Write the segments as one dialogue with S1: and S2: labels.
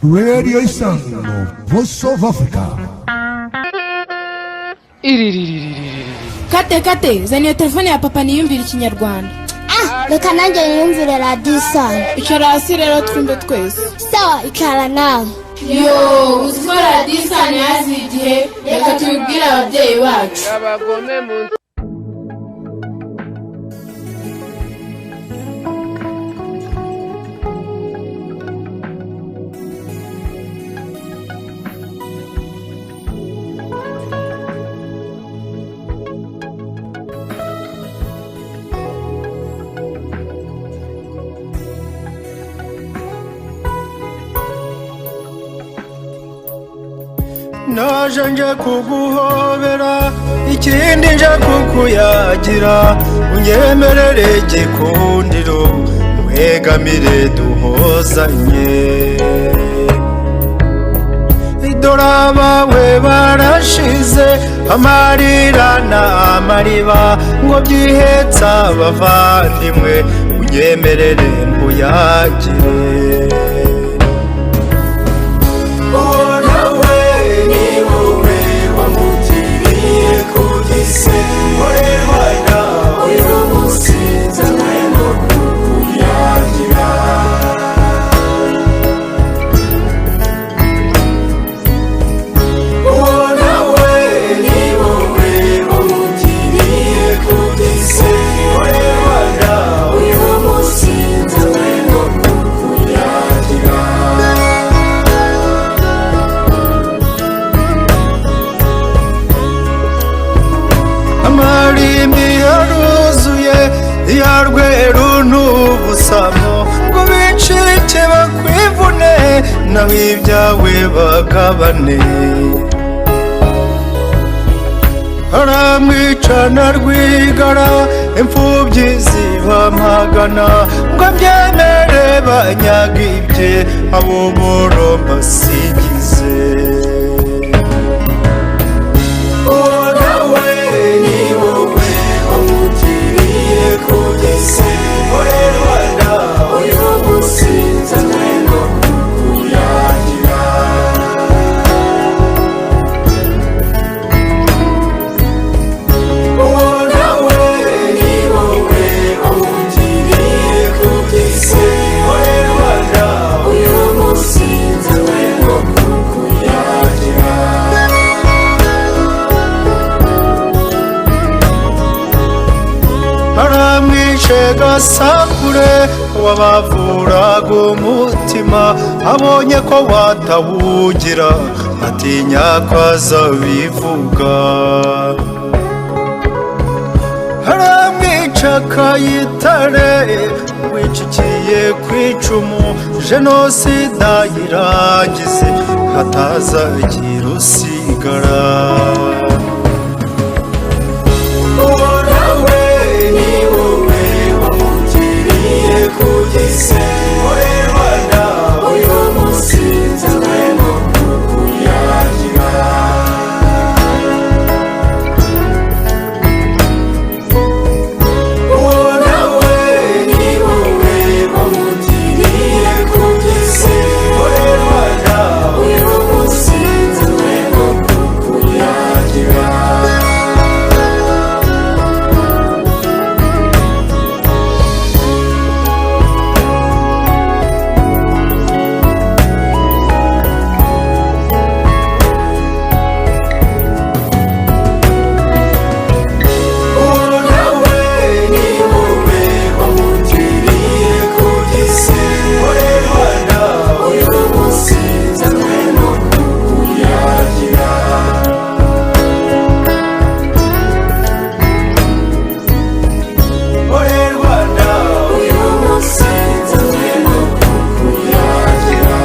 S1: Radio Isango, Voice of Africa.
S2: Kate, Kate, zana iyo telefone ya papa niyumvire Ikinyarwanda.
S3: Ah, reka nanjye niyumvire Radiyo Isano.
S2: Icara hasi rero twumve twese.
S3: Sawa, icara nawe.
S2: Yo, uzi ko Radiyo Isano yaziye igihe? Reka tubibwire ababyeyi bacu.
S4: Naje nje kuguhobera, ikindi nje kukuyagira, unyemerere igikundiro wegamire duhozanye. Dore abawe barashize, amarira n'amariba ngo byihetse abavandimwe, unyemerere nkuyagire. Uwo nawe ni wowe wamugiriye ku gise Rwanda, uyu munsi nzanywe no kukuyagira. Uwo nawe ni wowe wamugiriye ku gise Rwanda, uyu munsi nzanywe no kukuyagira. Amarimbi yaruzuye ya rweru n'ubusamo, ngo bicike bakwivune naho ibyawe bagabane. Aramwicana Rwigara, imfubyi zibamagana, ngo abyemere banyaga ibye, abo boro mbasigize. Uwo nawe ni wowe wamugiriye ku gise Rwanda, uyu munsi nzanywe no kukuyagira. Uwo nawe ni wowe wamugiriye ku gise Rwanda, uyu munsi nzanywe no kukuyagira. Aramwishe Gasakure wabavuraga umutima, abonye ko watawugira atinya ko azabivuga. Aramwica Kayitare wicikiye ku icumu, jenoside yirangize hatazagira usigara. Uwo nawe ni wowe wamugiriye ku gise Rwanda, uyu munsi nzanywe no kukuyagira. Uwo nawe ni wowe wamugiriye ku gise Rwanda, uyu munsi nzanywe no kukuyagira. Uwo nawe ni wowe wamugiriye ku gise Rwanda, uyu munsi nzanywe no kukuyagira. Rwanda, uyu munsi nzanywe no kukuyagira.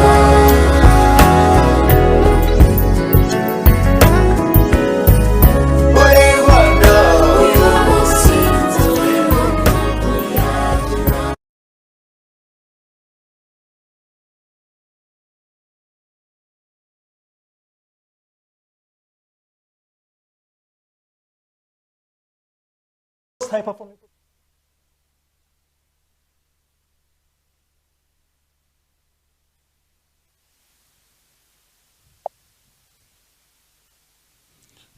S4: Rwanda, uyu munsi nzanywe no kukuyagira.
S5: High performing.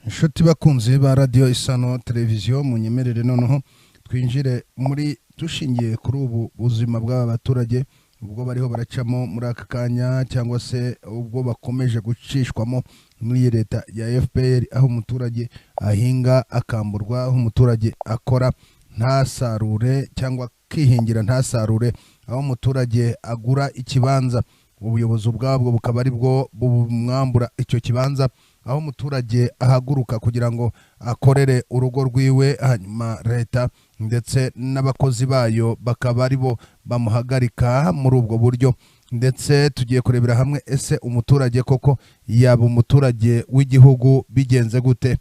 S1: Inshuti bakunzi ba Radiyo Isano Televiziyo, munyemerere noneho twinjire muri dushingiye kuri ubu buzima bw'aba baturage, ubwo bariho baracamo muri aka kanya, cyangwa se ubwo bakomeje gucishwamo n'iyi leta ya FPR, aho umuturage ahinga akamburwa, aho umuturage akora ntasarure cyangwa akihingira ntasarure, aho umuturage agura ikibanza ubuyobozi ubwabwo bukaba ari bwo bumwambura icyo kibanza, aho umuturage ahaguruka kugira ngo akorere urugo rwiwe, hanyuma leta ndetse n'abakozi bayo bakaba ari bo bamuhagarika muri ubwo buryo. Ndetse tugiye kurebera hamwe ese umuturage koko yaba umuturage w'igihugu bigenze gute.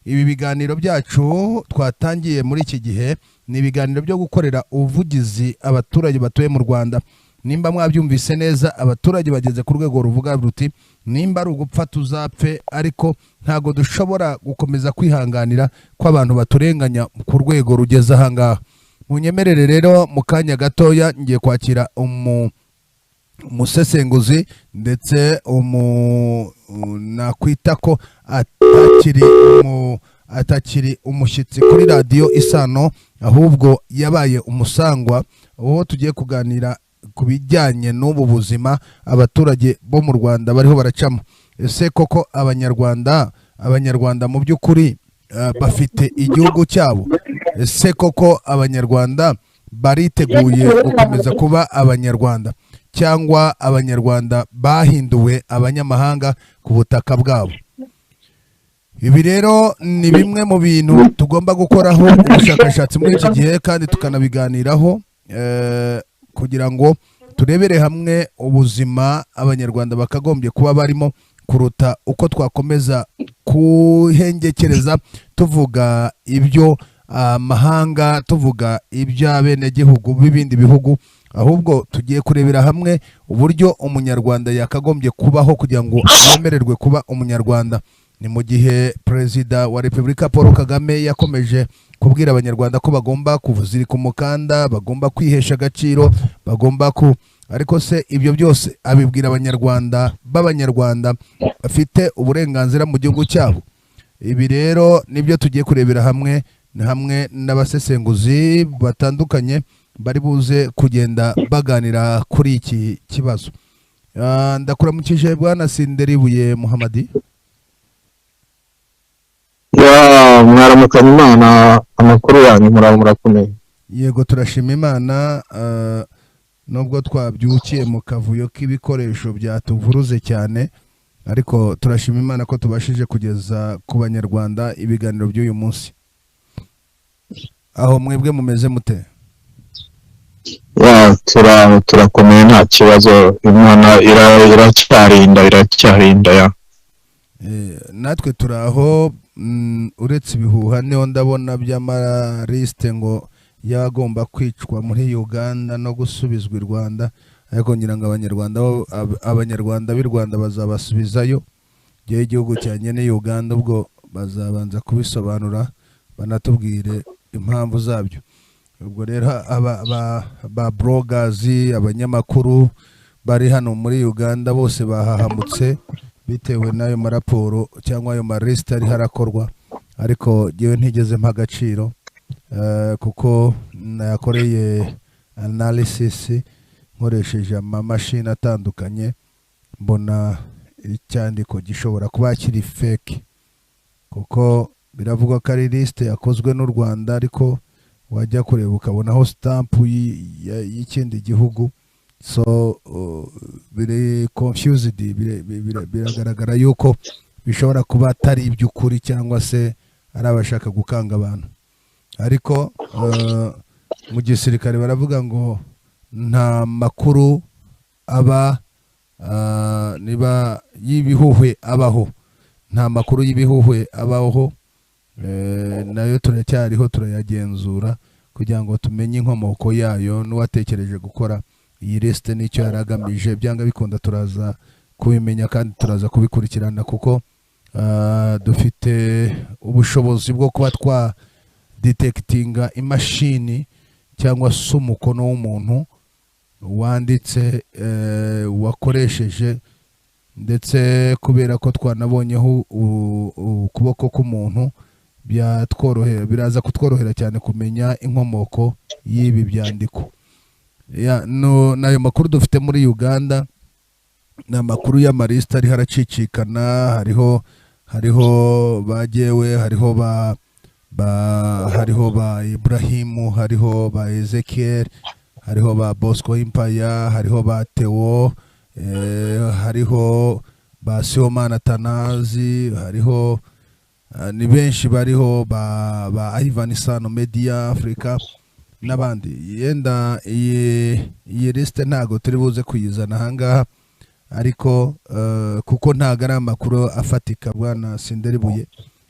S1: Ibi biganiro byacu twatangiye muri iki gihe ni ibiganiro byo gukorera ubuvugizi abaturage batuye mu Rwanda. Nimba mwabyumvise neza, abaturage bageze ku rwego ruvuga ruti nimba ari ugupfa tuzapfe, ariko ntago dushobora gukomeza kwihanganira ko abantu baturenganya ku rwego rugeze aha ngaha. Munyemerere rero mu kanya gatoya ngiye kwakira umusesenguzi ndetse nakwita ko atakiri umushyitsi kuri Radiyo Isano, ahubwo yabaye umusangwa, uwo tugiye kuganira ku bijyanye n'ubu buzima abaturage bo mu Rwanda bariho baracamo. Ese koko abanyarwanda mu by'ukuri bafite igihugu cyabo? Ese koko abanyarwanda bariteguye gukomeza kuba abanyarwanda, cyangwa abanyarwanda bahinduwe abanyamahanga ku butaka bwabo? Ibi rero ni bimwe mu bintu tugomba gukoraho ubushakashatsi muri iki gihe, kandi tukanabiganiraho kugira ngo turebere hamwe ubuzima abanyarwanda bakagombye kuba barimo, kuruta uko twakomeza kuhengekereza tuvuga ibyo amahanga, tuvuga iby'abenegihugu b'ibindi bihugu. Ahubwo tugiye kurebera hamwe uburyo umunyarwanda yakagombye kubaho kugira ngo yemererwe kuba umunyarwanda. Ni mu gihe Perezida wa Repubulika Paul Kagame yakomeje kubwira abanyarwanda ko bagomba kuzirika umukanda, bagomba kwihesha agaciro, bagomba ku ariko se ibyo byose abibwira abanyarwanda b'abanyarwanda bafite uburenganzira mu gihugu cyabo? Ibi rero nibyo tugiye kurebera hamwe hamwe n'abasesenguzi batandukanye bari buze kugenda baganira kuri iki kibazo. Ndakuramukije Bwana Sinderibuye Muhamadi.
S5: Ya, mwaramukanye Imana, amakuru yanyu muraba murakomeye?
S1: Yego, turashima Imana, nubwo twabyukiye mu kavuyo k'ibikoresho byatuvuruze cyane, ariko turashima Imana ko tubashije kugeza ku banyarwanda ibiganiro by'uyu munsi. Aho mwebwe mumeze mute?
S5: Ya, turakomeye nta kibazo, Imana iracyarinda ya.
S1: Natwe turaho, uretse ibihuha niho ndabona by'amariste ngo yagomba kwicwa muri Uganda no gusubizwa i Rwanda, ariko ngira ngo abanyarwanda b'i Rwanda bazabasubizayo. Gihe igihugu cyanjye ni Uganda, ubwo bazabanza kubisobanura banatubwire impamvu zabyo. Ubwo rero ba bloggers, abanyamakuru bari hano muri Uganda bose bahahamutse bitewe n'ayo maraporo cyangwa ayo marisite ari harakorwa, ariko jyewe ntigeze mpa agaciro kuko nayakoreye analysis nkoresheje amamashini atandukanye, mbona icyandiko gishobora kuba kiri fake, kuko biravugwa ko ari liste yakozwe n'u Rwanda, ariko wajya kureba ukabonaho stamp y'ikindi gihugu. So biri confused, biragaragara yuko bishobora kuba atari iby'ukuri cyangwa se ari abashaka gukanga abantu. Ariko mu gisirikare baravuga ngo nta makuru aba niba y'ibihuhwe abaho, nta makuru y'ibihuhwe abaho. Nayo turacyariho turayagenzura kugira ngo tumenye inkomoko yayo n'uwatekereje gukora iyi liste n'icyo yaragamije. Byanga bikunda turaza kubimenya kandi turaza kubikurikirana, kuko dufite ubushobozi bwo kuba twa detectinga imashini cyangwa se umukono w'umuntu wanditse, wakoresheje Ndetse kubera ko twanabonyeho ukuboko k'umuntu, byatworohera, biraza kutworohera cyane kumenya inkomoko y'ibi byandiko. Ya, no, n'ayo makuru dufite muri Uganda ni amakuru y'amalisita ariho aracicikana. Hariho bagewe, hariho ba Ibrahimu, hariho ba Ezekiel, hariho ba Bosco Impaya, hariho ba Theo, hariho ba Sibomana Tanazi, hariho ni benshi bariho, ba Ivan Sano Media Africa n'abandi. Yenda iyi lisite ntago turi buze kuyizana ahangaha, ariko kuko ntago ari amakuru afatika, bwana Sinderibuye,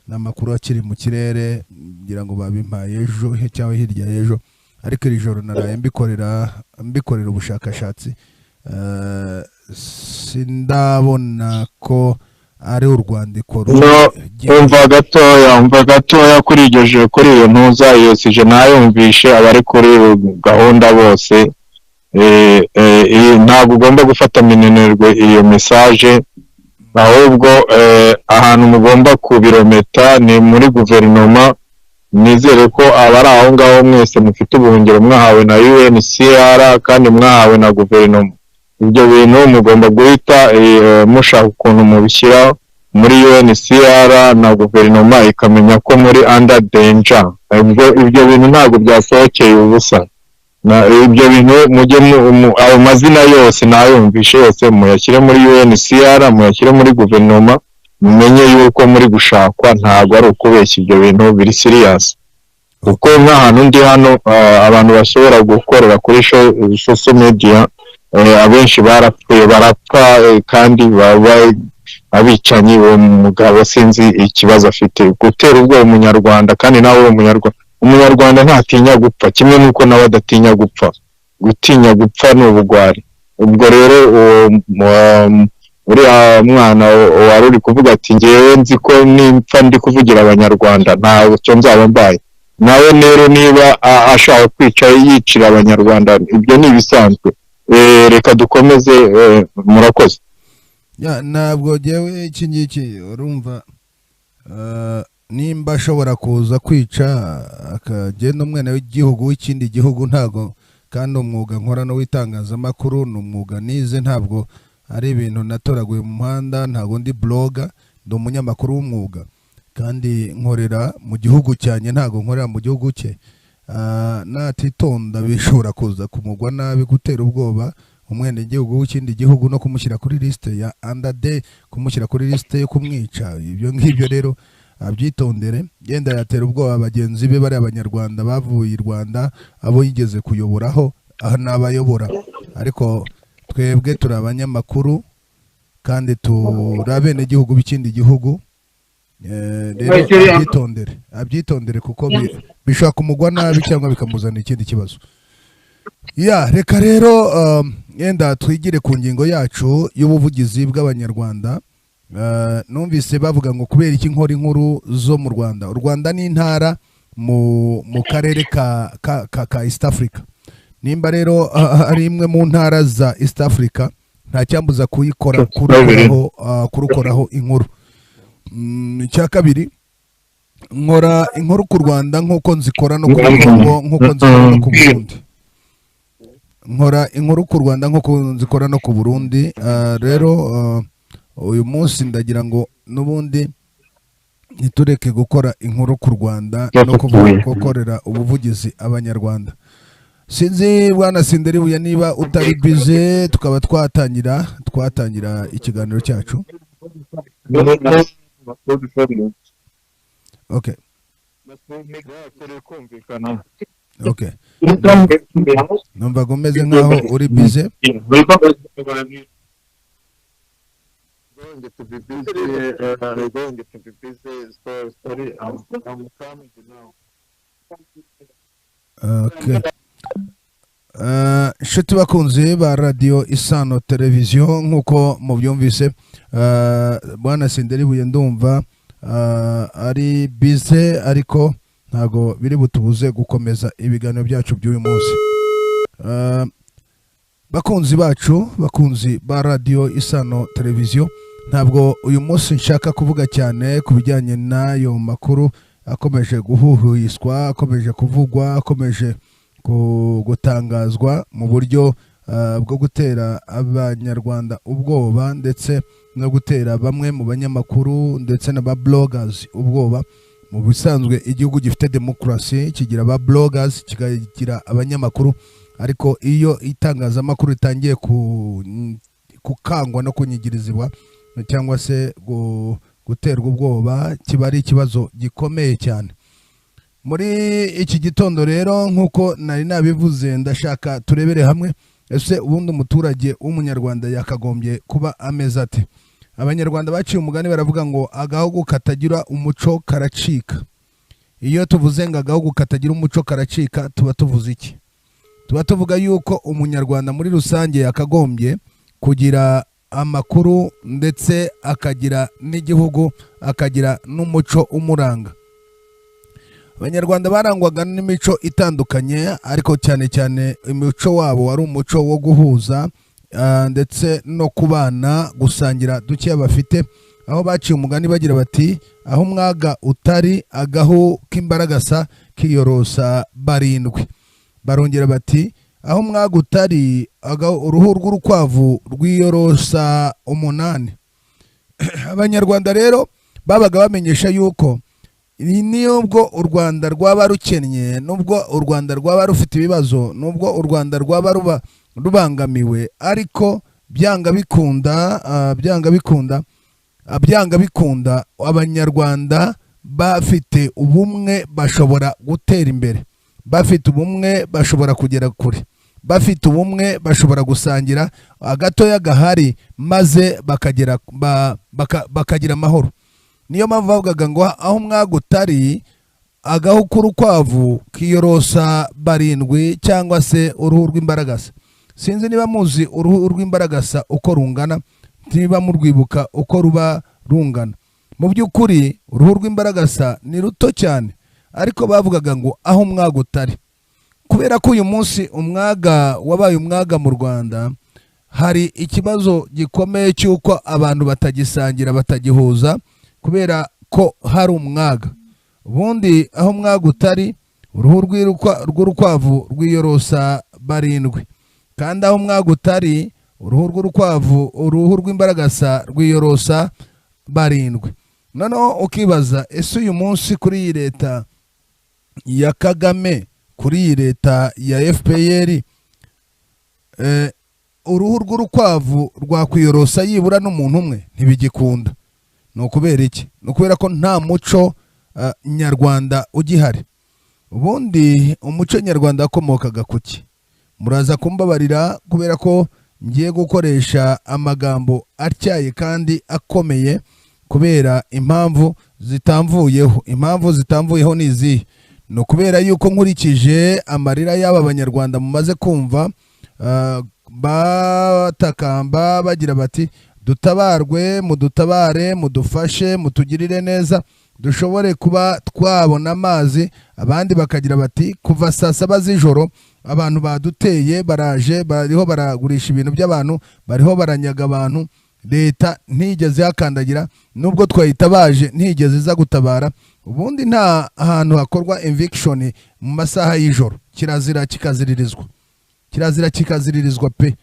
S1: ni amakuru akiri mu kirere. Ngira ngo babimpaye ejo cyangwa hirya y'ejo, ariko iri joro naraye mbikorera ubushakashatsi. Sindabona ko ari urwandiko
S5: No, umva gatoya kuri iryo joro, kuri iyo ntuza, iyo sujet nayumvishe. Abari kuri gahunda bose, ntabwo ugomba gufata minenerwe iyo message, ahubwo ahantu mugomba kubirometa ni muri guverinoma. Nizere ko abari aho ngaho mwese mufite ubuhungiro mwahawe na UNHCR kandi mwahawe na guverinoma. Ibyo bintu mugomba guhita mushaka ukuntu mubishyira muri UNHCR na guverinoma ikamenya ko muri under danger. Ibyo bintu ntabwo byasohokeye ubusa. Na ibyo bintu mujye ayo mazina yose nayumvishe yose muyashyire muri UNHCR, muyashyire muri guverinoma, mumenye yuko muri gushakwa. Ntabwo ari ukubeshya, ibyo bintu biri serious, kuko nk'ahantu ndi hano, abantu bashobora gukorera kuri social media, abenshi barapfuye, barapfa, kandi baba abicanyi. Uwo mugabo sinzi ikibazo afite, gutera ubwoba Umunyarwanda, kandi nawe uri Umunyarwanda. Umunyarwanda ntatinya gupfa, kimwe n'uko nawe adatinya gupfa. Gutinya gupfa ni ubugwari. Ubwo rero uwo uriya mwana wari uri kuvuga ati: "Ngewe nzi ko nimpfa ndi kuvugira Abanyarwanda ntacyo nzaba mbaye." Nawe rero niba ashaka kwica, yicira Abanyarwanda, ibyo ni ibisanzwe. Reka dukomeze, murakoze.
S1: Ya, ntabwo jyewe iki ngiki, urumva, nimba ashobora kuza kwica akagenda umwana w'igihugu w'ikindi gihugu, ntabwo. Kandi umwuga nkora no w'itangazamakuru ni umwuga nize, ntabwo ari ibintu natoraguye mu muhanda. Ntabwo ndi blogger, ndi umunyamakuru w'umwuga kandi nkorera mu gihugu cyanjye, ntabwo nkorera mu gihugu cye. Natitonda bishobora kuza kumugwa nabi, gutera ubwoba umwenegihugu w'ikindi gihugu no kumushyira kuri lisite ya under the kumushyira kuri lisite yo kumwica. Ibyo ngibyo rero abyitondere. Yenda yatera ubwoba bagenzi be bari Abanyarwanda bavuye i Rwanda, abo yigeze kuyoboraho, aha n'abayobora, ariko twebwe turi abanyamakuru kandi turi abenegihugu b'ikindi gihugu. Rero abyitondere kuko bishobora kumugwa nabi cyangwa bikamuzanira ikindi kibazo. Ya, reka rero yenda twigire ku ngingo yacu y'ubuvugizi bw'Abanyarwanda. Numvise bavuga ngo kubera iki nkora inkuru zo mu Rwanda. U Rwanda ni intara mu karere ka East Africa. Nimba rero ari imwe mu ntara za East Africa, nta cyambuza kuyikora, kurukoraho inkuru. Icya kabiri, nkora inkuru ku Rwanda nk'uko nzikora no ku Kongo, nk'uko nzikora no ku Burundi. Nkora inkuru ku Rwanda nk'uko nzikora no ku Burundi. Rero uyu munsi ndagira ngo n'ubundi ntitureke gukora inkuru ku Rwanda no gukorera ubuvugizi Abanyarwanda. Sinzi, bwana Sinderibuye, niba utari bize tukaba twatangira ikiganiro cyacu. Okay, numvaga umeze nkaho uri bize.
S5: Going to be busy, going to be busy, so sorry, I'm coming now.
S1: Okay. Inshuti bakunzi ba Radiyo Isano Televiziyo, nk'uko mubyumvise, bwana Sinderibuye ndumva ari bize, ariko ntabwo biri butubuze gukomeza ibiganiro byacu by'uyu munsi. Bakunzi bacu, bakunzi ba Radiyo Isano Televiziyo, ntabwo uyu munsi nshaka kuvuga cyane ku bijyanye n'ayo makuru akomeje guhuhuiswa, akomeje kuvugwa, akomeje gutangazwa mu buryo bwo gutera Abanyarwanda ubwoba, ndetse no gutera bamwe mu banyamakuru ndetse n'aba bloggers ubwoba. Mu bisanzwe, igihugu gifite demokarasi kigira aba bloggers, kikagira abanyamakuru, ariko iyo itangazamakuru ritangiye gukangwa no kunyigirizwa cyangwa se guterwa ubwoba, kiba ari ikibazo gikomeye cyane. Muri iki gitondo rero, nk'uko nari nabivuze, ndashaka turebere hamwe: ese ubundi umuturage w'Umunyarwanda yakagombye kuba ameze ate? Abanyarwanda baciye umugani, baravuga ngo agahugu katagira umuco karacika. Iyo tuvuze ngo agahugu katagira umuco karacika, tuba tuvuze iki? Tuba tuvuga yuko Umunyarwanda muri rusange yakagombye kugira amakuru, ndetse akagira n'igihugu, akagira n'umuco umuranga. Abanyarwanda barangwaga n'imico itandukanye, ariko cyane cyane umuco wabo wari umuco wo guhuza ndetse no kubana, gusangira dukeya bafite, aho baciye umugani bagira bati: "Aho umwaga utari, agahu k'imbaragasa kiyorosa barindwi." Barongera bati: "Aho umwaga utari, uruhu rw'urukwavu rwiyorosa umunani." Abanyarwanda rero babaga bamenyesha yuko nubwo u Rwanda rwaba rukennye, nubwo u Rwanda rwaba rufite ibibazo, nubwo u Rwanda rwaba ruba rubangamiwe, ariko byanga bikunda, byanga bikunda, byanga bikunda, Abanyarwanda bafite ubumwe bashobora gutera imbere, bafite ubumwe bashobora kugera kure, bafite ubumwe bashobora gusangira agatoya gahari, maze bakagera bakagira amahoro. Niyo mpamvu bavugaga ngo aho umwaga utari, agahu k'urukwavu kiyorosa barindwi, cyangwa se uruhu rw'imbaragasa. Sinzi niba muzi uruhu rw'imbaragasa uko rungana, niba murwibuka uko ruba rungana. Mu by'ukuri uruhu rw'imbaragasa ni ruto cyane, ariko bavugaga ngo aho umwaga utari. Kubera ko uyu munsi umwaga wabaye umwaga mu Rwanda, hari ikibazo gikomeye cy'uko abantu batagisangira, batagihuza, kubera ko hari umwaga. Ubundi aho umwaga utari, uruhu rw'urukwavu rwiyorosa barindwi, kandi aho umwaga utari, uruhu rw'urukwavu, uruhu rw'imbaragasa rwiyorosa barindwi. Noneho ukibaza: ese uyu munsi kuri iyi leta ya Kagame, kuri iyi leta ya FPR, uruhu rw'urukwavu rwakwiyorosa yibura n'umuntu umwe? Ntibigikunda. Ni ukubera iki? Ni ukubera ko nta muco nyarwanda ugihari. Ubundi umuco nyarwanda wakomokaga ku ki? Muraza kumbabarira kubera ko ngiye gukoresha amagambo atyaye kandi akomeye, kubera impamvu zitamvuyeho. Impamvu zitamvuyeho ni izihe? Ni ukubera yuko nkurikije amarira y'aba Banyarwanda mumaze kumva batakamba bagira bati: "Dutabarwe, mudutabare, mudufashe, mutugirire neza, dushobore kuba twabona amazi." Abandi bakagira bati: "Kuva saa 7 z'ijoro abantu baduteye, baraje, bariho baragurisha ibintu by'abantu, bariho baranyaga abantu, leta ntigeze yakandagira, nubwo twayitabaje ntigeze iza gutabara." Ubundi nta hantu hakorwa eviction mu masaha y'ijoro, kirazira kikaziririzwa, kirazira kikaziririzwa pe.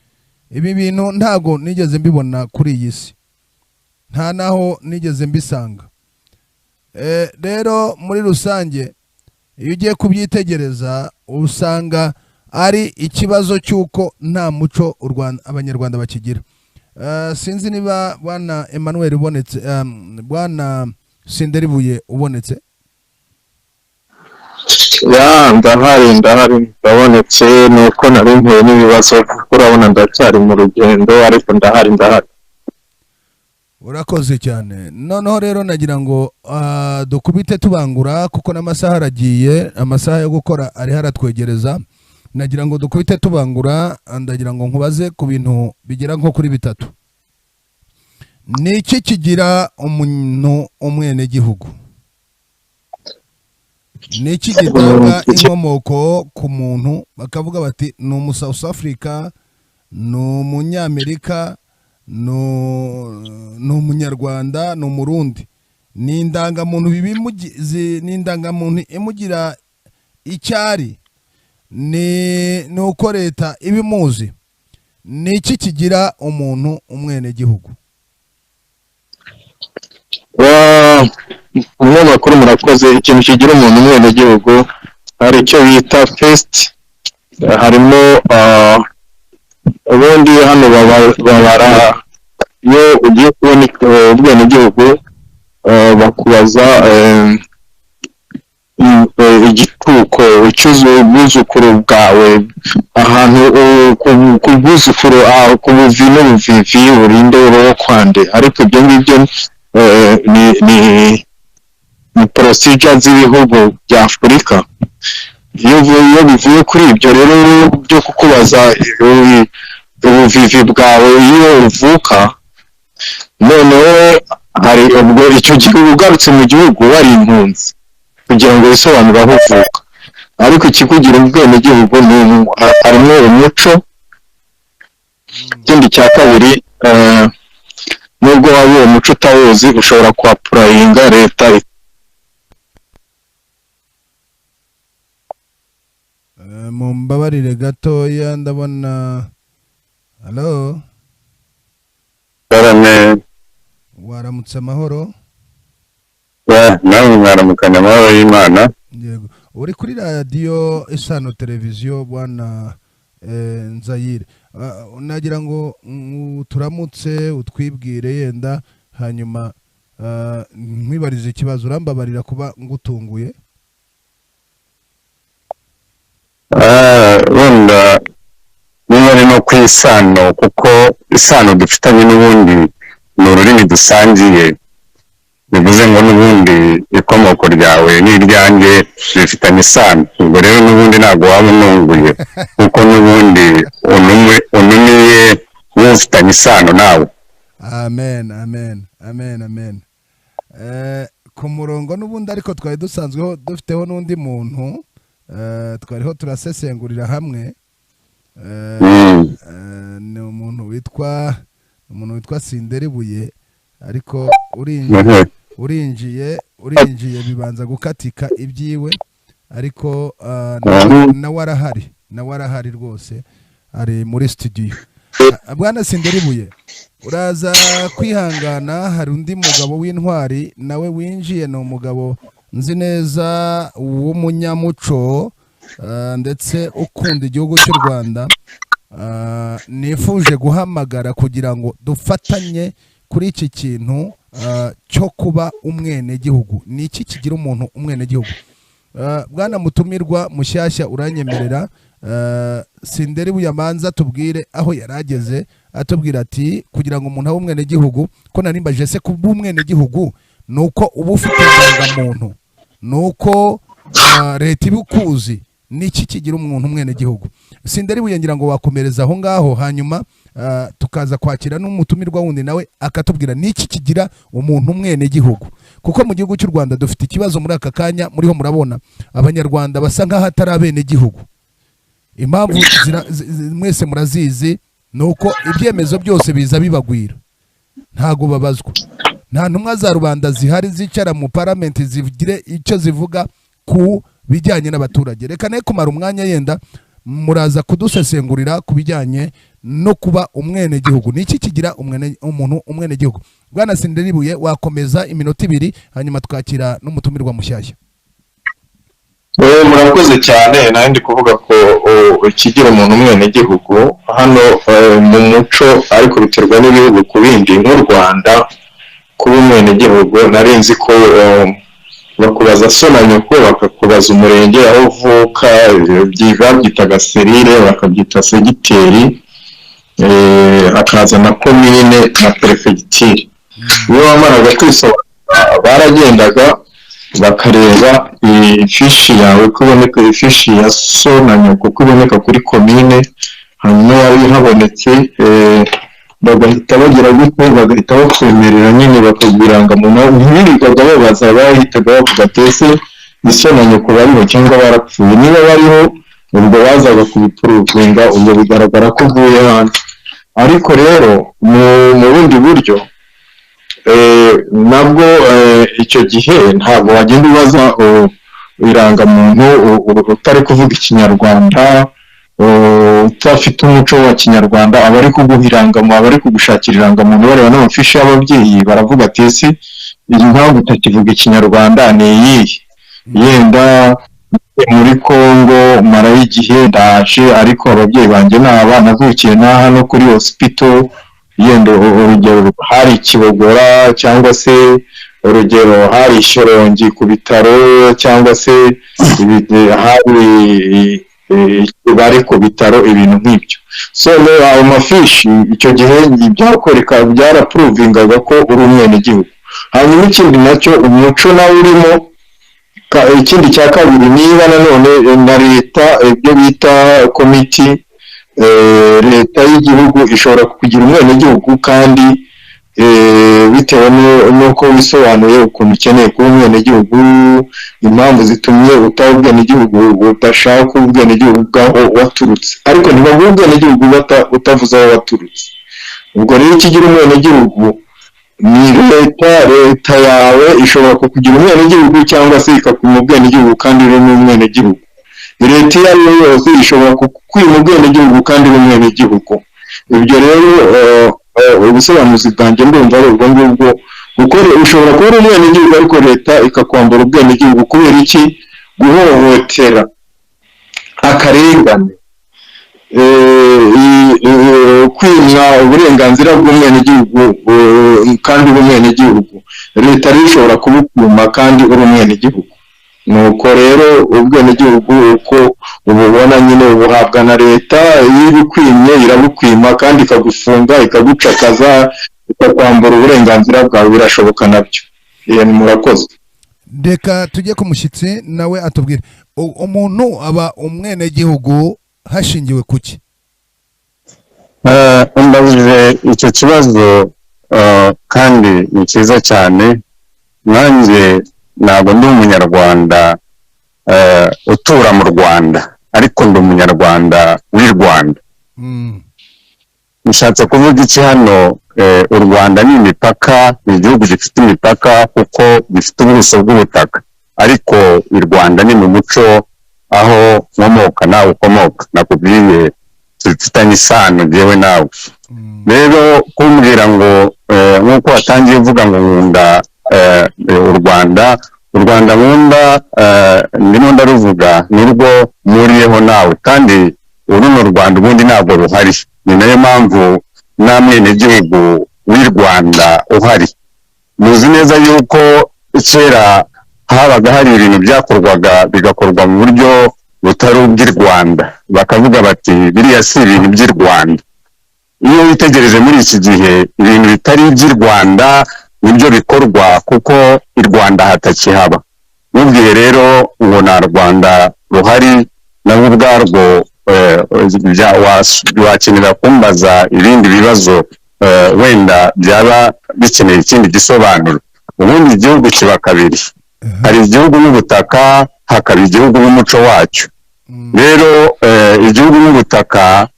S1: Ibi bintu ntago nigeze mbibona kuri iyi si, nta naho nigeze mbisanga. Rero muri rusange, iyo ugiye kubyitegereza, usanga ari ikibazo cy'uko nta muco u Rwanda, Abanyarwanda bakigira. Sinzi niba bwana Emmanuel ubonetse, bwana Sinderibuye ubonetse.
S5: Ya, ndahari, ndahari, ndabonetse. Ni uko nari mpuye n'ibibazo, kuko urabona ndacyari mu rugendo, ariko ndahari, ndahari.
S1: Urakoze cyane. Noneho rero nagira ngo dukubite tubangura, kuko n'amasaha aragiye, amasaha yo gukora ariho aratwegereza. Nagira ngo dukubite tubangura. Ndagira ngo nkubaze ku bintu bigera nko kuri bitatu. Ni iki kigira umuntu umwenegihugu? Ni iki gitanga inkomoko ku muntu, bakavuga bati ni umu South Africa, Ni umunyamerika, ni umunyarwanda, ni umurundi? Ni indangamuntu ni indangamuntu imugira icyari? Ni uko leta ibimuzi? Ni iki kigira umuntu umwenegihugu?
S5: Umunyamakuru, murakoze. Ikintu kigira umuntu umwenegihugu, hari icyo bita first, harimo ubundi hano babara iyo ugiye kubona ubwenegihugu, bakubaza igikuko cy'ubwuzukuru bwawe, ahantu ku bwuzukuru, ku buvi n'ubuvivi, urinde uba kwande. Ariko ibyo ngibyo ni procedure z'ibihugu bya Afurika. Iyo bivuye kuri ibyo rero byo kukubaza ubuvivi bwawe iyo uvuka, noneho hari ubwo icyo gihe uba ugarutse mu gihugu wari impunzi kugira ngo wisobanure aho uvuka. Ariko ikikugira ubwenegihugu ni harimo umuco. Ikindi cya kabiri, nubwo waba uwo muco utawuzi, ushobora kuapplyinga leta.
S1: Mumbabarire gatoya, ndabona, halo?
S6: Karame.
S1: Waramutse amahoro?
S6: Nawe mwaramukanya amahoro y'Imana.
S1: Yego, uri kuri Radiyo Isano Televiziyo, bwana Nzayire. Nagira ngo turamutse, utwibwire yenda, hanyuma nkwibarize ikibazo. Urambabarira kuba ngutunguye.
S6: Wenda niba ari no ku Isano, kuko isano dufitanye n'ubundi ni ururimi dusangiye, bivuze ngo n'ubundi ikomoko ryawe n'iryanjye bifitanye isano. Ubwo rero n'ubundi ntabwo waba ununguye, kuko n'ubundi unumiye ufitanye isano nawe.
S1: Amen, amen, amen, amen. Ku murongo n'ubundi ariko twari dusanzweho dufiteho n'undi muntu, twariho turasesengurira hamwe. Ni umuntu witwa Sinderibuye, ariko urinjiye urinjiye bibanza gukatika ibyiwe, ariko nawe arahari rwose, ari muri studio. Bwana Sinderibuye, uraza kwihangana, hari undi mugabo w'intwari nawe winjiye. Ni umugabo nzi neza w'umunyamuco, ndetse ukunda igihugu cy'u Rwanda. Nifuje guhamagara kugira ngo dufatanye kuri iki kintu cyo kuba umwenegihugu. Ni iki kigira umuntu umwenegihugu? Bwana mutumirwa mushyashya, uranyemerera Sinderi buyamanza tubwire aho yari ageze, atubwira ati kugira ngo umuntu abe umwenegihugu, ko narimbaje se kuba umwenegihugu ni uko uba ufite indangamuntu, ni uko leta iba ikuzi? Ni iki kigira umuntu umwenegihugu? Sinderi buye, ngira ngo wakomereza aho ngaho, hanyuma tukaza kwakira n'umutumirwa wundi nawe akatubwira ni iki kigira umuntu umwenegihugu, kuko mu gihugu cy'u Rwanda dufite ikibazo muri aka kanya. Muriho murabona abanyarwanda basa nk'aho atari abenegihugu. Impamvu mwese murazizi, ni uko ibyemezo byose biza bibagwira, ntago babazwa, nta ntumwa za rubanda zihari zicara mu paramenti zigire icyo zivuga ku bijyanye n'abaturage. Reka ne kumara umwanya, yenda muraza kudusesengurira ku bijyanye no kuba umwenegihugu. Ni iki kigira umuntu umwenegihugu? Bwana Sinderibuye, wakomeza iminota 2, hanyuma twakira n'umutumirwa mushyashya.
S5: Murakoze cyane. Nawe ndi kuvuga ko ikigira umuntu umwenegihugu hano mu muco, ariko biterwa n'ibihugu ku bindi. Nk'u Rwanda, kuba umwenegihugu nari nzi ko bakubaza so na nyoko, bakakubaza umurenge aho uvuka, babyitaga serire, bakabyita segiteri, hakaza na komine na perefegitire. Iyo wamaraga kwisobanura, baragendaga bakareba ifishi yawe ko iboneka, ifishi ya so na nyoko ko iboneka kuri komine. Hanyuma yaba ihabonetse, bagahita bagira gute? Bagahita bakwemerera nyine, bakaguha irangamuntu. Ntibirirwaga babaza, bahitaga bavuga ati: "Ese iso na nyoko bariho cyangwa barapfuye?" Niba bariho Ubwo bazaga kubiprovinga, ubwo bigaragara ko uvuye hanze. Ariko rero mu bundi buryo nabwo icyo gihe ntabwo wagenda ubaza irangamuntu utari kuvuga Ikinyarwanda, udafite umuco wa Kinyarwanda. Abari kuguha irangamuntu, abari kugushakira irangamuntu, bareba n'amafishi y'ababyeyi, baravuga ati: "Ese iyi mpamvu utakivuga Ikinyarwanda ni iyihe? Yenda muri Congo marayo igihe, ndaje, ariko ababyeyi banjye ni aba, navukiye n'aha no kuri hospital, yenda urugero hari Kibogora, cyangwa se urugero hari Shyorongi ku bitaro, cyangwa se hari bari ku bitaro," ibintu nk'ibyo. So rero ayo mafishi icyo gihe byakwereka, byaraprovingaga ko uri umwenegihugu. Hanyuma ikindi nacyo, umuco nawe urimo. Ikindi cya kabiri, niba nanone na leta, ibyo bita komiti, leta y'igihugu ishobora kukugira umwenegihugu kandi bitewe n'uko wisobanuye ukuntu ukeneye kuba umwenegihugu, impamvu zitumye utaba ubwenegihugu, udashaka ubwenegihugu bw'aho waturutse. Ariko ntibaguha ubwenegihugu utavuze aho waturutse. Ubwo rero ikigira umwenegihugu ni leta. Leta yawe ishobora kukugira umwenegihugu cyangwa se ikakwima ubwenegihugu kandi uri n'umwenegihugu. Leta iyo ari yo yose ishobora kukwima ubwenegihugu kandi uri umwenegihugu. Ibyo rero ubusobanuzi bwanjye ndumva ari ubwo ngubwo, kuko ushobora kuba uri umwenegihugu ariko leta ikakwambura ubwenegihugu. Kubera iki? Guhohotera, akarengane, kwimwa uburenganzira bw'umwenegihugu kandi uri umwenegihugu. Leta rero ishobora kubukwima kandi uri umwenegihugu. Nuko rero ubwenegihugu uko ububona nyine, ubuhabwa na leta. Iyo ibikwimye irabukwima kandi ikagufunga, ikagucakaza, ikakwambura uburenganzira bwawe, birashoboka nabyo. Iyo ni murakoze.
S1: Reka tujye ku mushyitsi nawe atubwire. Umuntu aba umwenegihugu hashingiwe ku ki?
S6: Umbajije icyo kibazo kandi ni cyiza cyane. Nanjye ntabwo ndi Umunyarwanda utura mu Rwanda, ariko ndi Umunyarwanda w'i Rwanda. Nshatse kuvuga iki hano? U Rwanda ni imipaka, ni igihugu gifite imipaka kuko gifite ubuso bw'ubutaka, ariko i Rwanda ni mu muco, aho nkomoka nawe ukomoka. Nakubwiye dufitanye isano jyewe nawe. Rero kumbwira ngo nk'uko watangiye uvuga ngo nkunda u Rwanda, u Rwanda nkunda ndimo ndaruvuga ni urwo mpuriyeho nawe, kandi runo Rwanda ubundi ntabwo ruhari. Ni nayo mpamvu nta mwenegihugu w'i Rwanda uhari. Muzi neza yuko kera habaga hari ibintu byakorwaga, bigakorwa mu buryo butari ubw'i Rwanda, bakavuga bati: "Biriya si ibintu by'i Rwanda." Iyo witegereje muri iki gihe, ibintu bitari iby'i Rwanda nibyo bikorwa, kuko i Rwanda hatakihaba. Ntubwire rero ngo nta Rwanda ruhari nabwo ubwarwo. Wakenera kumbaza ibindi bibazo wenda byaba bikeneye ikindi gisobanuro. Ubundi igihugu kiba kabiri: hari igihugu n'ubutaka, hakaba igihugu n'umuco wacyo. Rero igihugu n'ubutaka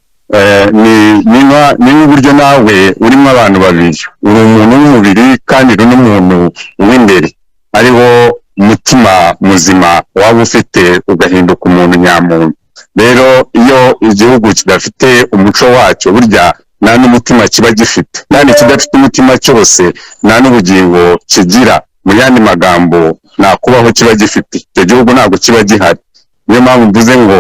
S6: ni nk'uburyo nawe urimo abantu babiri: uri umuntu w'umubiri kandi uri n'umuntu w'imbere, ariwo mutima muzima waba ufite ugahinduka umuntu nyamuntu. Rero iyo igihugu kidafite umuco wacyo, burya nta n'umutima kiba gifite, kandi kidafite umutima cyose nta n'ubugingo kigira. Mu yandi magambo, nta kubaho kiba gifite, icyo gihugu ntabwo kiba gihari. Niyo mpamvu mvuze ngo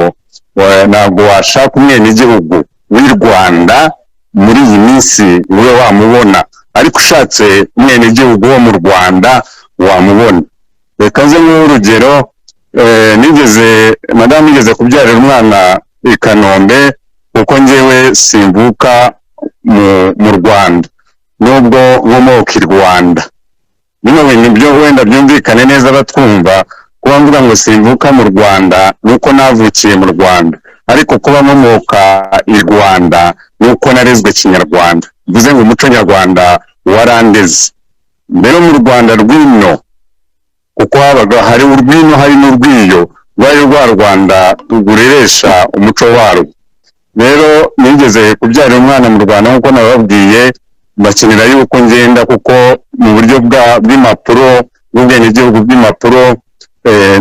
S6: ntabwo washaka umwenegihugu w'i Rwanda muri iyi minsi ngo ube wamubona, ariko ushatse umwenegihugu wo mu Rwanda wamubona. Reka nze nk'urugero, nigeze, madamu yigeze kubyarira umwana i Kanombe, kuko njyewe simvuka mu Rwanda nubwo nkomoka i Rwanda. Bino bintu byo wenda byumvikane neza batwumva. Kuba mvuga ngo simvuka mu Rwanda ni uko navukiye mu Rwanda, ariko kuba nkomoka i Rwanda ni uko narezwe Kinyarwanda. Bivuze ngo umuco nyarwanda warandeze mbere mu Rwanda rw'ino, kuko habaga hari urw'ino hari n'urw'iyo. Rwari rwa Rwanda rugureresha umuco warwo. Rero nigeze kubyarira umwana mu Rwanda, nk'uko nababwiye, bakenera yuko ngenda, kuko mu buryo bw'impapuro, bw'ubwenegihugu bw'impapuro,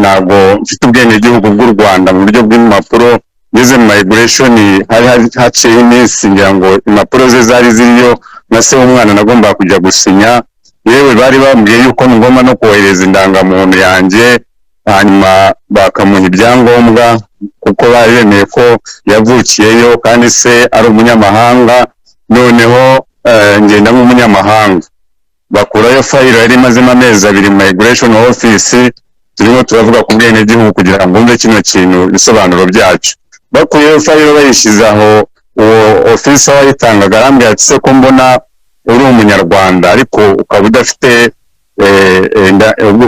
S6: ntabwo mfite ubwenegihugu bw'u Rwanda mu buryo bw'impapuro. Ngeze mu migration, hari haciyeho iminsi, ngira ngo impapuro ze zari ziriyo na se w'umwana, nagombaga kujya gusinya. Yewe, bari bambwiye yuko ngomba no kohereza indangamuntu yanjye, hanyuma bakamuha ibyangombwa, kuko bari bemeye ko yavukiyeyo kandi se ari umunyamahanga. Noneho ngenda nk'umunyamahanga, bakurayo fayiro yari imazemo amezi 2 mu migration office. Turimo turavuga ku bwenegihugu kugira ngo wumve kino kintu, ibisobanuro byacyo. Bakuyeyo fayiro, bayishyize aho, uwo officer wayitangaga arambwira ati: "Se ko mbona uri umunyarwanda ariko ukaba udafite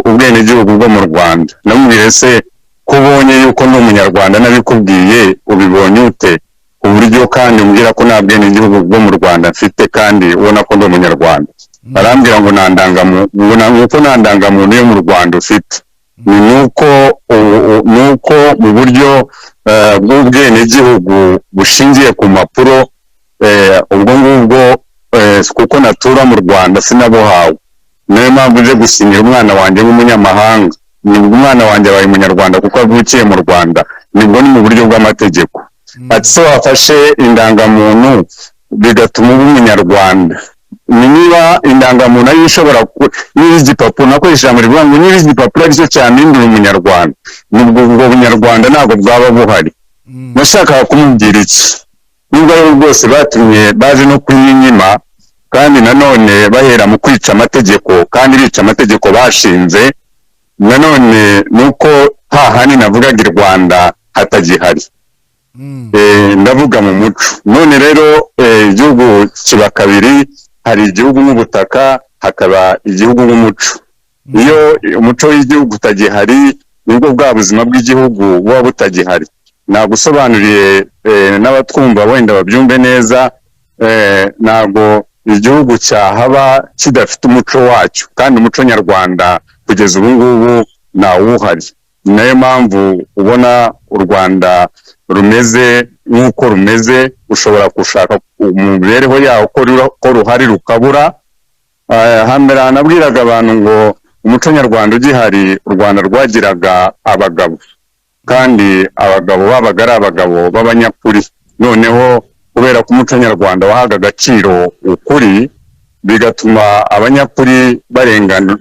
S6: ubwenegihugu bwo mu Rwanda?" Namubwire: "Se ko ubonye yuko ndi umunyarwanda nabikubwiye, ubibonye ute ku buryo kandi umbwira ko nta bwenegihugu bwo mu Rwanda mfite kandi ubona ko ndi umunyarwanda?" Barambwira ngo nta ndangamuntu, ngo nuko nta ndangamuntu yo mu Rwanda ufite. Ni nuko nuko mu buryo bw'ubwenegihugu bushingiye ku mpapuro, ubwo ngubwo, kuko natura mu Rwanda, sinabuhawe. Niyo mpamvu nje gusinyira umwana wanjye nk'umunyamahanga. Nibwo umwana wanjye abaye umunyarwanda kuko avukiye mu Rwanda, nibwo ni mu buryo bw'amategeko. Ati: "Se wafashe indangamuntu bigatuma uba umunyarwanda?" Ni niba indangamuntu ariyo ishobora niba igipapuro, nakoresha ijambo rivuga ngo niba igipapuro aricyo cyampindura umunyarwanda, nubwo ubwo bunyarwanda ntabwo bwaba buhari. Nashakaga kumubwira iki? Nubwo ari bwose batumye baje no kuyinyima, kandi nanone bahera mu kwica amategeko, kandi bica amategeko bashinze, nanone nuko hahandi navugaga i Rwanda hatagihari. Ndavuga mu muco. None rero igihugu kiba kabiri: hari igihugu nk'ubutaka, hakaba igihugu nk'umuco. Iyo umuco w'igihugu utagihari, nibwo bwa buzima bw'igihugu buba butagihari. Nagusobanuriye, n'abatwumva wenda babyumve neza, ntabwo igihugu cyahaba kidafite umuco wacyo, kandi umuco nyarwanda kugeza ubu ngubu ntawuhari. Ni nayo mpamvu ubona u Rwanda rumeze nk'uko rumeze. Ushobora gushaka mu mibereho yawo ko ruhari, rukabura. Hambere nabwiraga abantu ngo umuco nyarwanda ugihari, u Rwanda rwagiraga abagabo, kandi abagabo babaga ari abagabo b'abanyakuri. Noneho kubera ko umuco nyarwanda wahaga agaciro ukuri, bigatuma abanyakuri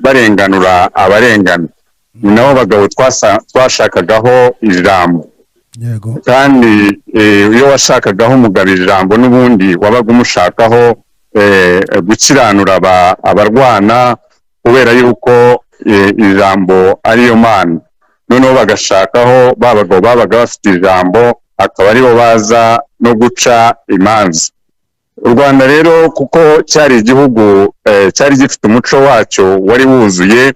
S6: barenganura abarengana. Ni nabo bagabo twashakagaho ijambo. Kandi iyo washakagaho umugabo ijambo, n'ubundi wabaga umushakaho gukiranura abarwana, kubera yuko ijambo ariyo mana. Noneho bagashakaho ba bagabo babaga bafite ijambo, akaba aribo baza no guca imanza. U Rwanda rero, kuko cyari igihugu cyari gifite umuco wacyo wari wuzuye,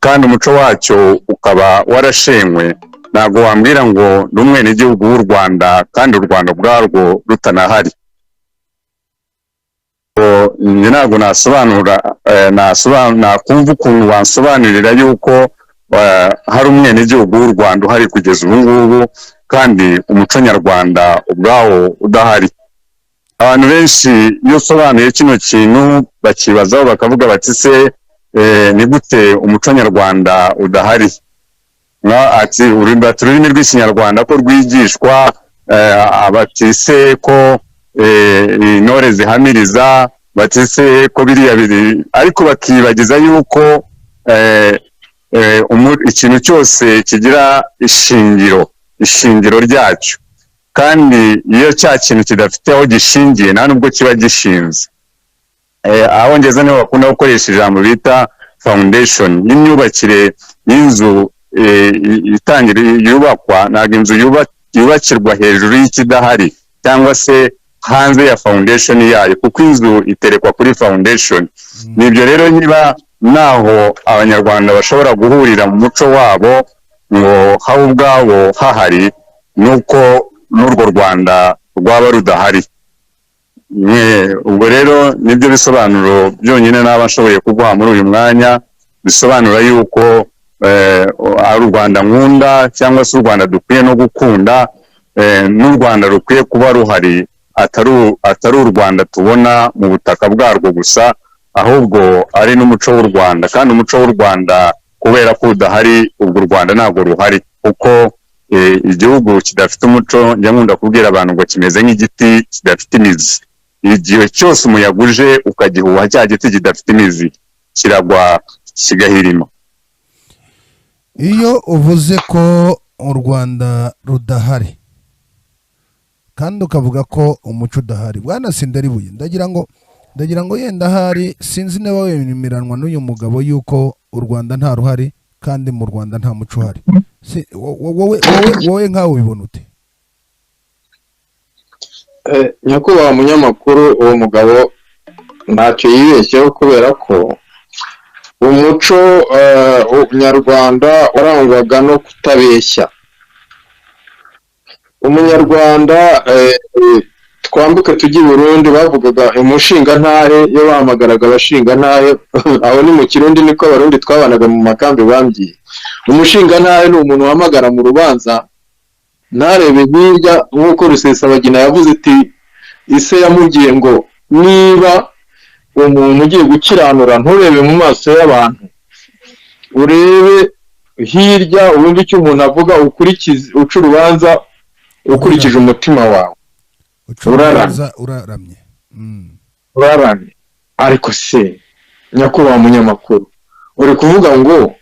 S6: kandi umuco wacyo ukaba warashenywe, ntabwo wambwira ngo ni umwenegihugu w'u Rwanda kandi u Rwanda ubwarwo rutanahari. Njye ntabwo nasobanura, nakumva ukuntu wansobanurira yuko hari umwenegihugu w'u Rwanda uhari kugeza ubu ngubu kandi umuco nyarwanda ubwawo udahari. Abantu benshi iyo usobanuye kino kintu bakibazaho, bakavuga bati: "Se ni gute umuco nyarwanda udahari?" Ati bati ururimi rw'Ikinyarwanda ko rwigishwa, bati se ko intore zihamiriza, bati se ko biriya biri, ariko bakibagiza yuko ikintu cyose kigira ishingiro ryacyo, kandi iyo cya kintu kidafite aho gishingiye, nta nubwo kiba gishinze. Aho ngeze niho bakunda gukoresha ijambo bita foundation y'imyubakire y'inzu. Itangira yubakwa, ntabwo inzu yubakirwa hejuru y'ikidahari cyangwa se hanze ya foundation yayo, kuko inzu iterekwa kuri foundation. Nibyo rero, niba naho abanyarwanda bashobora guhurira mu muco wabo ngo habe ubwabo hahari, nuko n'urwo Rwanda rwaba rudahari. Ubwo rero nibyo bisobanuro byonyine naba nshoboye kuguha muri uyu mwanya, bisobanura yuko Ari u Rwanda nkunda cyangwa se u Rwanda dukwiye no gukunda, n'u Rwanda rukwiye kuba ruhari, atari u Rwanda tubona mu butaka bwarwo gusa, ahubwo ari n'umuco w'u Rwanda. Kandi umuco w'u Rwanda kubera ko udahari, ubwo u Rwanda ntabwo ruhari, kuko igihugu kidafite umuco, njya nkunda kubwira abantu ngo kimeze nk'igiti kidafite imizi. Igihe cyose umuyaga uje ukagihuha, cya giti kidafite imizi kiragwa kigahirima.
S1: Iyo uvuze ko u Rwanda rudahari kandi ukavuga ko umuco udahari, bwana Sindaribuye, ndagira ngo yenda ahari sinzi niba wemeranwa n'uyu mugabo yuko u Rwanda nta ruhari kandi mu Rwanda nta muco uhari. Wowe nkawe ubibona ute?
S5: Nyakubahwa munyamakuru, uwo mugabo ntacyo yibeshyeho, kubera ko umuco nyarwanda warangwaga no kutabeshya. Umunyarwanda, twambuke tujye i Burundi, bavugaga umushingantahe. Iyo bahamagaraga abashingantahe, aho ni mu Kirundi, niko Abarundi twabanaga mu makambi bambwiye. Umushingantahe ni umuntu wahamagara mu rubanza ntarebe hirya, nk'uko Rusesabagina yavuze ati ise yamubwiye ngo niba umuntu ugiye gukiranura, nturebe mu maso y'abantu, urebe hirya wumve icyo umuntu avuga, ukurikize, uca urubanza ukurikije umutima wawe.
S1: Uca
S5: Uraramye.
S1: urubanza uraramye.
S5: Uraramye. Ariko se nyakubahwa munyamakuru, uri kuvuga ngo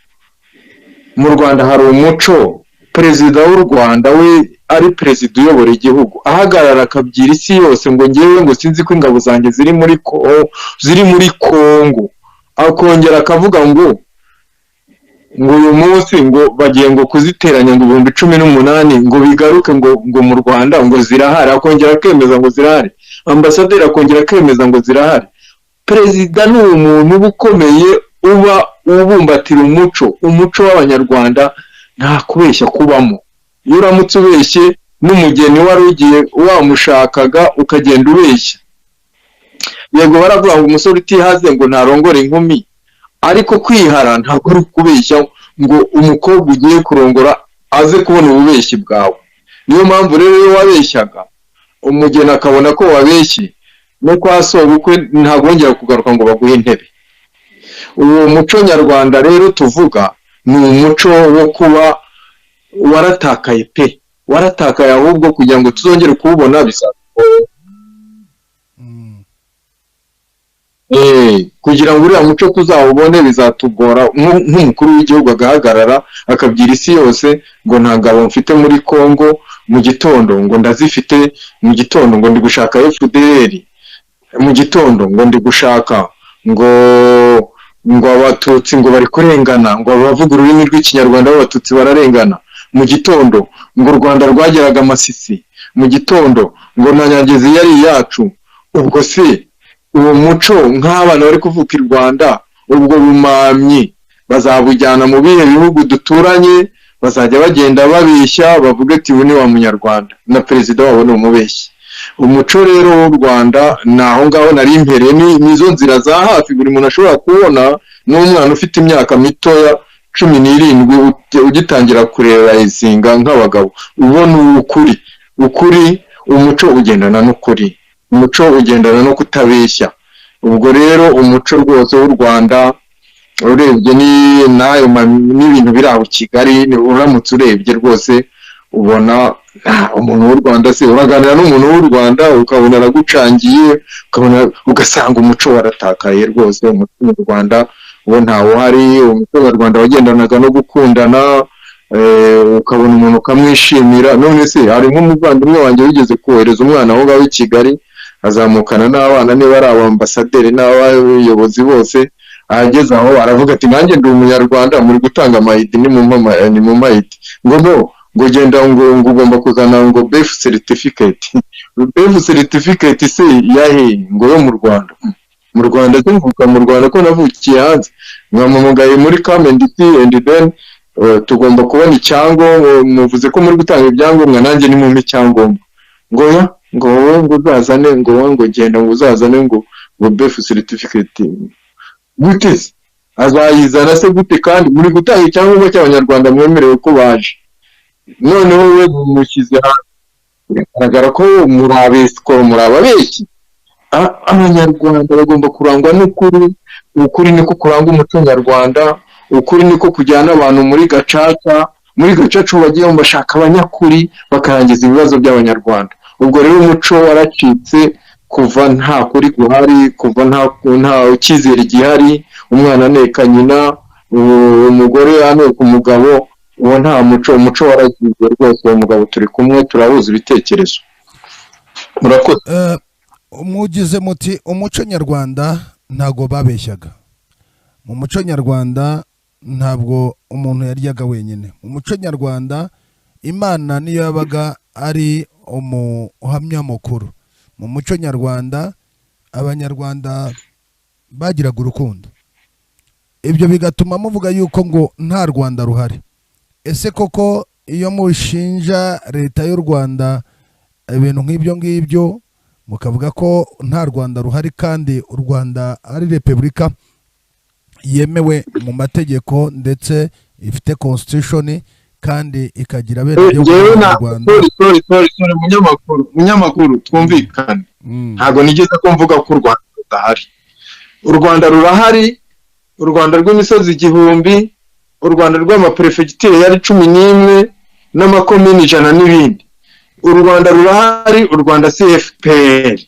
S5: mu Rwanda hari umuco, perezida w'u Rwanda we ari perezida uyobora igihugu, ahagarara akabwira isi yose ngo ngewe ngo sinzi ko ingabo zanjye ziri muri Kongo, akongera akavuga ngo uyu munsi ngo bagiye ngo kuziteranya ngo 18,000 ngo bigaruke ngo mu Rwanda, ngo zirahari, akongera akemeza ngo zirahari, ambasaderi akongera akemeza ngo zirahari. Perezida ni umuntu uba ukomeye, uba ubumbatira umuco. Umuco w'Abanyarwanda nta kubeshya kubamo. Iyo uramutse ubeshye n'umugeni wari ugiye wamushakaga, ukagenda ubeshya, yego baravuga ngo umusore utihaze ngo ntarongore inkumi, ariko kwihara ntabwo ari ukubeshya ngo umukobwa ugiye kurongora aze kubona ububeshyi bwawe. Niyo mpamvu rero iyo wabeshyaga, umugeni akabona ko wabeshye, no kwa sobukwe ntabwo wongera kugaruka ngo baguhe intebe. Uwo muco nyarwanda rero tuvuga ni umuco wo kuba waratakaye pe, waratakaye. Ahubwo kugira ngo tuzongere kuwubona bisaba kugira ngo uriya muco tuzawubone bizatugora. Nk'umukuru w'igihugu agahagarara akabwira isi yose ngo nta ngabo mfite muri Congo, mu gitondo ngo ndazifite, mu gitondo ngo ndi gushaka FDLR, mu gitondo ngo ndi gushaka ngo Abatutsi ngo bari kurengana, ngo abavuga ururimi rw'Ikinyarwanda b'Abatutsi bararengana, mu gitondo ngo u Rwanda rwageraga Amasisi, mu gitondo ngo na Nyangezi yari iyacu. Ubwo se uwo muco, nk'abana bari kuvuka i Rwanda, ubwo bumamyi bazabujyana mu bihe bihugu duturanye? Bazajya bagenda babeshya, bavuga ati ubu ni wa Munyarwanda, na perezida wabo ni umubeshyi. Umuco rero w'u Rwanda ni aho ngaho nari mpereye, nizo nzira za hafi buri muntu ashobora kubona, n'umwana ufite imyaka mitoya 17 ugitangira kureba izinga nk'abagabo, ubona ukuri. Ukuri, umuco ugendana n'ukuri, umuco ugendana no kutabeshya. Ubwo rero umuco rwose w'u Rwanda, urebye n'ayo n'ibintu biri aho i Kigali, uramutse urebye rwose ubona umuntu w'u Rwanda se, uraganira n'umuntu w'u Rwanda ukabona aragucangiye, ukabona ugasanga umuco waratakaye rwose. Umuco mu Rwanda uwo ntawuhari. Umuco nyarwanda wagendanaga no gukundana, ukabona umuntu ukamwishimira. None se hari nk'umuvandimwe wanjye wigeze kohereza umwana aho ngaho i Kigali, azamukana n'abana, niba ari abambasaderi n'abayobozi bose, ahageze aho aravuga ati nanjye ndi Umunyarwanda, muri gutanga ama ID, ni mu ma ID. Ngo no, ngo genda, ngo ugomba kuzana ngo birth certificate. Birth certificate se yahe? Ngo yo mu Rwanda. Mu Rwanda se mvuka mu Rwanda, ko navukiye hanze? Mwampamagaye muri come and see and then tugomba kubona icyangombwa. Muvuze ko muri gutanga ibyangombwa, nanjye ni mumpe icyangombwa. Ngo ya, ngo wowe ngo uzazane, ngo wowe ngo genda, ngo uzazane ngo birth certificate. Gute se? Azayizana se gute kandi muri gutanga icyangombwa cy'Abanyarwanda mwemerewe ko baje? Noneho we mumushyize hanze, biragaragara ko muri abesikoro, muri ababeshyi. Abanyarwanda bagomba kurangwa n'ukuri. Ukuri niko kuranga umuco nyarwanda, ukuri niko kujyana abantu muri gacaca. Muri gacaca ubu bagiye bashaka abanyakuri, bakarangiza ibibazo by'Abanyarwanda. Ubwo rero umuco waracitse kuva nta kuri guhari, kuva nta cyizere gihari, umwana aneka nyina, umugore aneka umugabo, uwo nta muco, umuco waragiye rwose. Uwo mugabo turi kumwe, turahuza ibitekerezo. Murakoze.
S1: Mugize muti umuco nyarwanda ntabwo babeshyaga. Mu muco nyarwanda ntabwo umuntu yaryaga wenyine. Mu muco nyarwanda Imana niyo yabaga ari umuhamya mukuru. Mu muco nyarwanda Abanyarwanda bagiraga urukundo. Ibyo bigatuma muvuga yuko ngo nta Rwanda ruhari. Ese koko iyo mushinja Leta y'u Rwanda ibintu nk'ibyo ngibyo, mukavuga ko nta Rwanda ruhari kandi u Rwanda ari repubulika yemewe mu mategeko, ndetse ifite constitution kandi ikagira abenegihugu
S5: Njyewe na
S1: Rwanda?
S5: Sorry, sorry, sorry, sorry, munyamakuru, munyamakuru, twumvikane. Ntabwo nigeze ko mvuga ko u Rwanda rudahari. U Rwanda rurahari, u Rwanda rw'imisozi igihumbi, u Rwanda rw'amaperefegitire yari 11 n'amakomini 100 n'ibindi. U Rwanda rurahari. U Rwanda si FPR.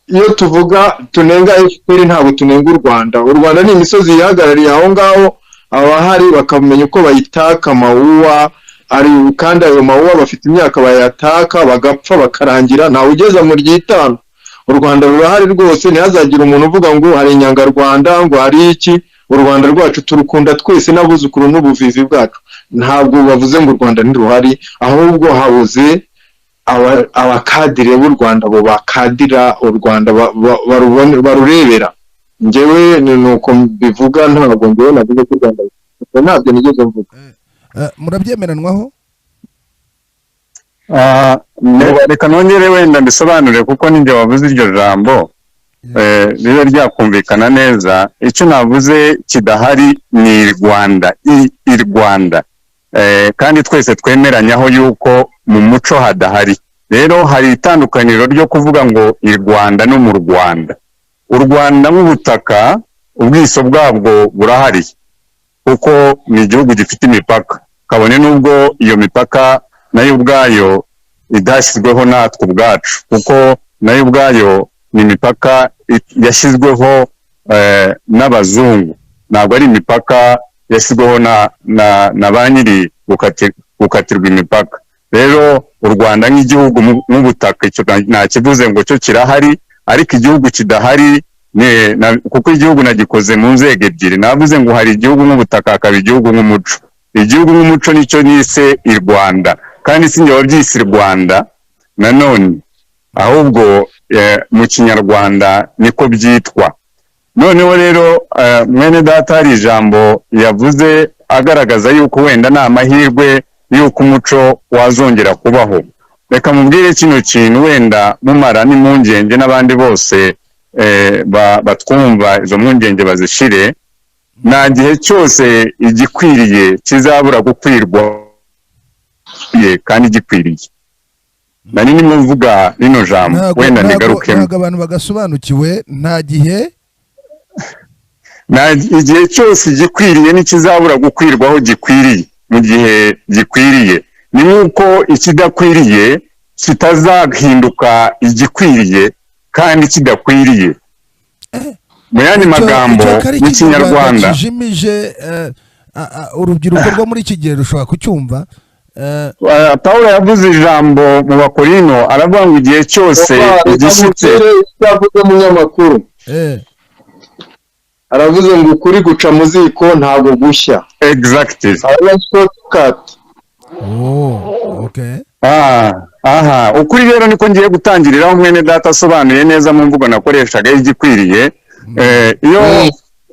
S5: Iyo tuvuga tunenga FPR, ntabwo tunenga u Rwanda. U Rwanda ni imisozi yihagarariye aho ngaho, abahari bakamenya uko bayitaka amawuwa ari, kandi ayo mawuwa bafite imyaka bayataka bagapfa bakarangira, ntawe ugeza mu ry'itanu. U Rwanda rurahari rwose. Ntihazagire umuntu uvuga ngo hari inyangarwanda, ngo hari iki. U Rwanda rwacu turukunda twese n'abuzukuru n'ubuvivi bwacu. Ntabwo bavuze ngo u Rwanda ntiruhari, ahubwo habuze abakadire b'u Rwanda, abo bakadira u Rwanda barurebera. Njyewe ni uko mbivuga. Ntabwo njyewe navuze ko u Rwanda, ntabyo nigeze mvuga.
S1: Murabyemeranwaho?
S6: Reka nongere wenda mbisobanure, kuko ninjye wavuze iryo jambo, ribe ryakumvikana neza. Icyo navuze kidahari ni i Rwanda, i Rwanda. Kandi twese twemeranyaho yuko mu muco hadahari. Rero hari itandukaniro ryo kuvuga ngo i Rwanda no mu Rwanda. U Rwanda nk'ubutaka, ubwiso bwabwo burahari, kuko ni igihugu gifite imipaka, kabone n'ubwo iyo mipaka nayo ubwayo idashyizweho natwe ubwacu, kuko nayo ubwayo ni imipaka yashyizweho n'abazungu, ntabwo ari imipaka yashyizweho na ba nyiri gukatirwa imipaka. Rero u Rwanda nk'igihugu nk'ubutaka, icyo ntakivuze ngo cyo kirahari, ariko igihugu kidahari kuko igihugu nagikoze mu nzego ebyiri. Navuze ngo hari igihugu nk'ubutaka, hakaba igihugu nk'umuco. Igihugu nk'umuco nicyo nise i Rwanda, kandi si njye wabyise i Rwanda nanone, ahubwo mu Kinyarwanda niko byitwa. Noneho rero mwene data hari ijambo yavuze agaragaza yuko wenda ni amahirwe yuko umuco wazongera kubaho. Reka mubwire kino kintu, wenda mumara n'impungenge n'abandi bose batwumva, izo mpungenge bazishire. Nta gihe cyose igikwiriye kizabura gukwirwa kandi gikwiriye. Nari ndimo mvuga rino jambo, wenda nigarukemo.
S1: Ntabwo abantu bagasobanukiwe. Nta gihe
S6: Nta igihe cyose igikwiriye ntikizabura gukwirwaho gikwiriye mu gihe gikwiriye. Ni nk'uko ikidakwiriye kitazahinduka igikwiriye kandi kidakwiriye. Mu yandi magambo,
S1: Icyo kari
S6: mu Kinyarwanda
S1: kijimije, urubyiruko rwo muri iki gihe rushobora kucyumva.
S6: Pawulo yavuze ijambo mu Bakorino, aravuga ngo igihe cyose igishyitse
S5: Icyo avuze, munyamakuru, aravuze ngo ukuri guca mu ziko ntabwo gushya.
S6: Exactly.
S5: Aba shortcut.
S1: Oh, okay.
S6: Aha ukuri rero niko ngiye gutangiriraho. Mwene data asobanuye neza mu mvugo nakoreshaga y'igikwiriye.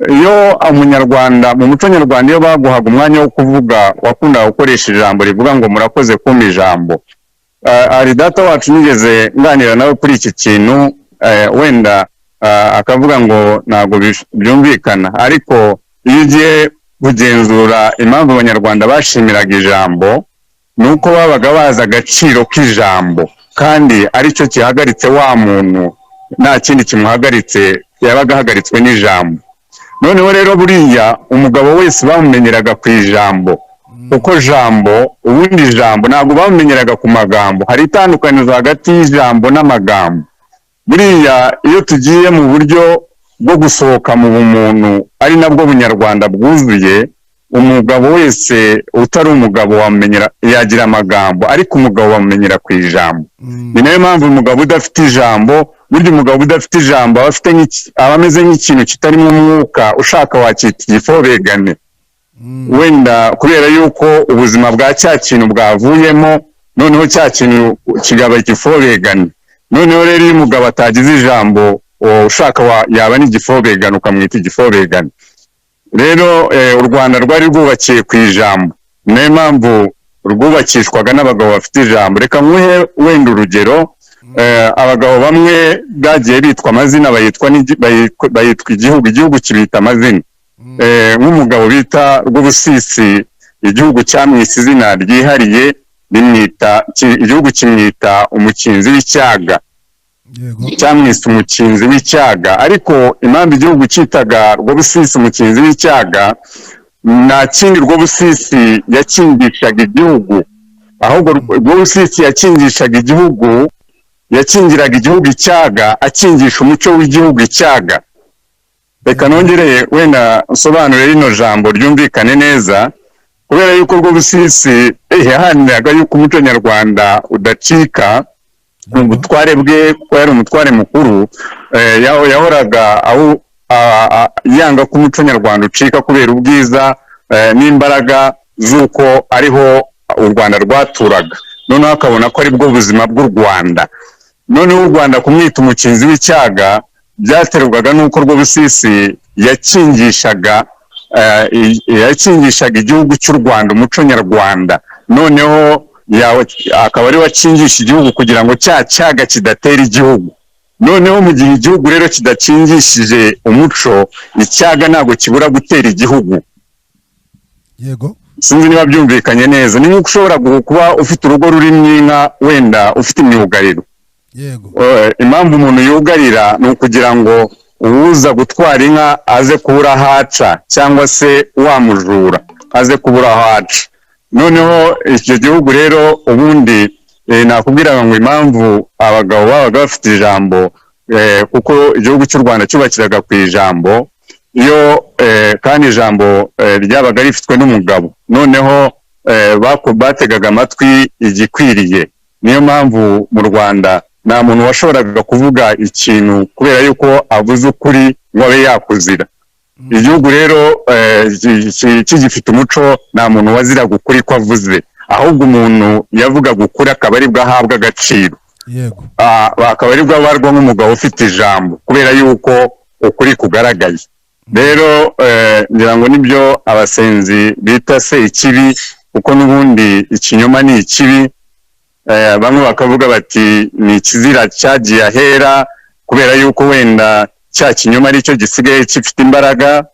S6: Iyo umunyarwanda mu muco nyarwanda, iyo baguhaga umwanya wo kuvuga, wakundaga gukoresha ijambo rivuga ngo "Murakoze kumpa ijambo." Hari data wacu nigeze nganira nawe kuri iki kintu, wenda akavuga ngo ntabwo byumvikana, ariko Iyo ugiye kugenzura impamvu Abanyarwanda bashimiraga ijambo, ni uko babaga bazi agaciro k'ijambo, kandi aricyo gihagaritse wa muntu, nta kindi kimuhagaritse, yabaga ahagaritswe n'ijambo. Noneho rero buriya umugabo wese bamumenyeraga ku ijambo, kuko jambo, ubundi ijambo ntabwo bamumenyeraga ku magambo. Hari itandukaniro hagati y'ijambo n'amagambo. Buriya iyo tugiye mu buryo bwo gusohoka mu bumuntu, ari nabwo bunyarwanda bwuzuye, umugabo wese utari umugabo wamumenyera, yagira amagambo, ariko umugabo bamumenyera ku ijambo. Ni nayo mpamvu umugabo udafite ijambo, burya umugabo udafite ijambo aba afite aba ameze nk'ikintu kitarimo umwuka, ushaka wakita igifobegane. Wenda kubera yuko ubuzima bwa cya kintu bwavuyemo, noneho cya kintu kigaba igifobegane. Noneho rero iyo umugabo atagize ijambo, ushaka yaba n'igifobegane, ukamwita igifobegane. Rero u Rwanda rwari rwubakiye ku ijambo, niyo mpamvu rwubakishwaga n'abagabo bafite ijambo. Reka nkuhe wenda urugero. Abagabo bamwe bagiye bitwa amazina, bayitwa bayitwa igihugu, igihugu kibita amazina. Nk'umugabo bita Rwubusisi, igihugu cyamwise izina ryihariye, rimwita igihugu kimwita umukinzi w'icyaga. Cyamwise umukinzi w'icyaga, ariko impamvu igihugu cyitaga Rwubusisi umukinzi w'icyaga, nta kindi Rwubusisi yakingishaga igihugu, ahubwo Rwubusisi yakingishaga igihugu, yakingiraga igihugu icyaga, akingisha umuco w'igihugu icyaga. Reka nongere wenda nsobanure rino jambo ryumvikane neza, kubera yuko Rwubusisi yaharaniraga yuko umuco nyarwanda udacika mu butware bwe, kuko yari umutware mukuru. Yahoraga yanga ko umuco nyarwanda ucika kubera ubwiza n'imbaraga z'uko ariho u Rwanda rwaturaga. Noneho akabona ko ari bwo buzima bw'u Rwanda. Noneho u Rwanda kumwita umukinzi w'icyaga byaterwaga n'uko Rwubusisi yakingishaga igihugu cy'u Rwanda umuco nyarwanda. Noneho akaba ari we akingisha igihugu kugira ngo cya cyaga kidatera igihugu. Noneho mu gihe igihugu rero kidakingishije umuco, icyaga ntabwo kibura gutera igihugu. Sinzi niba byumvikanye neza. Ni nk'uko ushobora kuba ufite urugo rurimo inka, wenda ufite imyugariro. Impamvu umuntu yugarira ni ukugira ngo uwuza gutwara inka aze kubura aho aca, cyangwa se wamujura aze kubura aho aca. Noneho icyo gihugu rero ubundi nakubwiraga ngo impamvu abagabo babaga bafite ijambo, kuko igihugu cy'u Rwanda cyubakiraga ku ijambo, iyo kandi ijambo ryabaga rifitwe n'umugabo. Noneho bategaga amatwi igikwiriye. Niyo mpamvu mu Rwanda nta muntu washoboraga kuvuga ikintu kubera yuko avuze ukuri ngo abe yakuzira. Igihugu rero kigifite umuco, nta muntu waziraga ukuri ko avuze, ahubwo umuntu yavugaga ukuri akaba aribwo ahabwa agaciro. Akaba aribwo abarwa nk'umugabo ufite ijambo, kubera yuko ukuri kugaragaye. Rero ngira ngo nibyo abasenzi bita se ikibi, kuko n'ubundi ikinyoma ni ikibi. Bamwe bakavuga bati ni ikizira cyagiye ahera, kubera yuko wenda cya kinyoma aricyo gisigaye gifite imbaraga.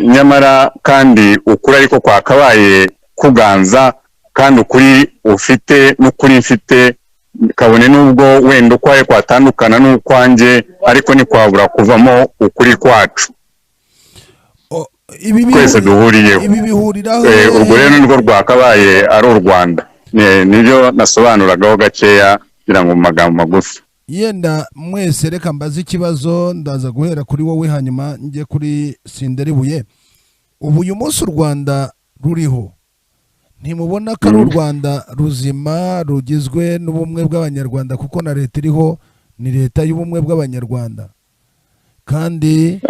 S6: Nyamara kandi ukuri ariko kwakabaye kuganza, kandi ukuri ufite n'ukuri mfite, kabone n'ubwo wenda ukwaye kwatandukana n'ukwanjye, ariko ntikwabura kuvamo ukuri kwacu twese duhuriyeho.
S1: Ibi bihuriraho.
S6: Urwo rero nirwo rwakabaye ari u Rwanda. Nibyo nasobanuragaho gakeya kugira ngo mu magambo magufi.
S1: Yenda mwese reka mbaze ikibazo, ndaza guhera kuri wowe hanyuma njye kuri Sinderibuye. Ubu uyu munsi u Rwanda ruriho, ntimubona ko ari u Rwanda ruzima rugizwe n'ubumwe bw'Abanyarwanda, kuko na leta iriho ni leta y'ubumwe bw'Abanyarwanda, kandi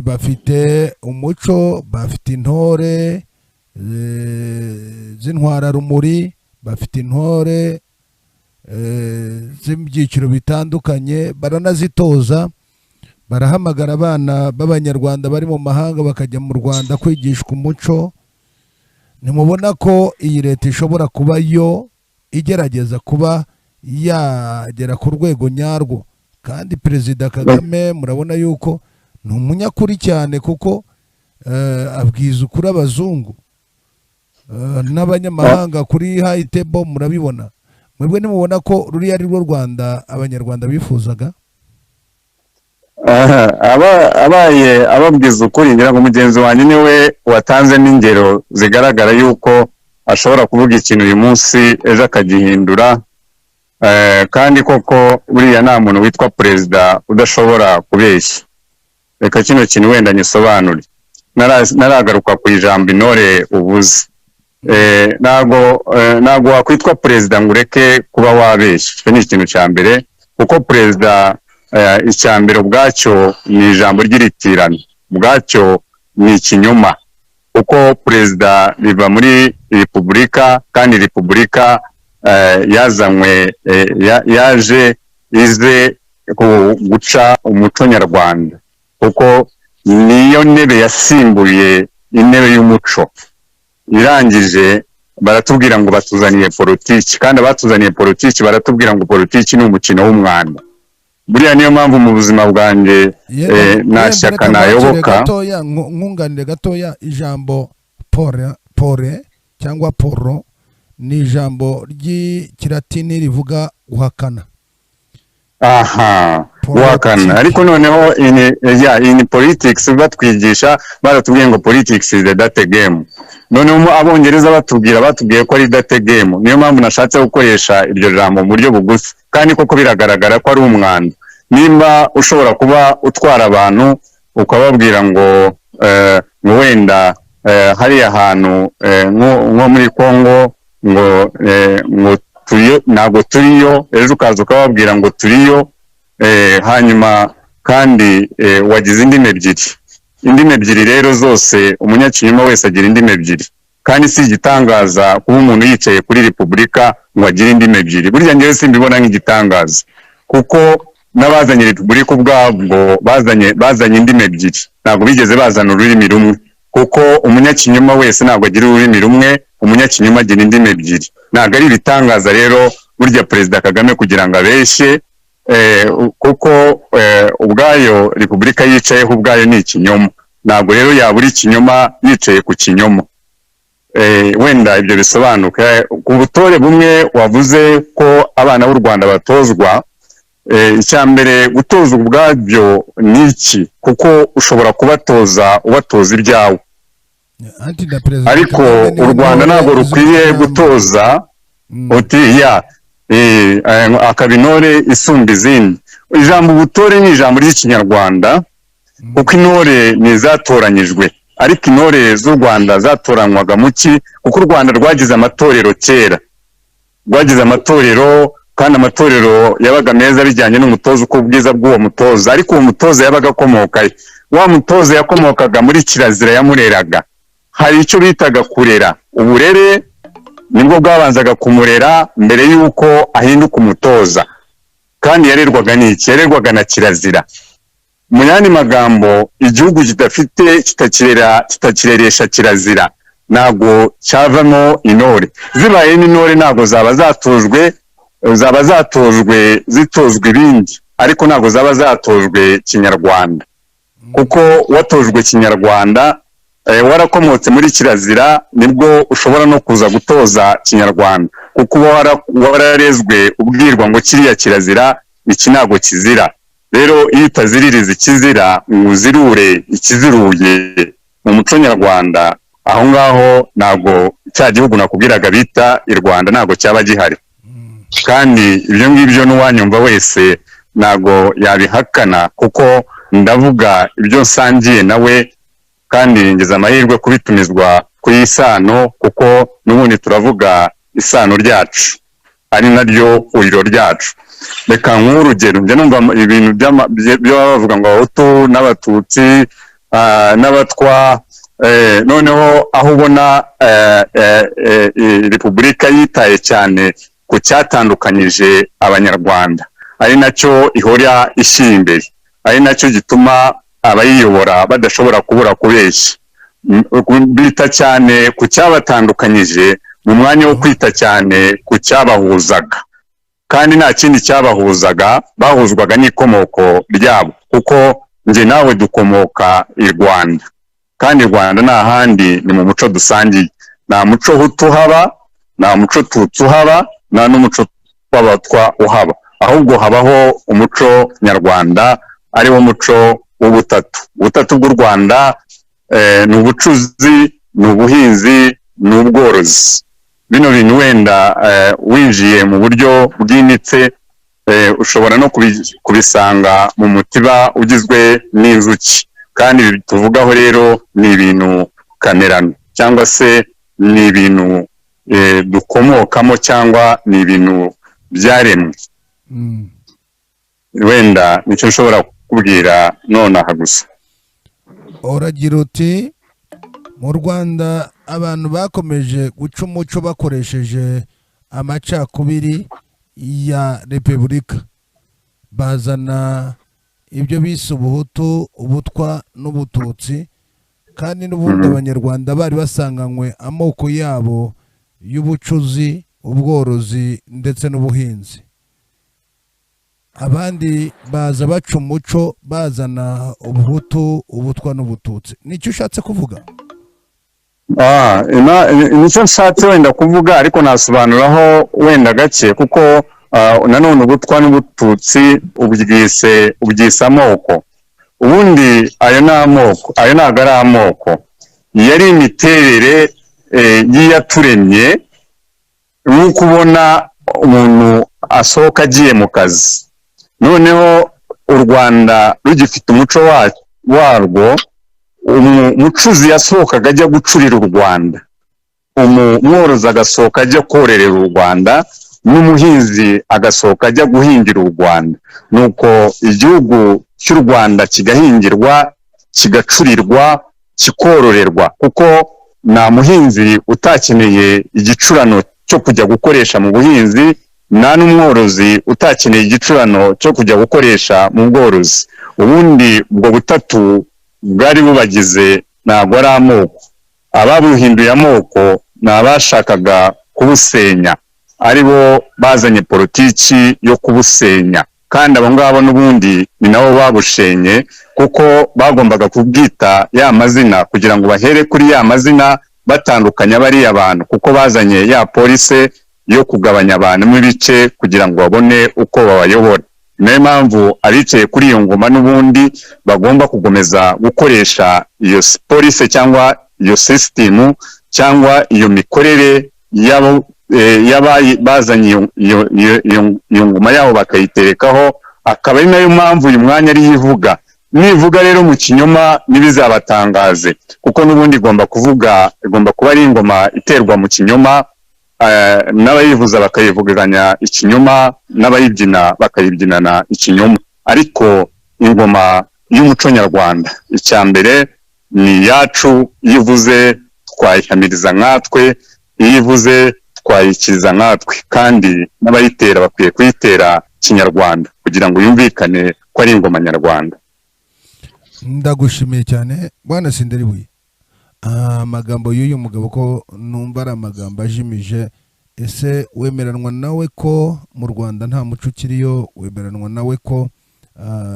S1: bafite umuco, bafite intore z'intwararumuri, bafite intore z'ibyiciro bitandukanye, baranazitoza, barahamagara abana b'Abanyarwanda bari mu mahanga bakajya mu Rwanda kwigishwa umuco. Ntimubona ko iyi leta ishobora kuba yo igerageza kuba yagera ku rwego nyarwo? Kandi Perezida Kagame murabona yuko ni umunyakuri cyane, kuko Abwiza ukuri abazungu n'abanyamahanga kuri high table. Murabibona mwebwe, nimubona ko ruriya ari rwo Rwanda Abanyarwanda bifuzaga?
S6: Aha, abaye ababwiza ukuri, ngira ngo mugenzi wanjye niwe watanze n'ingero zigaragara yuko ashobora kuvuga ikintu uyu munsi, ejo akagihindura. Kandi koko buriya nta muntu witwa perezida udashobora kubeshya. Reka kino kintu wenda nyisobanure. Naragaruka ku ijambo intore ubuze. Ntabwo wakwitwa perezida ngo ureke kuba wabeshya. Icyo ni ikintu cya mbere, kuko perezida, icya mbere ubwacyo ni ijambo ry'iritirano, ubwacyo ni ikinyoma, kuko perezida riva muri repubulika, kandi repubulika yazanywe, yaje ize guca umuco nyarwanda, kuko niyo ntebe yasimbuye intebe y'umuco. Irangije baratubwira ngo batuzaniye politiki, kandi abatuzaniye politiki baratubwira ngo politiki ni umukino w'umwanda. Buriya niyo mpamvu mu buzima bwanjye nta
S1: Yenda
S6: shyaka
S1: reka nkwakire
S6: nayoboka.
S1: gatoya, nkunganire gatoya. Ijambo pore, pore cyangwa poro, ni ijambo ry'ikilatini rivuga guhakana.
S6: Aha.
S1: Politiki.
S6: Guhakana. Ariko noneho in politics batwigisha, baratubwiye ngo politics is the dirty game. Noneho Abongereza batubwiye ko ari dirty game. Niyo mpamvu nashatse gukoresha iryo jambo mu buryo bugufi, kandi koko biragaragara ko ari umwanda. Nimba ushobora kuba utwara abantu ukababwira ngo wenda hariya hantu nko muri Congo ngo turiyo, ntabwo turiyo, ejo ukaza ukababwira ngo turiyo, hanyuma kandi wagize indimi ebyiri. Indimi ebyiri rero zose, umunyakinyoma wese agira indimi ebyiri, kandi si igitangaza kuba umuntu yicaye kuri repubulika ngo agire indimi ebyiri. Burya njyewe simbibona nk'igitangaza, kuko n'abazanye repubulika ubwabwo bazanye indimi ebyiri, ntabwo bigeze bazana ururimi rumwe, kuko umunyakinyoma wese ntabwo agira ururimi rumwe, umunyakinyoma agira indimi ebyiri. Ntabwo ari ibitangaza rero burya Perezida Kagame kugira ngo abeshye, kuko ubwayo repubulika yicayeho ubwayo ni ikinyoma. Ntabwo rero yabura ikinyoma yicaye ku kinyoma. Wenda ibyo bisobanuka. Ku butore bumwe wavuze ko abana b'u Rwanda batozwa, icya mbere, gutoza ubwabyo ni iki? Kuko ushobora kubatoza ubatoza ibyawe.
S1: Anti na Perezida
S6: Ariko
S1: Kagame niwe
S6: u Rwanda
S1: ntore
S6: ntabwo
S1: izi
S6: rukwiye
S1: urugamba.
S6: gutoza. Uti ya akaba intore isumba izindi. Ijambo ubutore ni ijambo ry'Ikinyarwanda, kuko intore ni izatoranyijwe. Ariko intore z'u Rwanda zatoranywaga mu ki? Kuko u Rwanda rwagize amatorero kera, rwagize amatorero, kandi amatorero yabaga meza bijyanye n'umutoza, uko ubwiza bw'uwo mutoza. Ariko uwo mutoza yabaga akomokayo? Wa mutoza yakomokaga muri kirazira yamureraga. Hari icyo bitaga kurera. Uburere nibwo bwabanzaga kumurera mbere y'uko ahinduka umutoza. Kandi yarerwaga n'iki? Yarerwaga na kirazira. Mu yandi magambo, igihugu kidafite, kitakirera, kitakireresha kirazira, ntabwo cyavamo intore. Zibaye n'intore ntabwo zaba zatojwe, zaba zatojwe zitozwa ibindi, ariko ntabwo zaba zatojwe Kinyarwanda, kuko watojwe Kinyarwanda, warakomotse muri kirazira, nibwo ushobora no kuza gutoza Kinyarwanda, kuko uba wararezwe ubwirwa ngo kiriya kirazira, iki ntabwo kizira. Rero iyo utaziririza ikizira ngo uzirure ikiziruye mu muco nyarwanda, aho ngaho ntabwo cya gihugu nakubwiraga bita i Rwanda ntabwo cyaba gihari. Kandi ibyo ngibyo n'uwanyumva wese ntabwo yabihakana, kuko ndavuga ibyo nsangiye nawe, kandi ngize amahirwe kubitumizwa ku Isano, kuko n'ubundi turavuga isano ryacu ari naryo huriro ryacu. Reka nk'urugero, njya numva ibintu byo baba bavuga ngo Abahutu n'Abatutsi n'Abatwa. Noneho aho ubona repubulika yitaye cyane ku cyatandukanyije Abanyarwanda, ari nacyo ihora ishyira imbere, ari nacyo gituma abayiyobora badashobora kubura kubeshya. Bita cyane ku cyabatandukanyije mu mwanya wo kwita cyane ku cyabahuzaga. Kandi nta kindi cyabahuzaga, bahuzwaga n'ikomoko ryabo, kuko njye nawe dukomoka i Rwanda. Kandi Rwanda nta handi, ni mu muco dusangiye. Nta muco Hutu uhaba, nta muco Tutsi uhaba, nta n'umuco w'Abatwa uhaba, ahubwo habaho umuco nyarwanda, ariwo muco w'ubutatu. Ubutatu bw'u Rwanda ni ubucuzi, ni ubuhinzi, ni ubworozi. Bino bintu wenda winjiye mu buryo bwimbitse, ushobora no kubisanga mu mutiba ugizwe n'inzuki. Kandi ibi tuvugaho rero ni ibintu kamerano, cyangwa se ni ibintu dukomokamo, cyangwa ni ibintu byaremwe. Wenda nicyo nshobora kukubwira nonaha gusa.
S1: Uragira uti mu Rwanda abantu bakomeje guca umuco bakoresheje amacakubiri ya repubulika, bazana ibyo bise Ubuhutu, Ubutwa n'Ubututsi, kandi n'ubundi Abanyarwanda bari basanganywe amoko yabo y'ubucuzi, ubworozi ndetse n'ubuhinzi. Abandi baza baca umuco bazana Ubuhutu, Ubutwa n'Ubututsi. Nicyo ushatse kuvuga?
S6: Nicyo nshatse wenda kuvuga, ariko nasobanuraho wenda gake, kuko nanone Ubutwa n'Ubututsi ubyise amoko. Ubundi ayo ni amoko, ayo ntabwo ari amoko, yari imiterere y'iyaturemye, nk'uko ubona umuntu asohoka agiye mu kazi. Noneho u Rwanda rugifite umuco warwo, umucuzi yasohokaga ajya gucurira u Rwanda, umworozi agasohoka ajya kororera u Rwanda, n'umuhinzi agasohoka ajya guhingira u Rwanda. Nuko igihugu cy'u Rwanda kigahingirwa, kigacurirwa, kikororerwa, kuko nta muhinzi utakeneye igicurano cyo kujya gukoresha mu buhinzi, nta n'umworozi utakeneye igicurano cyo kujya gukoresha mu bworozi. Ubundi ubwo butatu bwari bubagize ntabwo ari amoko. Ababuhinduye amoko ni abashakaga kubusenya, ari bo bazanye politiki yo kubusenya. Kandi abo ngabo n'ubundi ni nabo babushenye, kuko bagombaga kubwita ya mazina kugira ngo bahere kuri ya mazina batandukanya bariya bantu, kuko bazanye ya policy yo kugabanya abantu mu ibice kugira ngo babone uko babayobora. Niyo mpamvu abicaye kuri iyo ngoma n'ubundi bagomba gukomeza gukoresha iyo policy, cyangwa iyo sisitemu, cyangwa iyo mikorere y'abo bazanye iyo ngoma yabo bakayiterekaho. Akaba ari nayo mpamvu uyu mwanya ariyo ivuga. Nivuga rero mu kinyoma ntibizabatangaze, kuko n'ubundi igomba kuvuga, igomba kuba ari ingoma iterwa mu kinyoma, n'abayivuza bakayivuganya ikinyoma, n'abayibyina bakayibyinana ikinyoma. Ariko ingoma y'umuco nyarwanda, icya mbere ni iyacu. Iyo ivuze twayihamiriza nkatwe, iyo ivuze twayikiriza nkatwe, kandi n'abayitera bakwiye kuyitera kinyarwanda kugira ngo yumvikane ko ari ingoma nyarwanda.
S1: Ndagushimiye cyane, bwana Sinderibuye. Amagambo y'uyu mugabo ko numva ari amagambo ajimije, ese wemeranwa nawe ko mu Rwanda nta muco ukiriyo? Wemeranwa nawe ko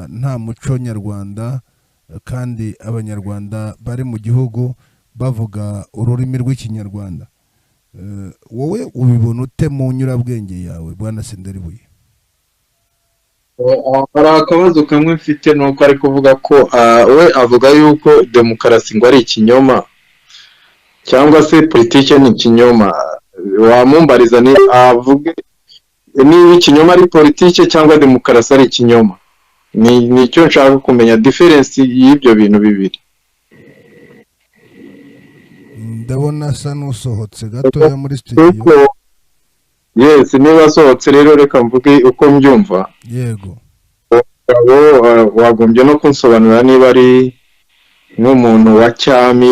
S1: nta muco nyarwanda, kandi Abanyarwanda bari mu gihugu bavuga ururimi rw'Ikinyarwanda? Wowe ubibona ute mu nyurabwenge yawe, bwana Sinderibuye?
S5: Hari akabazo kamwe mfite, ni uko ari kuvuga ko we avuga yuko demokarasi ngo ari ikinyoma, cyangwa se politike ni ikinyoma. Wamumbariza ni avuge niba ikinyoma ari politike cyangwa demokarasi ari ikinyoma. Ni icyo nshaka kumenya, différence y'ibyo bintu bibiri.
S1: Ndabona asa n'usohotse gatoya muri studio.
S5: Kuko yes, niba asohotse rero, reka mvuge uko mbyumva.
S1: Yego.
S5: Mugabo wagombye no kunsobanurira niba ari nk'umuntu wa cyami,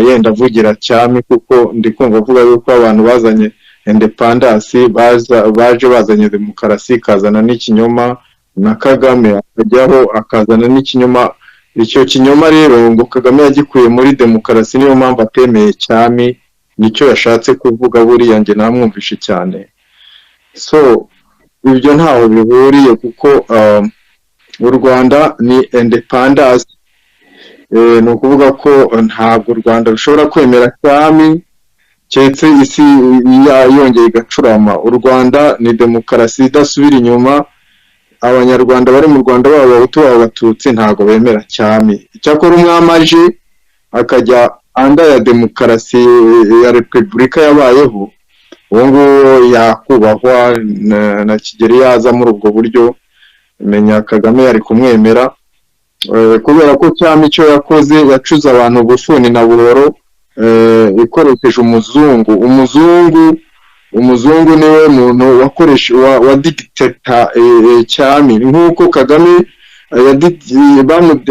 S5: yenda avugira cyami, kuko ndi kumva avuga yuko abantu bazanye independence baza baje bazanye demokarasi, ikazana n'ikinyoma, na Kagame akajyaho akazana n'ikinyoma. Icyo kinyoma rero ngo Kagame yagikuye muri demokarasi, niyo mpamvu atemeye cyami. Nicyo yashatse kuvuga buriya, njye namwumvishe cyane. So ibyo ntaho bihuriye, kuko u Rwanda ni independence. Ni ukuvuga ko ntabwo u Rwanda rushobora kwemera cyami, keretse isi yongeye igacurama. U Rwanda ni demokarasi idasubira inyuma. Abanyarwanda bari mu Rwanda, baba Abahutu, baba Abatutsi, ntabwo bemera cyami. Icyakora umwami aje akajya anda ya demokarasi ya repubulika yabayeho, uwo nguwo yakubahwa. Na Kigeli yaza muri ubwo buryo, menya Kagame yari kumwemera, kubera ko cyami icyo yakoze, yacuze abantu bufuni na buhoro, ikoresheje umuzungu. Umuzungu niwe muntu wakoresha wa dictata cyami. Nk'uko Kagame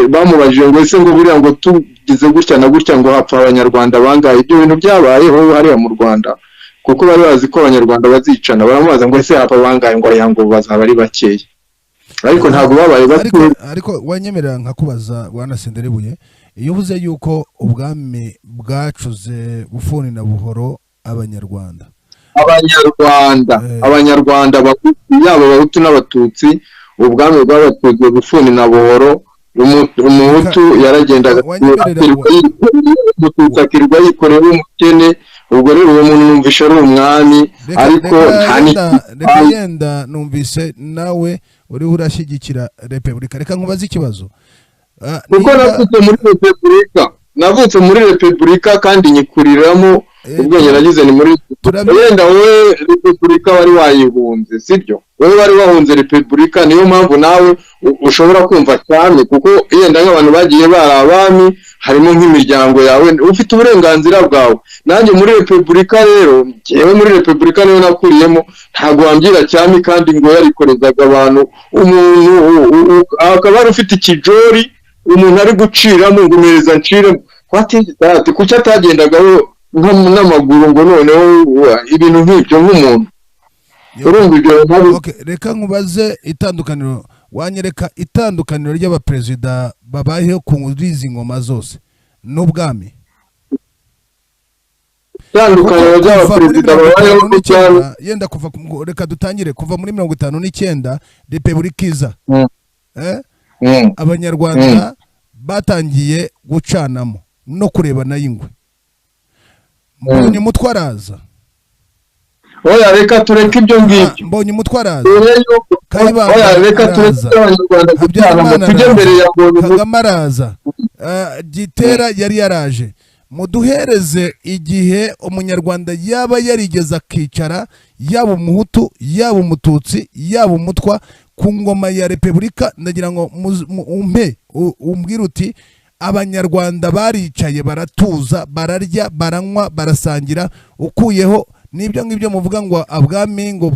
S5: bamubajije ngo: "Ese ngo buriya ngo tugize gutya na gutya, ngo hapfa Abanyarwanda bangahe?" Ibyo bintu byabayeho hariya mu Rwanda, kuko bari bazi ko Abanyarwanda bazicana. Baramubaza ngo: "Ese hapfa bangahe?" Ngo: "Aya, ngo bazaba ari bakeya." Ariko ntabwo babaye
S1: Ariko
S5: bakeya.
S1: Ariko wanyemerera nkakubaza, bwana Senderebuye, iyo uvuze yuko ubwami bwacuze bufuni na buhoro Abanyarwanda,
S5: Abanyarwanda, Abanyarwanda bagufi, yaba Abahutu n'Abatutsi, ubwami bw'Abatutsi bufuni na buhoro. Umuhutu yaragendaga
S1: Wanyemerera
S5: akirirwa yikoreye, Umututsi akirirwa yikoreye w'umukene. Ubwo rero uwo muntu numvisha ari umwami,
S1: Reka
S5: ariko
S1: reka
S5: nta
S1: yenda, reka yenda numvise nawe uriho urashyigikira repubulika. Reka nkubaze ikibazo.
S5: Kuko navutse muri repubulika, navutse muri repubulika kandi nyikuriramo. Ubwenge nagize ni muri wenda wowe repubulika wari wayihunze, sibyo? Wowe wari wahunze repubulika, niyo mpamvu nawe ushobora kumva cyane, kuko yenda nk'abantu bagiye bari abami, harimo nk'imiryango yawe, ufite uburenganzira bwawe. Nanjye muri repubulika rero, njyewe muri repubulika niyo nakuriyemo. Ntabwo wambwira cyami kandi ngo yarikorezaga abantu, umuntu akaba yari ufite ikijori, umuntu ari guciramo ngo: "Umereza nciremo." Ati kuki atagendagaho n'amaguru? Ngo noneho ibintu nk'ibyo, nk'umuntu urumva ibyo
S1: Okay, reka nkubaze itandukaniro. Wanyereka itandukaniro ry'abaperezida babayeho kuri izi ngoma zose n'ubwami?
S5: Itandukaniro
S1: Kuko kuva muri
S5: ry'abaperezida
S1: mirongo
S5: babayeho
S1: itanu
S5: ku cyaro
S1: n'icyenda, yenda kuva reka dutangire kuva muri 59 repubulika iza, Abanyarwanda batangiye gucanamo no kurebana y'ingwe. Mbonye umutwe araza.
S5: Oya, reka tureke ibyo ngibyo.
S1: Mbonye umutwe araza.
S5: Mbere yuko
S1: Kayibanda
S5: oya, reka tureke
S1: araza.
S5: Abanyarwanda gucana ngo
S1: Habyarimana
S5: tujye
S1: araza.
S5: mbere ya Mbonyi.
S1: Kagame araza. Gitera yari yaraje. Muduhereze igihe Umunyarwanda yaba yarigeze akicara, yaba Umuhutu, yaba Umututsi, yaba Umutwa, ku ngoma ya repubulika. Ndagira ngo umpe umbwire uti: "Abanyarwanda baricaye, baratuza, bararya, baranywa, barasangira," ukuyeho n'ibyo ngibyo muvuga ngo abwami ngo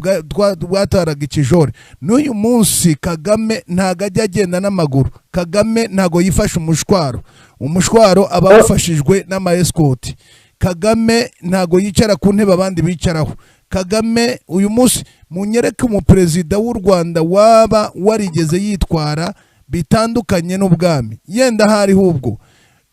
S1: bwatwaraga ikijore. N'uyu munsi Kagame ntago ajya agenda n'amaguru. Kagame ntago yifashe umushwaro, umushwaro aba awufashijwe n'ama-escort. Kagame ntago yicara ku ntebe abandi bicaraho. Kagame uyu munsi, munyereke umuperezida w'u Rwanda waba warigeze yitwara bitandukanye n'ubwami. Yenda ahariho ubwo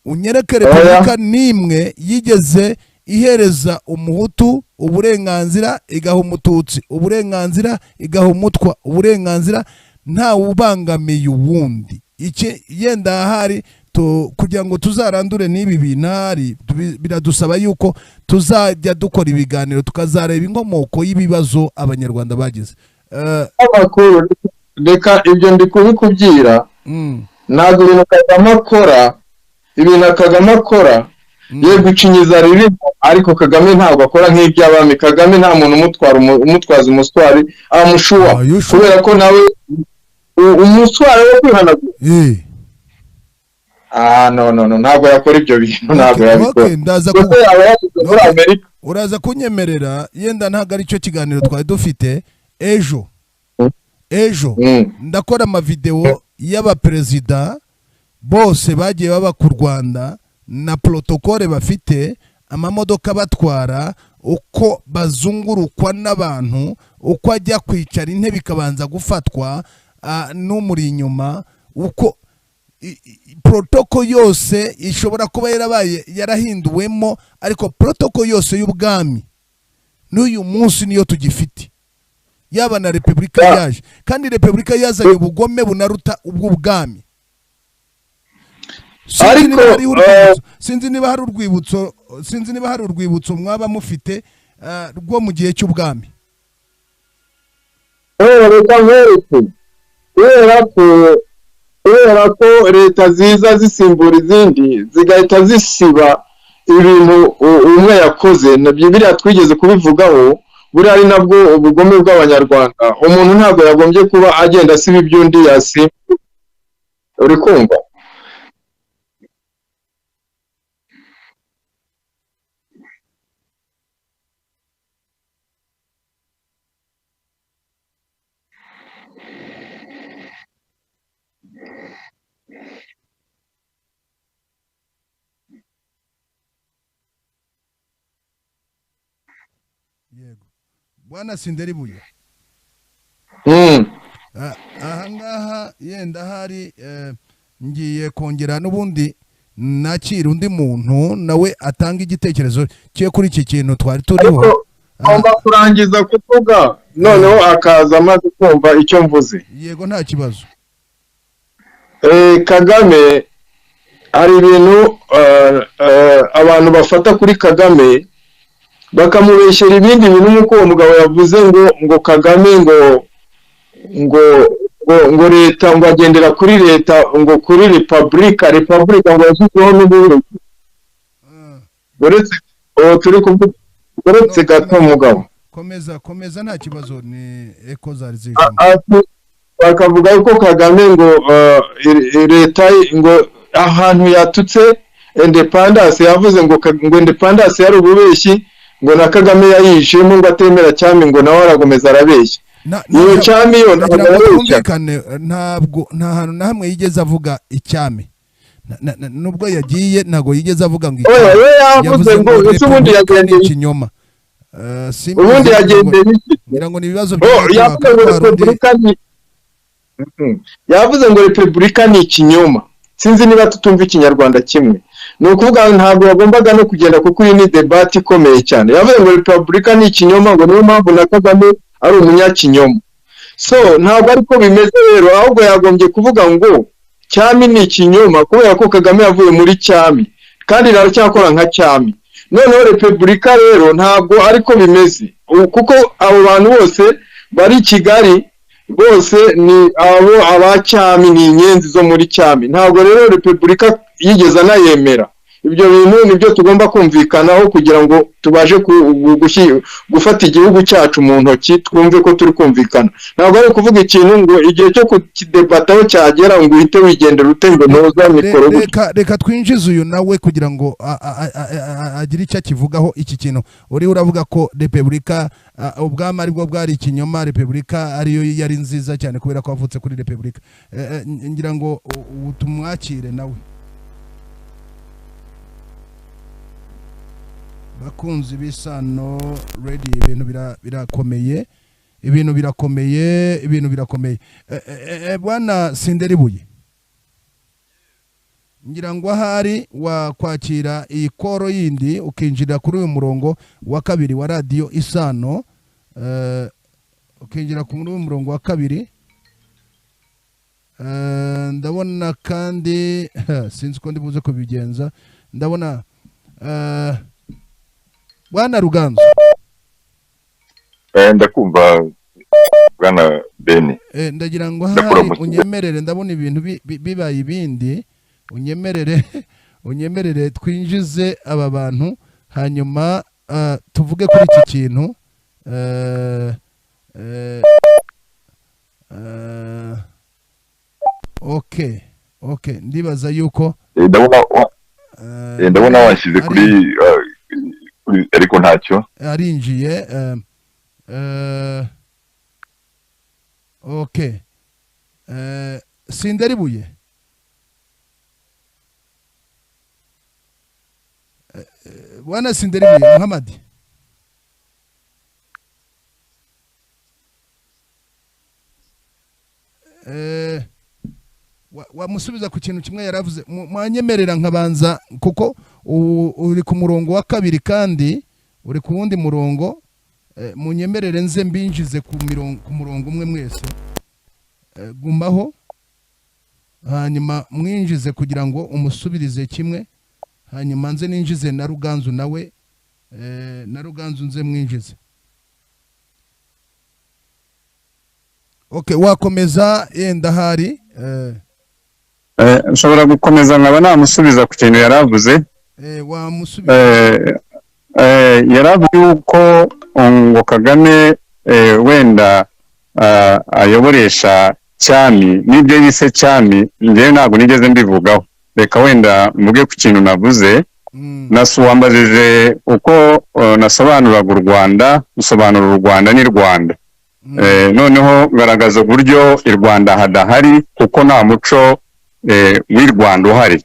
S1: unyereke repubulika n'imwe yigeze ihereza Umuhutu uburenganzira, igaha Umututsi uburenganzira, igaha Umutwa uburenganzira, ntawe ubangamiye uwundi. Iki yenda ahari kugira ngo tuzarandure n'ibi bintu ahari, biradusaba yuko tuzajya dukora ibiganiro, tukazareba inkomoko y'ibibazo Abanyarwanda bagize.
S5: Amakuru, reka ibyo ndi kubikubwira. Ntabwo ibintu Kagame akora, ibintu Kagame akora, yego icinyiza ririmo, ariko Kagame ntabwo akora nk'iby'abami. Kagame nta muntu umutwara umutwaza umuswari amushuwa.
S1: Are you sure?
S5: Kubera ko nawe umuswari wo kwihanagura. Ah, no, no, no, ntabwo yakora ibyo bintu, ntabwo yabikora.
S1: Okay, ndaza
S5: Kuko yaba yageze muri Amerika.
S1: Uraza kunyemerera, yenda ntabwo ari cyo kiganiro twari dufite ejo. Ejo ndakora amavidewo y'abaperezida bose bagiye baba ku Rwanda na protocole bafite, amamodoka batwara, uko bazungurukwa n'abantu, uko ajya kwicara intebe ikabanza gufatwa n'umuri inyuma, uko protocole yose ishobora kuba yarabaye yarahinduwemo, ariko protocole yose y'ubwami n'uyu munsi niyo tugifite, yaba na repubulika yaje. Kandi repubulika yazanye ubugome bunaruta ubw'ubwami. Sinzi
S5: Ariko,
S1: niba hariho urwibutso, sinzi niba hari urwibutso, sinzi niba hari urwibutso mwaba mufite rwo mu gihe cy'ubwami.
S5: Reka nkwereke, kubera ko leta ziza zisimbura izindi zigahita zisiba ibintu umwe yakoze, nabyo biriya twigeze kubivugaho, buriya ari nabwo ubugome bw'Abanyarwanda. Umuntu ntabwo yagombye kuba agenda asiba ibyo undi yasiba. Uri kumva?
S1: Yego, bwana Sinderibuye. Ahangaha yenda hari ngiye kongera n'ubundi nakira undi muntu nawe atanga igitekerezo cye kuri iki kintu twari turiho.
S5: Ariko ngomba kurangiza kuvuga, noneho akaza amaze kumva icyo mvuze.
S1: Yego, nta kibazo.
S5: Kagame, hari ibintu abantu bafata kuri Kagame bakamubeshyera ibindi bintu, nk'uko uwo mugabo yavuze ngo Kagame ngo ngo ngo ngo leta, ngo agendera kuri leta, ngo kuri repubulika ngo yashyizeho n'ubundi. Uretse uwo turi kuvuga, uretse
S1: No,
S5: gato mugabo.
S1: Komeza, komeza, nta kibazo, ni eko zari zijemo.
S5: Bakavuga ko Kagame ngo leta ngo ahantu yatutse independence, yavuze ngo independence yari ububeshyi, ngo na Kagame yayijemo, ngo atemera cyami, ngo nawe arakomeza arabeshya. Iyo cyami yo ntabwo
S1: Ndagira ngo
S5: arabeshya.
S1: twumvikane, ntabwo nta hantu na hamwe yigeze avuga icyami. Nubwo yagiye ntabwo yigeze avuga ngo
S5: Oya,
S1: icyami.
S5: we yavuze ngo ese ubundi
S1: repubulika ni
S5: yagendeye
S1: ikinyoma. Simbizi,
S5: ubundi yagendeye iki?
S1: Ngira ngo ni ibibazo
S5: Oh,
S1: bya
S5: yavuze ngo repubulika ni yavuze ngo repubulika ni ikinyoma. Sinzi niba tutumva ikinyarwanda kimwe. Ni ukuvuga ntabwo yagombaga no kugenda, kuko iyi ni debate ikomeye cyane. Yavuze ngo repubulika ni ikinyoma, ngo niyo mpamvu na Kagame ari umunyakinyoma. So ntabwo ariko bimeze rero, ahubwo yagombye kuvuga ngo cyami ni ikinyoma kubera ko Kagame yavuye muri cyami kandi aracyakora nka cyami. Noneho repubulika rero ntabwo ariko bimeze, kuko abo bantu bose bari i Kigali bose ni abo aba cyami, ni inyenzi zo muri cyami. Ntabwo rero repubulika yigeze anayemera. Ibyo bintu nibyo tugomba kumvikanaho kugira ngo tubashe gufata igihugu cyacu mu ntoki, twumve ko turi kumvikana. Ntabwo ari ukuvuga ikintu ngo igihe cyo kukidebataho cyagera ngo uhite wigendera ute ngo ntuza mikoro gutya.
S1: Reka twinjize uyu nawe kugira ngo agire icyo akivugaho iki kintu. Uriho uravuga ko repubulika, ubwami aribwo bwari ikinyoma, repubulika ariyo yari nziza cyane kubera ko wavutse kuri repubulika. Ngira ngo tumwakire nawe. Bakunzi b'Isano Radio, ibintu birakomeye, ibintu birakomeye, ibintu birakomeye. Bwana Sinderibuye, ngira ngo ahari wakwakira iyi koro yindi ukinjira kuri uyu murongo wa kabiri wa Radio Isano, ukinjira kuri uyu murongo wa kabiri. Ndabona kandi sinzi uko ndibuze kubigenza, ndabona Bwana Ruganzu.
S7: Ndakumva Bwana Beni.
S1: Ndagira ngo ahari
S7: Ndakuramutsa.
S1: unyemerere, ndabona ibintu bibaye ibindi, unyemerere twinjize aba bantu hanyuma tuvuge kuri iki kintu. Okay, ndibaza yuko
S7: Ndabona wanshyize kuri ariko ntacyo
S1: arinjiye. Okay, Sinderibuye, Bwana Sinderibuye Muhammad. Wamusubiza ku kintu kimwe yaravuze, mwanyemerera nkabanza kuko uri ku murongo wa kabiri kandi uri ku wundi murongo. Munyemerere nze mbinjize ku murongo umwe mwese. Gumaho. Hanyuma mwinjize kugira ngo umusubirize kimwe, hanyuma nze ninjize na Ruganzu nawe, na Ruganzu nze mwinjize. Okay, wakomeza yenda hari.
S6: Nshobora gukomeza nkaba namusubiza ku kintu yaravuze.
S1: Wamusubiza.
S6: Yaravuze yuko ngo Kagame wenda ayoboresha cyami, n'ibyo yise cyami njyewe ntabwo nigeze mbivugaho. Reka wenda mvuge ku kintu navuze. Nasuwambajije uko nasobanuraga u Rwanda, nsobanura u Rwanda ni Rwanda. Noneho ngaragaza uburyo i Rwanda hadahari kuko nta muco w'i Rwanda uhari.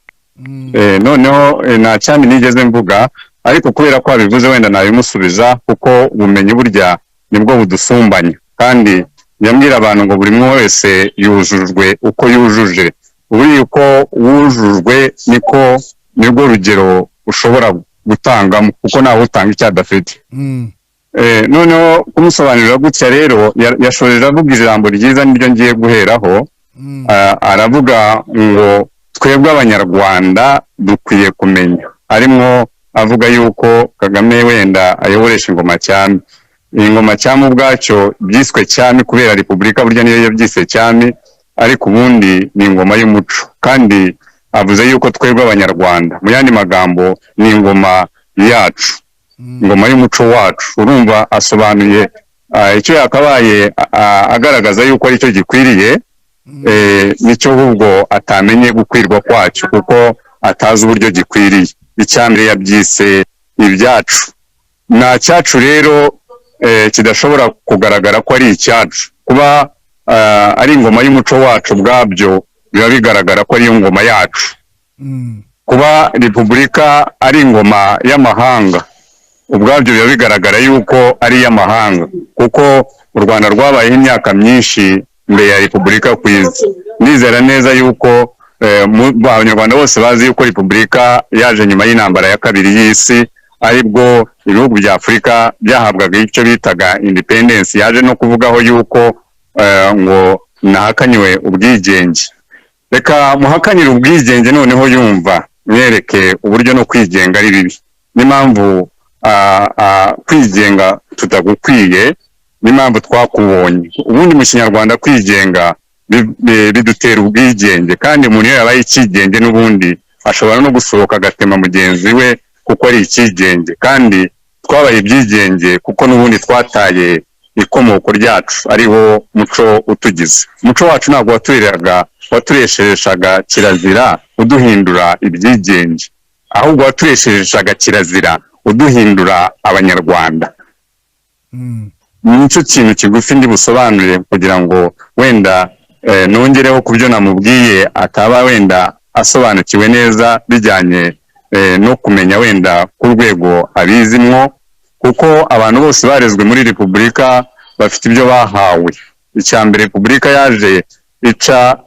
S6: Noneho nta cyami nigeze mvuga, ariko kubera ko abivuze wenda nabimusubiza, kuko ubumenyi burya nibwo budusumbanya. Kandi yambwira abantu ngo buri umwe wese yujujwe uko yujuje, buri uko wujujwe niko nibwo rugero ushobora gutangamo, kuko ntawe utanga icyo adafite. Noneho kumusobanurira gutya rero, yashoje avuga ijambo ryiza niryo ngiye guheraho. Aravuga ngo twebwe Abanyarwanda dukwiye kumenya, arimo avuga yuko Kagame wenda ayoboresha ingoma cyami. Ingoma cyami ubwacyo byiswe cyami kubera repubulika, burya niyo yabyise cyami, ariko ubundi ni ingoma y'umuco. Kandi avuze yuko twebwe Abanyarwanda, mu yandi magambo ni ingoma yacu, ingoma y'umuco wacu. Urumva asobanuye icyo yakabaye agaragaza yuko aricyo gikwiriye, nicyo ahubwo atamenye gukwirwa kwacyo kuko atazi uburyo gikwiriye. Icyambere yabyise ibyacu. Nta cyacu rero kidashobora kugaragara ko ari icyacu. Kuba ari ingoma y'umuco wacu ubwabyo biba bigaragara ko ari ingoma yacu. Kuba repubulika ari ingoma y'amahanga ubwabyo biba bigaragara yuko ari iy'amahanga, kuko u Rwanda rwabayeho imyaka myinshi mbere ya repubulika ku isi. Nizera neza yuko Abanyarwanda bose bazi yuko repubulika yaje nyuma y'intambara ya kabiri y'isi, aribwo ibihugu bya Afurika byahabwaga icyo bitaga independence. Yaje no kuvugaho yuko ngo nahakanywe ubwigenge. Reka muhakanire ubwigenge noneho yumva mwereke uburyo no kwigenga ari bibi, n'impamvu kwigenga tutagukwiye, n'impamvu twakubonye. Ubundi mu Kinyarwanda kwigenga bidutera ubwigenge, kandi umuntu iyo yabaye ikigenge n'ubundi ashobora no gusohoka agatema mugenzi we kuko ari ikigenge. Kandi twabaye ibyigenge kuko n'ubundi twataye ikomoko ryacu, ariho muco utugize. Umuco wacu ntabwo watureraga, watureshereshaga kirazira uduhindura ibyigenge, ahubwo watureshereshaga kirazira uduhindura Abanyarwanda. Nicyo kintu kigufi ndi busobanure kugira ngo wenda nongereho ku byo namubwiye ataba wenda asobanukiwe neza bijyanye no kumenya wenda ku rwego abizimwo, kuko abantu bose barezwe muri repubulika bafite ibyo bahawe. Icya mbere, repubulika yaje ica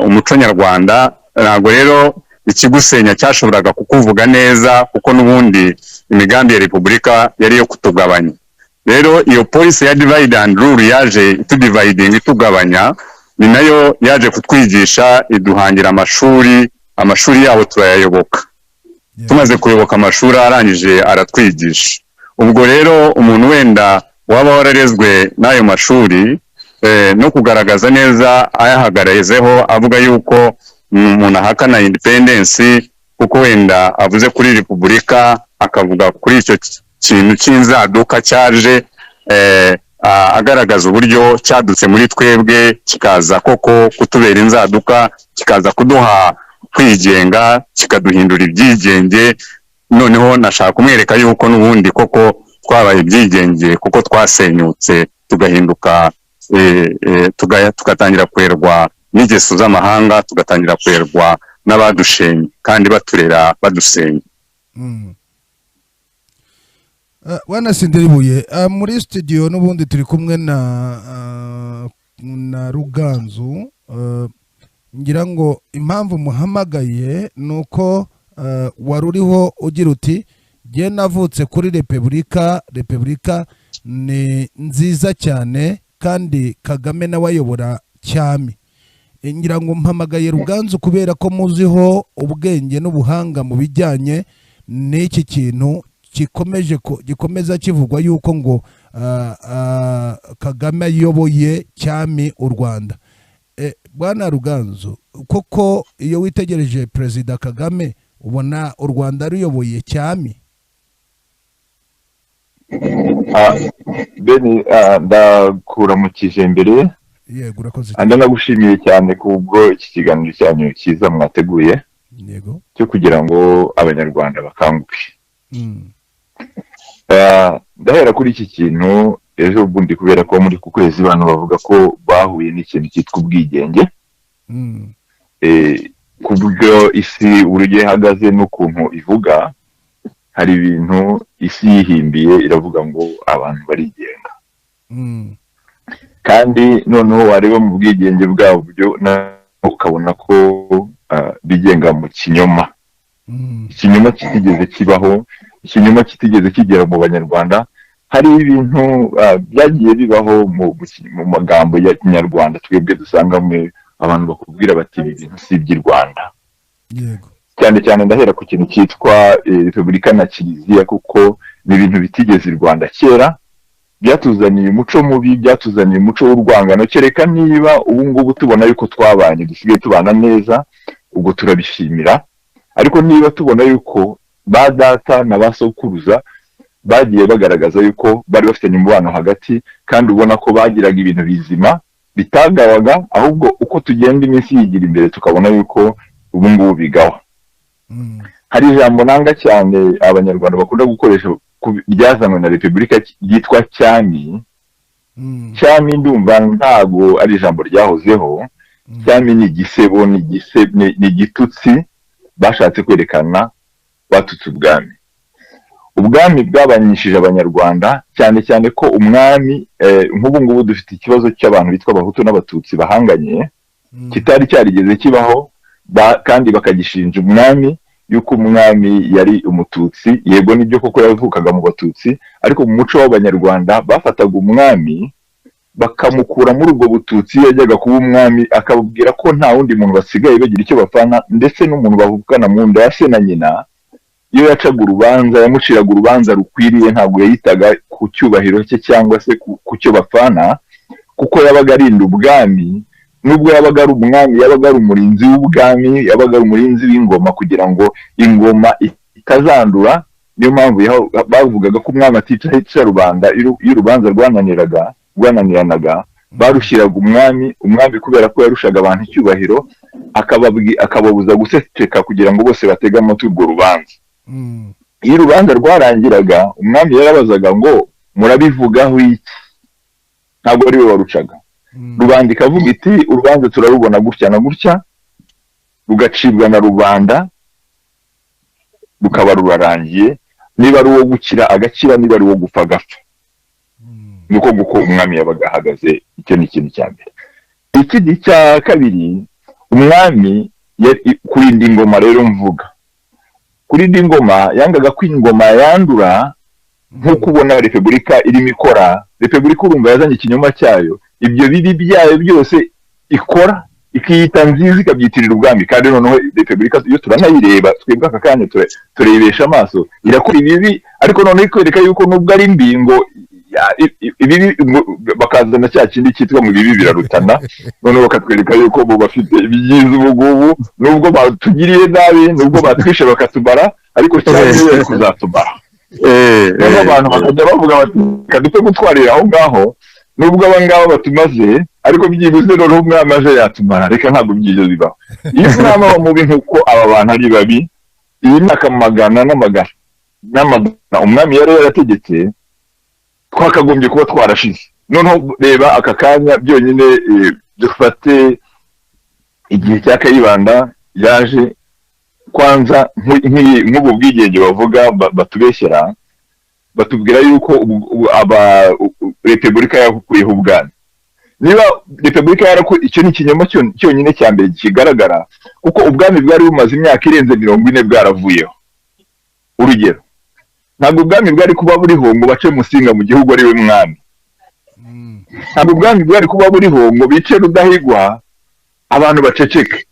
S6: umuco nyarwanda. Ntabwo rero ikigusenya cyashoboraga kukuvuga neza, kuko n'ubundi imigambi ya repubulika yari iyo kutugabanya. Rero iyo policy ya divide and rule yaje itudividing, itugabanya, ni nayo yaje kutwigisha, iduhangira amashuri. Amashuri yabo turayayoboka. Tumaze kuyoboka amashuri arangije aratwigisha. Ubwo rero umuntu wenda waba wararezwe n'ayo mashuri, no kugaragaza neza ayahagarazeho avuga yuko umuntu ahakana independence kuko wenda avuze kuri repubulika, akavuga kuri icyo kintu cy'inzaduka cyaje, agaragaza uburyo cyadutse muri twebwe kikaza koko kutubera inzaduka, kikaza kuduha kwigenga, kikaduhindura ibyigenge. Noneho nashaka kumwereka yuko n'ubundi koko twabaye ibyigenge kuko twasenyutse tugahinduka, tugatangira kwerwa n'ingeso z'amahanga, tugatangira kwerwa n'abadushenye kandi baturera badusenya.
S1: Bwana Sindiribuye, muri studio n'ubundi turi kumwe na Ruganzu. Ngira ngo impamvu muhamagaye nuko wari uriho ugira uti jye navutse kuri repubulika, repubulika ni nziza cyane kandi Kagame nawe ayobora cyami. Ngira ngo mpamagaye Ruganzu kubera ko muziho ubwenge n'ubuhanga mu bijyanye n'iki kintu gikomeje gikomeza kivugwa yuko ngo Kagame ayoboye cyami u Rwanda. Bwana Ruganzu, koko iyo witegereje Perezida Kagame ubona u Rwanda ruyoboye cyami?
S7: Beni, ndakuramukije mbere.
S1: Yego, urakoze.
S7: Ndanagushimiye cyane kubwo iki kiganiro cyanyu cyiza mwateguye cyo kugira ngo Abanyarwanda bakanguke. Ndahera kuri iki kintu ejo bundi, kubera ko muri ku kwezi abantu bavuga ko bahuye n'ikintu cyitwa ubwigenge. Ku buryo isi uburyo ihagaze n'ukuntu ivuga, hari ibintu isi yihimbiye iravuga ngo abantu barigenga. Kandi noneho wareba mu bwigenge bwabyo ukabona ko bigenga mu kinyoma. Ikinyoma kitigeze kibaho, ikinyoma kitigeze kigera mu Banyarwanda. Hari ibintu byagiye bibaho mu magambo ya Kinyarwanda twebwe dusanganywe, abantu bakubwira bati: "Ibi bintu si iby'i Rwanda." Cyane cyane ndahera ku kintu cyitwa repubulika na kiliziya, kuko ni ibintu bitigeze i Rwanda kera. Byatuzaniye umuco mubi, byatuzaniye umuco w'urwangano. Kereka niba ubu ngubu tubona yuko twabanye, dusigaye tubana neza, ubwo turabishimira. Ariko niba tubona yuko ba data na ba sokuruza bagiye bagaragaza yuko bari bafitanye umubano hagati, kandi ubona ko bagiraga ibintu bizima bitagawaga, ahubwo uko tugenda iminsi yigira imbere tukabona yuko ubu ngubu bigawa. Hari ijambo nanga cyane Abanyarwanda bakunda gukoresha ryazanywe na repubulika ryitwa cyami. Cyami ndumva ntago ari ijambo ryahozeho. Cyami ni igisebo, ni igitutsi bashatse kwerekana batutse ubwami. Ubwami bwabanyishije Abanyarwanda, cyane cyane ko umwami, nk'ubu ngubu dufite ikibazo cy'abantu bitwa Abahutu n'Abatutsi bahanganye kitari cyarigeze kibaho, kandi bakagishinja umwami yuko umwami yari Umututsi. Yego, nibyo koko yavukaga mu Batutsi, ariko mu muco w'Abanyarwanda bafataga umwami bakamukura muri ubwo Bututsi. Iyo yajyaga kuba umwami, akababwira ko nta wundi muntu basigaye bagira icyo bapfana, ndetse n'umuntu bavukana mu nda ya se na nyina, iyo yacaga urubanza yamuciraga urubanza rukwiriye, ntabwo yayitaga ku cyubahiro cye cyangwa se ku cyo bapfana, kuko yabaga arinda ubwami. Nubwo yabaga ari umwami, yabaga ari umurinzi w'ubwami, yabaga ari umurinzi w'ingoma kugira ngo ingoma itazandura. Niyo mpamvu bavugaga ko umwami atica hica rubanda. Iyo urubanza rwananiraga, rwananiranaga, barushyiraga umwami. Umwami, kubera ko yarushaga abantu icyubahiro, akababuza guceceka kugira ngo bose batege amatwi urwo rubanza. Iyo urubanza rwarangiraga, umwami yarabazaga ngo: "Murabivugaho iki?" Ntabwo ari we warucaga. Rubanda ikavuga iti: "Urubanza turarubona gutya na gutya." Rugacibwa na rubanda, rukaba rurarangiye. Niba ari uwo gukira agakira, niba ari uwo gupfa agapfa. Niko guko umwami yabaga ahagaze. Icyo ni ikintu cya mbere. Ikindi cya kabiri, umwami kurinda ingoma. Rero mvuga kurinda ingoma, yangaga ko ingoma yandura, nk'uko ubona repubulika irimo ikora. Repubulika, urumva, yazanye ikinyoma cyayo, ibyo bibi byayo byose ikora ikiyita nziza, ikabyitirira ubwami. Kandi noneho repubulika iyo turanayireba twebwe aka kanya, turebesha amaso, irakora ibibi, ariko noneho ikwereka yuko nubwo ari mbi ngo ibibi bakazana cya kindi cyitwa ngo ibibi birarutana. Noneho bakatwereka yuko bo bafite ibyiza ubu ngubu, nubwo batugiriye nabi, nubwo batwishe bakatumara, ariko cyane bari kuzatumara. Noneho abantu bakajya bavuga bati: "Reka dupfe gutwarira aho ngaho, nubwo aba ngaba batumaze, ariko byibuze noneho umwami aje yatumara." Reka, ntabwo byigeze bibaho. Iyo umwami aba mubi nk'uko aba bantu ari babi, iyi myaka magana n'amagana n'amagana umwami yari yarategetse, twakagombye kuba twarashize. Noneho reba aka kanya byonyine, dufate igihe cya Kayibanda yaje kwanza nk'ubu bwigenge bavuga batubeshyera, batubwira yuko aba repubulika yakuyeho ubwami. Niba repubulika yaraku, icyo ni ikinyoma cyonyine cya mbere kigaragara, kuko ubwami bwari bumaze imyaka irenze 40 bwaravuyeho. Urugero, ntabwo ubwami bwari kuba buriho ngo bace Musinga mu gihugu ari we mwami. Ntabwo ubwami bwari kuba buriho ngo bice Rudahigwa. Abantu baceceke.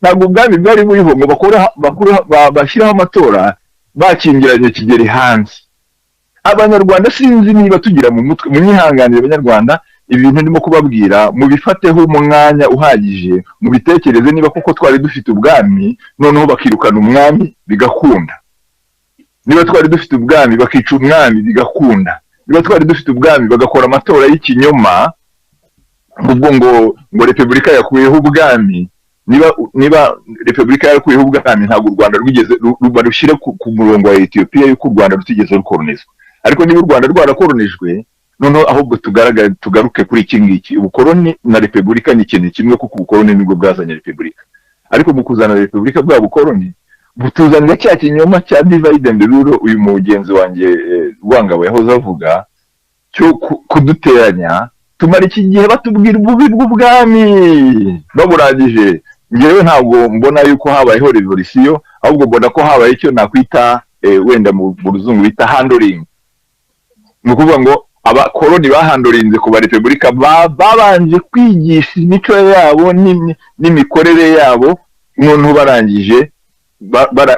S7: Ntabwo ubwami bwari buriho ngo bakore, bashyiraho amatora bakingiranye Kigeli hanze. Abanyarwanda, sinzi niba tugira mu mutwe. Munyihanganire Abanyarwanda, ibintu ndimo kubabwira mubifateho umwanya uhagije, mubitekereze. Niba koko twari dufite ubwami, noneho bakirukana umwami bigakunda, niba twari dufite ubwami bakica umwami bigakunda, niba twari dufite ubwami bagakora amatora y'ikinyoma, ubwo ngo repubulika yakuyeho ubwami, niba repubulika yarakuyeho ubwami, ntabwo u Rwanda rwigeze barushyire ku murongo wa Etiyopiya yuko u Rwanda rutigeze rukoronizwa. Ariko niba u Rwanda rwarakoronijwe, noneho ahubwo tugaragare, tugaruke kuri iki ngiki: ubukoroni na repubulika ni ikintu kimwe, kuko ubukoroni nibwo bwazanye repubulika. Ariko mu kuzana repubulika, bwa bukoroni butuzanira cya kinyoma cya divide and rule uyu mugenzi wanjye Rwangabo yahoze avuga, cyo kuduteranya. Tumara iki gihe batubwira ububi bw'ubwami, baburangije. Ngewe ntabwo mbona yuko habayeho revolisiyo, ahubwo mbona ko habaye icyo nakwita wenda mu ruzungu bita handling. Ni ukuvuga ngo abakoloni bahandorinze ku barepubulika, babanje kwigisha imico yabo n'imikorere yabo, noneho barangije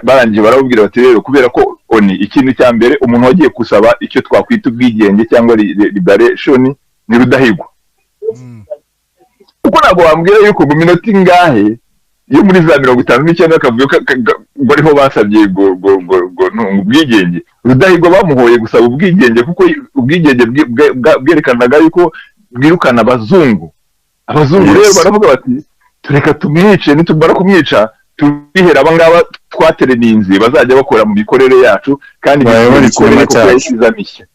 S7: barangije barababwira bati: "Rero kubera ko oni ikintu cya mbere, umuntu wagiye gusaba icyo twakwita ubwigenge cyangwa liberation ni Rudahigwa." Kuko ntabwo wambwira yuko mu minota ingahe yo muri za 59 akavuga ko ngo ariho basabye ngo ubwigenge. Rudahigwa bamuhoye gusaba ubwigenge, kuko ubwigenge bwerekanaga yuko bwirukana abazungu. Abazungu rero baravuga bati: "Tureka tumwice, nitumara kumwica tubihera aba ngaba twatereninze bazajya bakora mu mikorere yacu." Kandi
S6: Bayobora
S7: imikorere
S6: ikinyoma
S7: koko
S6: cyacu.
S7: yashyize mishya.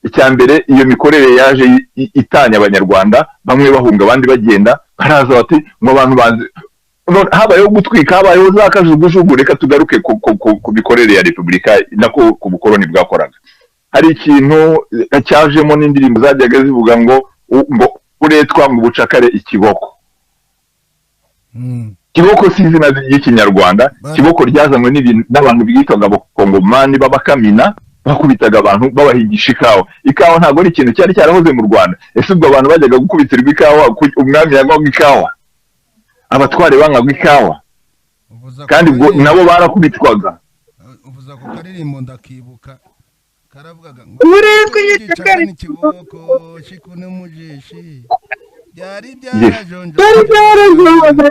S7: Icya mbere, iyo mikorere yaje itanya Abanyarwanda, bamwe bahunga, abandi bagenda. Baraza bati ngo abantu banze. None habayeho gutwika, habayeho za kajugujugu. Reka tugaruke ku mikorere ya repubulika, nako ku bukoroni bwakoraga. Hari ikintu cyajemo n'indirimbo zajyaga zivuga ngo uretwa ngo ubucakare ikiboko. Kiboko si izina ry'Ikinyarwanda. Kiboko ryazanywe n'ibintu n'abantu bitwaga Abakongomani b'Abakamina, bakubitaga abantu babahigisha ikawa. Ikawa ntabwo ari ikintu cyari cyarahoze mu Rwanda. Ese ubwo abantu bajyaga gukubitirwa ikawa, umwami yanywaga ikawa, abatware banywaga ikawa?
S1: Uvuza
S7: Kandi
S1: ku
S7: ubwo
S1: karirimbo-
S7: nabo barakubitwaga.
S1: Uvuza ku karirimbo ndakibuka, karavugaga ngo
S8: Uburetwa
S1: igicaka n'ikiboko shikune mu jishi byari byarajonjo.
S8: Byari byarajonje.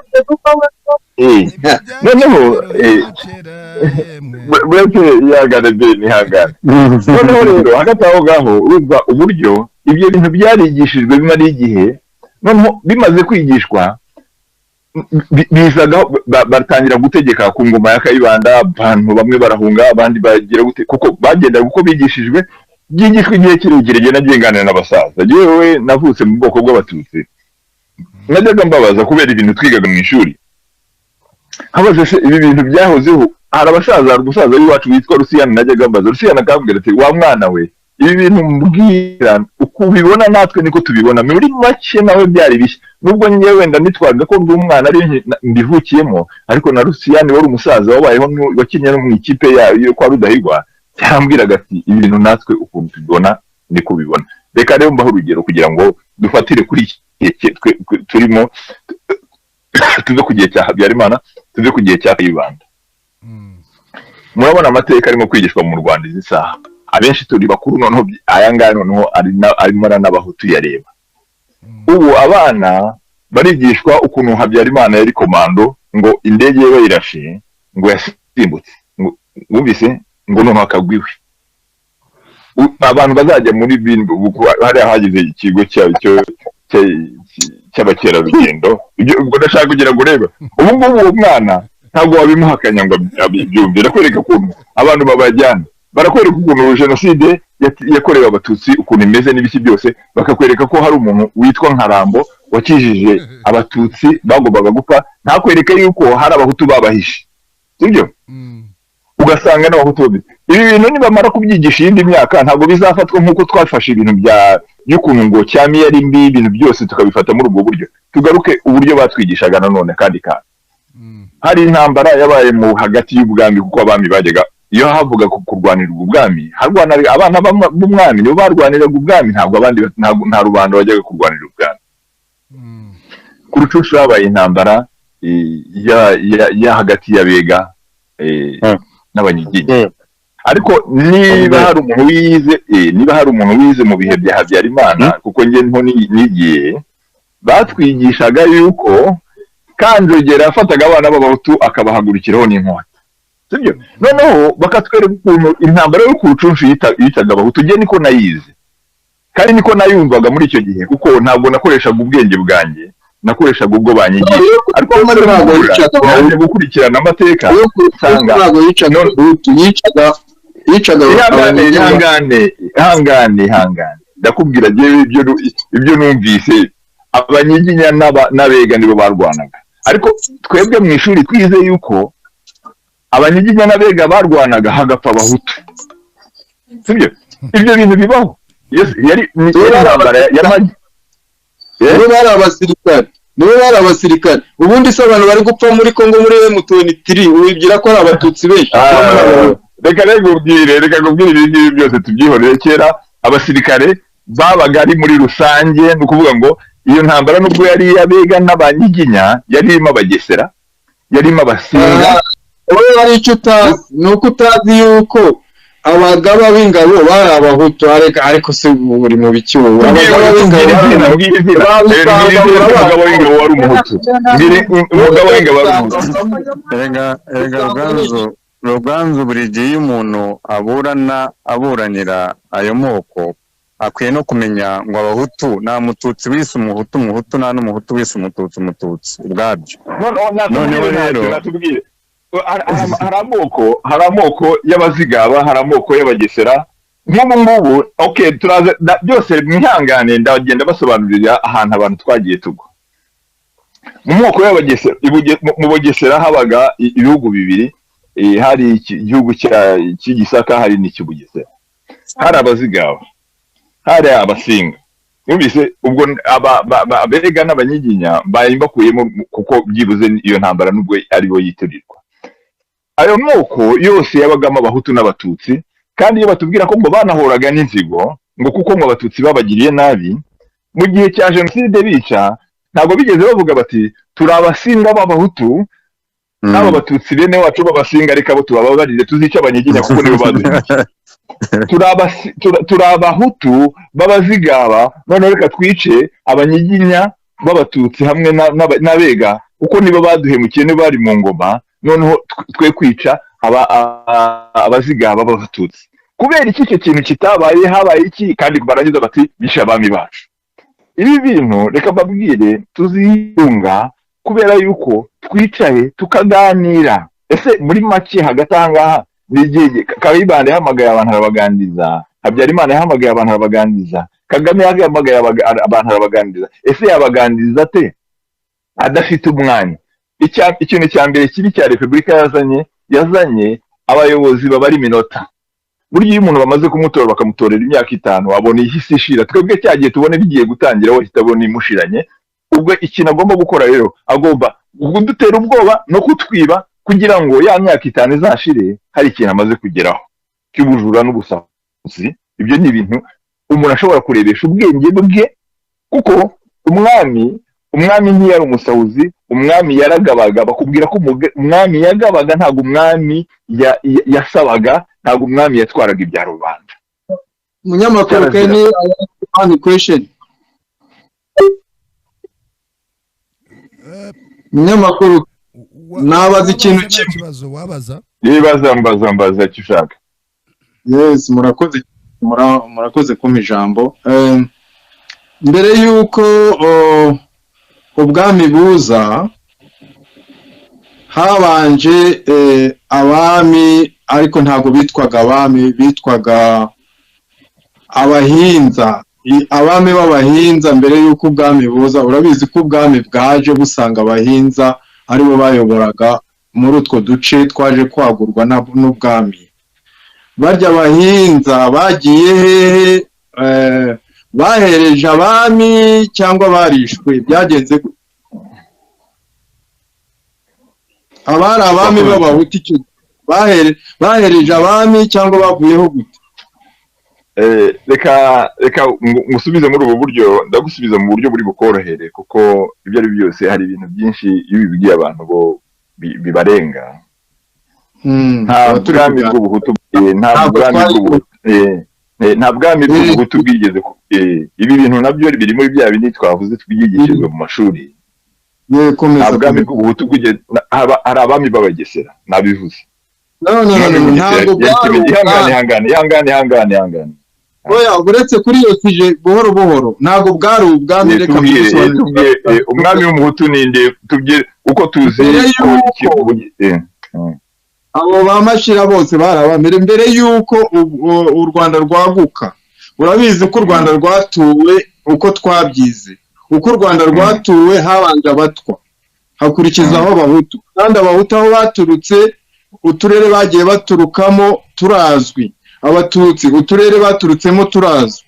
S7: Noneho buretse ihangane be, nihangane. Noneho rero hagati aho ngaho, urumva uburyo ibyo bintu byarigishijwe bimara igihe. Noneho bimaze kwigishwa, bizaga batangira gutegeka ku ngoma ya Kayibanda. Abantu bamwe barahunga, abandi bagira gute, kuko bagendaga uko bigishijwe. Byigishwa igihe kirekire. Njye nagiye nganira n'abasaza. Yewe, navutse mu bwoko bw'Abatutsi, najyaga mbabaza kubera ibintu twigaga mu ishuri. Habaze se ibi bintu byahozeho? Hari abasaza, hari umusaza w'iwacu witwa Rusiyana. Najyaga mbaza Rusiyana, akambwira ati: "Wa mwana we, ibi bintu mbwira uko ubibona natwe niko tubibona." Muri make nawe byari bishya, nubwo njyewe wenda nitwaga ko ndi umwana ari mbivukiyemo, ariko na Rusiyani wari umusaza wabayeho wakinnye no mu ikipe yayo yo kwa Rudahigwa, yarambwiraga ati: "Ibintu natwe ukuntu tubibona niko ubibona." Reka rero mbaho urugero kugira ngo dufatire kuri iki gihe turimo, tuve ku gihe cya Habyarimana, tuve ku gihe cya Kayibanda. Murabona amateka arimo kwigishwa mu Rwanda izi saha. Abenshi turi bakuru, noneho aya ngaya noneho arimo aranabaho tuyareba. Ubu abana barigishwa ukuntu Habyarimana yari komando, ngo indege ye bayirashe ngo yasimbutse, ngo wumvise ngo noneho akagwa iwe. Abantu bazajya muri hariya hagize ikigo cy'abakerarugendo. Ubwo ndashaka kugira ngo urebe ubu ngubu uwo mwana ntabwo wabimuhakanya ngo abyumve. Ndakwereka ukuntu abantu babajyana, barakwereka ukuntu jenoside yakorewe Abatutsi ukuntu imeze n'ibiki byose, bakakwereka ko hari umuntu witwa Nkarambo wakijije Abatutsi bagombaga gupfa, ntakwereke yuko hari Abahutu babahishe, sibyo? Ugasanga n'Abahutu babizi. Ibi bintu nibamara kubyigisha iyindi myaka, ntabwo bizafatwa nk'uko twafashe ibintu bya by'ukuntu ngo cyami yari mbi, ibintu byose tukabifata muri ubwo buryo. Tugaruke uburyo batwigishaga nanone. Kandi hari intambara yabaye mu hagati y'ubwami, kuko abami bajyaga, iyo havuga ku kurwanirwa ubwami, harwaniraga abana b'umwami, nibo barwaniraga ubwami, ntabwo abandi, ntabwo nta rubanda wajyaga kurwanira ubwami. Ku Rucunshu habaye intambara ya hagati y'Abega n'Abanyiginya. Ariko niba hari umuntu wize, niba hari umuntu wize mu bihe bya Habyarimana, kuko njye nto nigiye, batwigishaga yuko Kanjogera yafataga abana b'Abahutu akabahagurukiraho n'inkota, sibyo? Noneho bakatwereka ukuntu intambara yo ku Rucunshu yitaga Abahutu. Njye niko nayize kandi niko nayumvaga muri icyo gihe, kuko ntabwo nakoreshaga ubwenge bwanjye, nakoreshaga ubwo banyigisha. Ariko aho maze
S8: Ntabwo
S7: gukura,
S8: yicaga
S7: naje gukurikirana amateka,
S8: Iyo ku Rucunshu
S7: nsanga
S8: ntabwo yicaga Abahutu, yicaga
S7: Ihangane.
S8: Abanyiginya.
S7: Ihangane, ihangane, ihangane, ndakubwira njyewe ibyo numvise. Abanyiginya n'Abega nibo barwanaga, ariko twebwe mu ishuri twize yuko Abanyiginya n'Abega barwanaga hagapfa Abahutu, sibyo? Ibyo bintu bibaho. Yes, yari intambara ya
S8: Nibo bari abasirikare, nibo bari abasirikare. Ubundi se abantu bari gupfa muri Congo muri M23, wibwira ko ari Abatutsi benshi?
S7: Ah, reka nkubwire, ibi ngibi byose tubyihorere. Kera abasirikare babaga ari muri rusange, ni ukuvuga ngo iyo ntambara nubwo yari iy'Abega n'Abanyiginya, yari irimo Abagesera, yarimo Abasinga.
S8: Wowe hari icyo utazi, ni uko utazi yuko abagaba b'ingabo bari Abahutu. Ariko se uri mu biki wowe? Abagaba b'ingabo
S7: Mbwira izina, mbwira izina. Mbwira izina ry'umugaba w'ingabo wari Umuhutu. Mbwira umugaba w'ingabo wari Umuhutu.
S6: Erega Ruganzu, buri gihe iyo umuntu aburana, aburanira ayo moko, akwiye no kumenya ngo Abahutu, nta Mututsi wise Umuhutu Umuhutu, nta n'Umuhutu wise Umututsi Umututsi ubwabyo.
S7: Noneho
S6: Noneho rero
S7: natubwire, hari amoko y'Abazigaba, hari amoko y'Abagesera nk'ubu ngubu. Okay, turaza byose, mwihangane, ndagenda basobanurira ahantu abantu twagiye tugwa mu moko y'Abagesera. Mu Bugesera habaga ibihugu bibiri, hari igihugu cy'Igisaka, hari n'icy'Ubugesera, hari Abazigaba, hari Abasinga. Numvise ubwo Abega n'Abanyiginya bari bakuyemo, kuko byibuze iyo ntambara nubwo aribo yitirirwa, ayo moko yose yabagamo Abahutu n'Abatutsi. Kandi iyo batubwira ko ngo banahoraga n'inzigo, ngo kuko ngo Abatutsi babagiriye nabi mu gihe cya jenoside bica, ntabwo bigeze bavuga bati: "Turi Abasinga b'Abahutu n'aba Batutsi bene wacu b'Abasinga, reka abo tubababarire, tuzice Abanyiginya kuko nibo baduhemukiye. Turi Abahutu b'Abazigaba, noneho reka twice Abanyiginya b'Abatutsi hamwe n'Abega kuko nibo baduhemukiye, nibo bari mu ngoma, noneho twe kwica Abazigaba b'Abatutsi." Kubera iki icyo kintu kitabaye? Habaye iki? Kandi barangiza bati: "Bishe abami bacu." Ibi bintu reka mbabwire, tuziyunga kubera yuko twicaye tukaganira. Ese muri make hagati aha ngaha ni igihe Kayibanda yahamagaye abantu arabaganiriza, Habyarimana yahamagaye abantu arabaganiriza, Kagame yahamagaye abantu arabaganiriza. Ese yabaganiriza ate adafite umwanya? Ikintu cya mbere kibi cya repubulika yazanye abayobozi babara iminota. Burya iyo umuntu bamaze kumutora, bakamutorera imyaka 5, abona ihise ishira. Twebwe cyagiye tubone bigiye gutangira, we ahita abona imushiranye. Ubwo ikintu agomba gukora rero, agomba kudutera ubwoba no kutwiba kugira ngo ya myaka 5 izashire hari ikintu amaze kugeraho cy'ubujura n'ubusahuzi. Ibyo ni ibintu umuntu ashobora kurebesha ubwenge bwe, kuko umwami ntiyari umusahuzi. Umwami yaragabaga. Bakubwira ko umwami yagabaga, ntabwo umwami yasabaga, ntabwo umwami yatwaraga ibya rubanda.
S8: Umunyamakuru.
S7: Cyarazira.
S8: Kenny, I have one question. Umunyamakuru, nabaza ikintu
S1: Wabaza, nta
S8: kimwe.
S1: kibazo, wabaza.
S7: Nibaza, mbaza, mbaza icyo ushaka.
S8: Yes, murakoze, murakoze kumpa ijambo. Mbere y'uko ubwami buza, habanje abami, ariko ntabwo bitwaga abami, bitwaga abahinza. Abami b'abahinza mbere y'uko ubwami buza. Urabizi ko ubwami bwaje busanga abahinza aribo bayoboraga muri utwo duce twaje kwagurwa n'ubwami. Barya abahinza bagiye hehe? Bahereje abami cyangwa barishwe? Byagenze gute? Abari abami b'Abahutu icyo gihe bahereje abami cyangwa bavuyeho gute?
S7: Reka ngusubize muri ubu buryo. Ndagusubiza mu buryo buri bukorohere, kuko ibyo ari byo byose hari ibintu byinshi iyo ubibwiye abantu bo bibarenga. Nta
S8: Tuba turi
S7: bwami
S8: kuganira.
S7: bw'ubuhutu, nta
S8: Ntabwo
S7: bwami
S8: twari
S7: bw'ubuhutu, nta bwami bw'ubuhutu bwigeze ibi bintu nabyo biri muri bya bindi twavuze twigishirizwa mu mashuri.
S8: Ye, komeza.
S7: Nta bwami
S8: Komeza.
S7: bw'ubuhutu bwigeze hari abami b'Abagesera, nabivuze.
S8: No, no, no,
S7: Umwami
S8: no,
S7: Mugesera
S8: ntabwo
S7: yari
S8: bwari
S7: ihangane.
S8: ubwami.
S7: Ihangane, ihangane, ihangane, ihangane.
S8: Oya, uretse kuri iyo sujet, buhoro buhoro, ntabwo bwari ubwami. Reka
S7: Tubwire,
S8: mbigusobanurire.
S7: tubwire, umwami w'umuhutu ninde? Tubwire uko tuzi
S8: Mbere
S7: ko
S8: y'uko
S7: iki.
S8: Abo ba Mashira bose bari abamere mbere y'uko u Rwanda rwaguka. Urabizi ko u Rwanda rwatuwe, uko twabyize, uko u Rwanda rwatuwe, habanje Abatwa, hakurikizaho Abahutu. Kandi Abahutu aho baturutse, uturere bagiye baturukamo turazwi. Abatutsi uturere baturutsemo turazwi.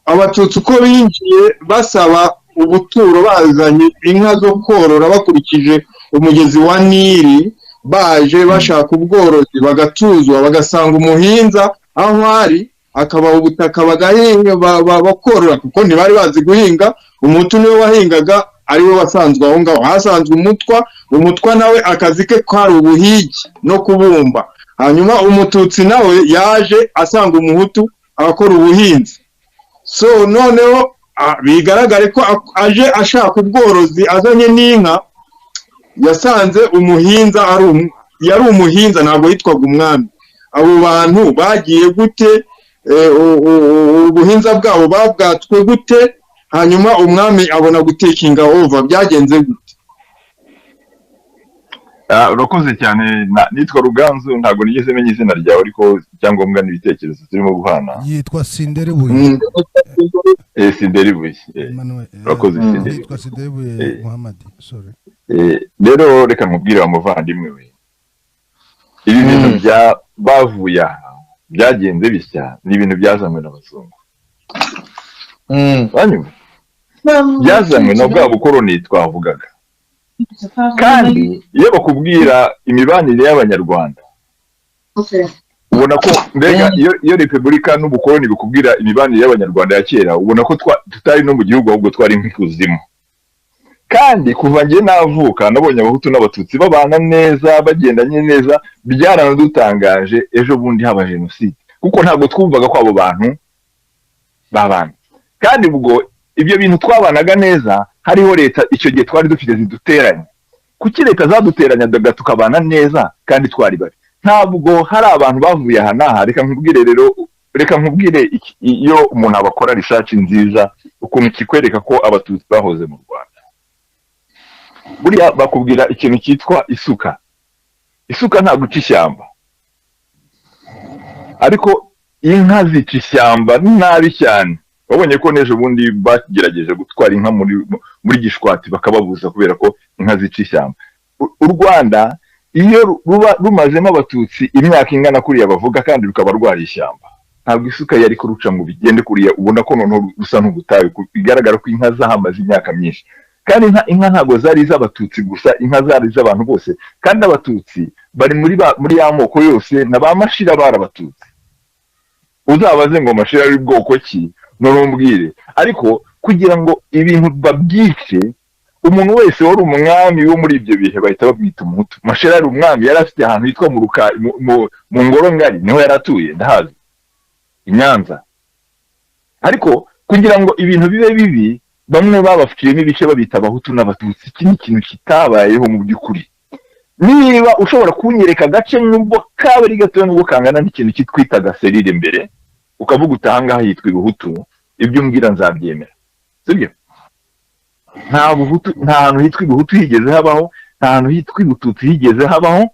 S8: Abatutsi uko binjiye basaba ubuturo, bazanye inka zo korora, bakurikije umugezi wa Nili, baje bashaka ubworozi, bagatuzwa, bagasanga umuhinza aho ari, akabaha ubutaka, bagahinga, bakorora, kuko ntibari bazi guhinga. Umuhutu niwe wahingaga, ariwe wasanzwe aho ngaho. Hasanzwe umutwa, umutwa nawe akazi ke kari ubuhigi no kubumba. Hanyuma umututsi nawe yaje asanga umuhutu akora ubuhinzi. So noneho bigaragare ko aje ashaka ubworozi, azanye n'inka, yasanze umuhinza ari yari umuhinza, ntabwo yitwaga umwami. Abo bantu bagiye gute? Ubuhinza bwabo babwatswe gute? Hanyuma umwami abona gutakinga over, byagenze gute?
S7: Urakoze cyane. Nitwa Ruganzu, ntabwo nigeze menya izina ryawe, ariko icyangombwa n'ibitekerezo turimo guhana.
S1: Yitwa Sinderibuye.
S7: Sinderibuye.
S1: Emmanuel,
S7: Urakoze, Sinderibuye.
S1: Yitwa Sinderibuye Muhammad, sorry.
S7: Rero reka nkubwire wa muvandimwe we, ibi bintu bya bavuye aha byagenze bishya, ni ibintu byazanywe n'abazungu. Banyumva, byazanywe na bwa bukoroni twavugaga. Kandi iyo bakubwira imibanire y'Abanyarwanda, ubona ko mbega iyo repubulika n'ubukoroni bikubwira imibanire y'Abanyarwanda ya kera, ubona ko tutari no mu gihugu, ahubwo twari nk'ikuzimu. Kandi kuva njye navuka, nabonye Abahutu n'Abatutsi babana neza, bagendanye neza. Byaranadutangaje ejo bundi haba jenoside, kuko ntabwo twumvaga ko abo bantu babana. Kandi ubwo ibyo bintu twabanaga neza, hariho leta icyo gihe twari dufite ziduteranya. Kuki leta zaduteranyaga tukabana neza kandi twari babi? Ntabwo hari abantu bavuye aha n'aha. Reka nkubwire rero, reka nkubwire iyo umuntu abakora research nziza, ukuntu kikwereka ko Abatutsi bahoze mu Rwanda. Buriya bakubwira ikintu cyitwa isuka. Isuka ntabwo ica ishyamba, ariko inka zica ishyamba nabi cyane. Wabonye ko n'ejo bundi bagerageje gutwara inka muri Gishwati, bakababuza kubera ko inka zica ishyamba. U Rwanda iyo ruba rumazemo Abatutsi imyaka ingana kuriya bavuga, kandi rukaba rwari ishyamba, ntabwo isuka yari kuruca ngo bigende kuriya. Ubona ko noneho rusa n'ubutayu, bigaragara ko inka zahamaze imyaka myinshi. Kandi inka ntabwo zari iz'Abatutsi gusa, inka zari iz'abantu bose. Kandi Abatutsi bari muri ya moko yose, na ba Mashira bari Abatutsi. Uzabaze ngo Mashira ari bwoko ki, noneho umbwire. Ariko kugira ngo ibintu babyice, umuntu wese wari umwami wo muri ibyo bihe bahita bamwita umuhutu. Mashira yari umwami, yari afite ahantu hitwa mu Rukari, mu Ngoro Ngari, niho yari atuye, ndahazi i Nyanza. Ariko kugira ngo ibintu bibe bibi, bamwe babafitiyemo ibice, babita Abahutu n'Abatutsi. Iki ni ikintu kitabayeho mu by'ukuri. Niba ushobora kunyereka agace, nubwo kaba ari gatoya, nubwo kangana n'ikintu kitwitaga serire mbere, ukavuga uti ahangaha hitwa Ibihutu, ibyo umbwira nzabyemera, sibyo? Nta buhutu, nta hantu hitwa Ibihutu higeze habaho, nta hantu hitwa Ibututsi higeze habaho.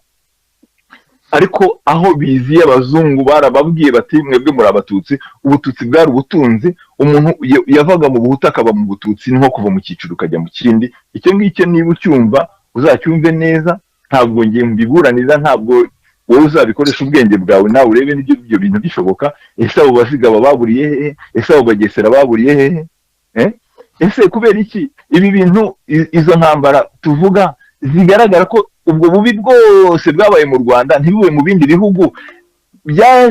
S7: Ariko aho biziye, abazungu barababwiye bati: "Mwebwe muri Abatutsi." Ubututsi bwari ubutunzi. Umuntu yavaga mu buhutu akaba mu bututsi, ni nko kuva mu cyiciro ukajya mu kindi. Icyo ngicyo niba ucyumva, uzacyumve neza. Ntabwo ngiye mbiburanira, ntabwo wowe uzabikoresha ubwenge bwawe, nawe urebe n'ibyo ibyo bintu bishoboka. Ese abo Bazigaba baburiye hehe? Ese abo Bagesera baburiye hehe? Ese kubera iki ibi bintu, izo ntambara tuvuga zigaragara ko ubwo bubi bwose bwabaye mu Rwanda, ntibube mu bindi bihugu?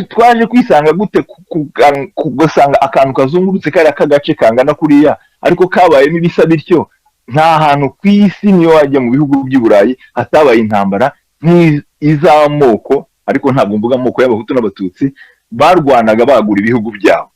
S7: Twaje kwisanga gute ugasanga akantu kazungurutse kariya k'agace kangana kuriya, ariko kabayemo ibisa bityo? Nta hantu ku isi, niyo wajya mu bihugu by'i Burayi, hatabaye intambara nk'iz'amoko. Ariko ntabwo mvuga amoko y'Abahutu n'Abatutsi barwanaga bagura ibihugu byabo.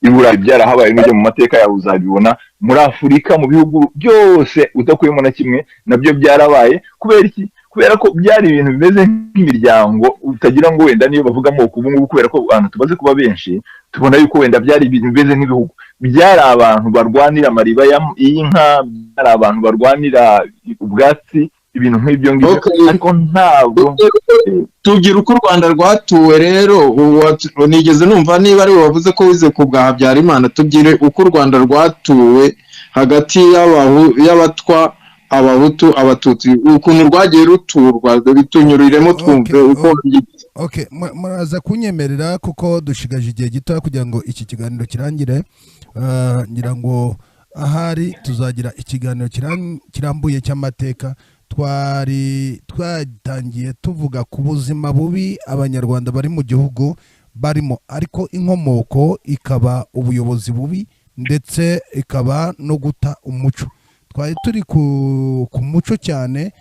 S7: I Burayi byarahabaye, n'ujya mu mateka yawe uzabibona. Muri Afurika, mu bihugu byose udakuyemo na kimwe, nabyo byarabaye. Kubera iki? Kubera ko byari ibintu bimeze nk'imiryango. Utagira ngo wenda niyo bavuga amoko ubu ngubu, kubera ko abantu tumaze kuba benshi, tubona yuko wenda byari ibintu bimeze nk'ibihugu. Byari abantu barwanira amariba y'inka, byari abantu barwanira ubwatsi, ibintu nk'ibyo ngibyo. Ariko ntabwo
S8: Tubwira uko u Rwanda rwatuwe rero. Nigeze numva, niba ari wowe wavuze ko wize ku bwa Habyarimana, tubwire uko u Rwanda rwatuwe hagati y'Abatwa, Abahutu, Abatutsi, ukuntu rwagiye ruturwa, bitunyuriremo twumve uko.
S1: Okay, muraza kunyemerera kuko dushigaje igihe gito kugira ngo iki kiganiro kirangire. Ngira ngo ahari tuzagira ikiganiro kirambuye cy'amateka. Twari twatangiye tuvuga ku buzima bubi Abanyarwanda bari mu gihugu barimo, ariko inkomoko ikaba ubuyobozi bubi, ndetse ikaba no guta umuco. Twari turi ku muco cyane,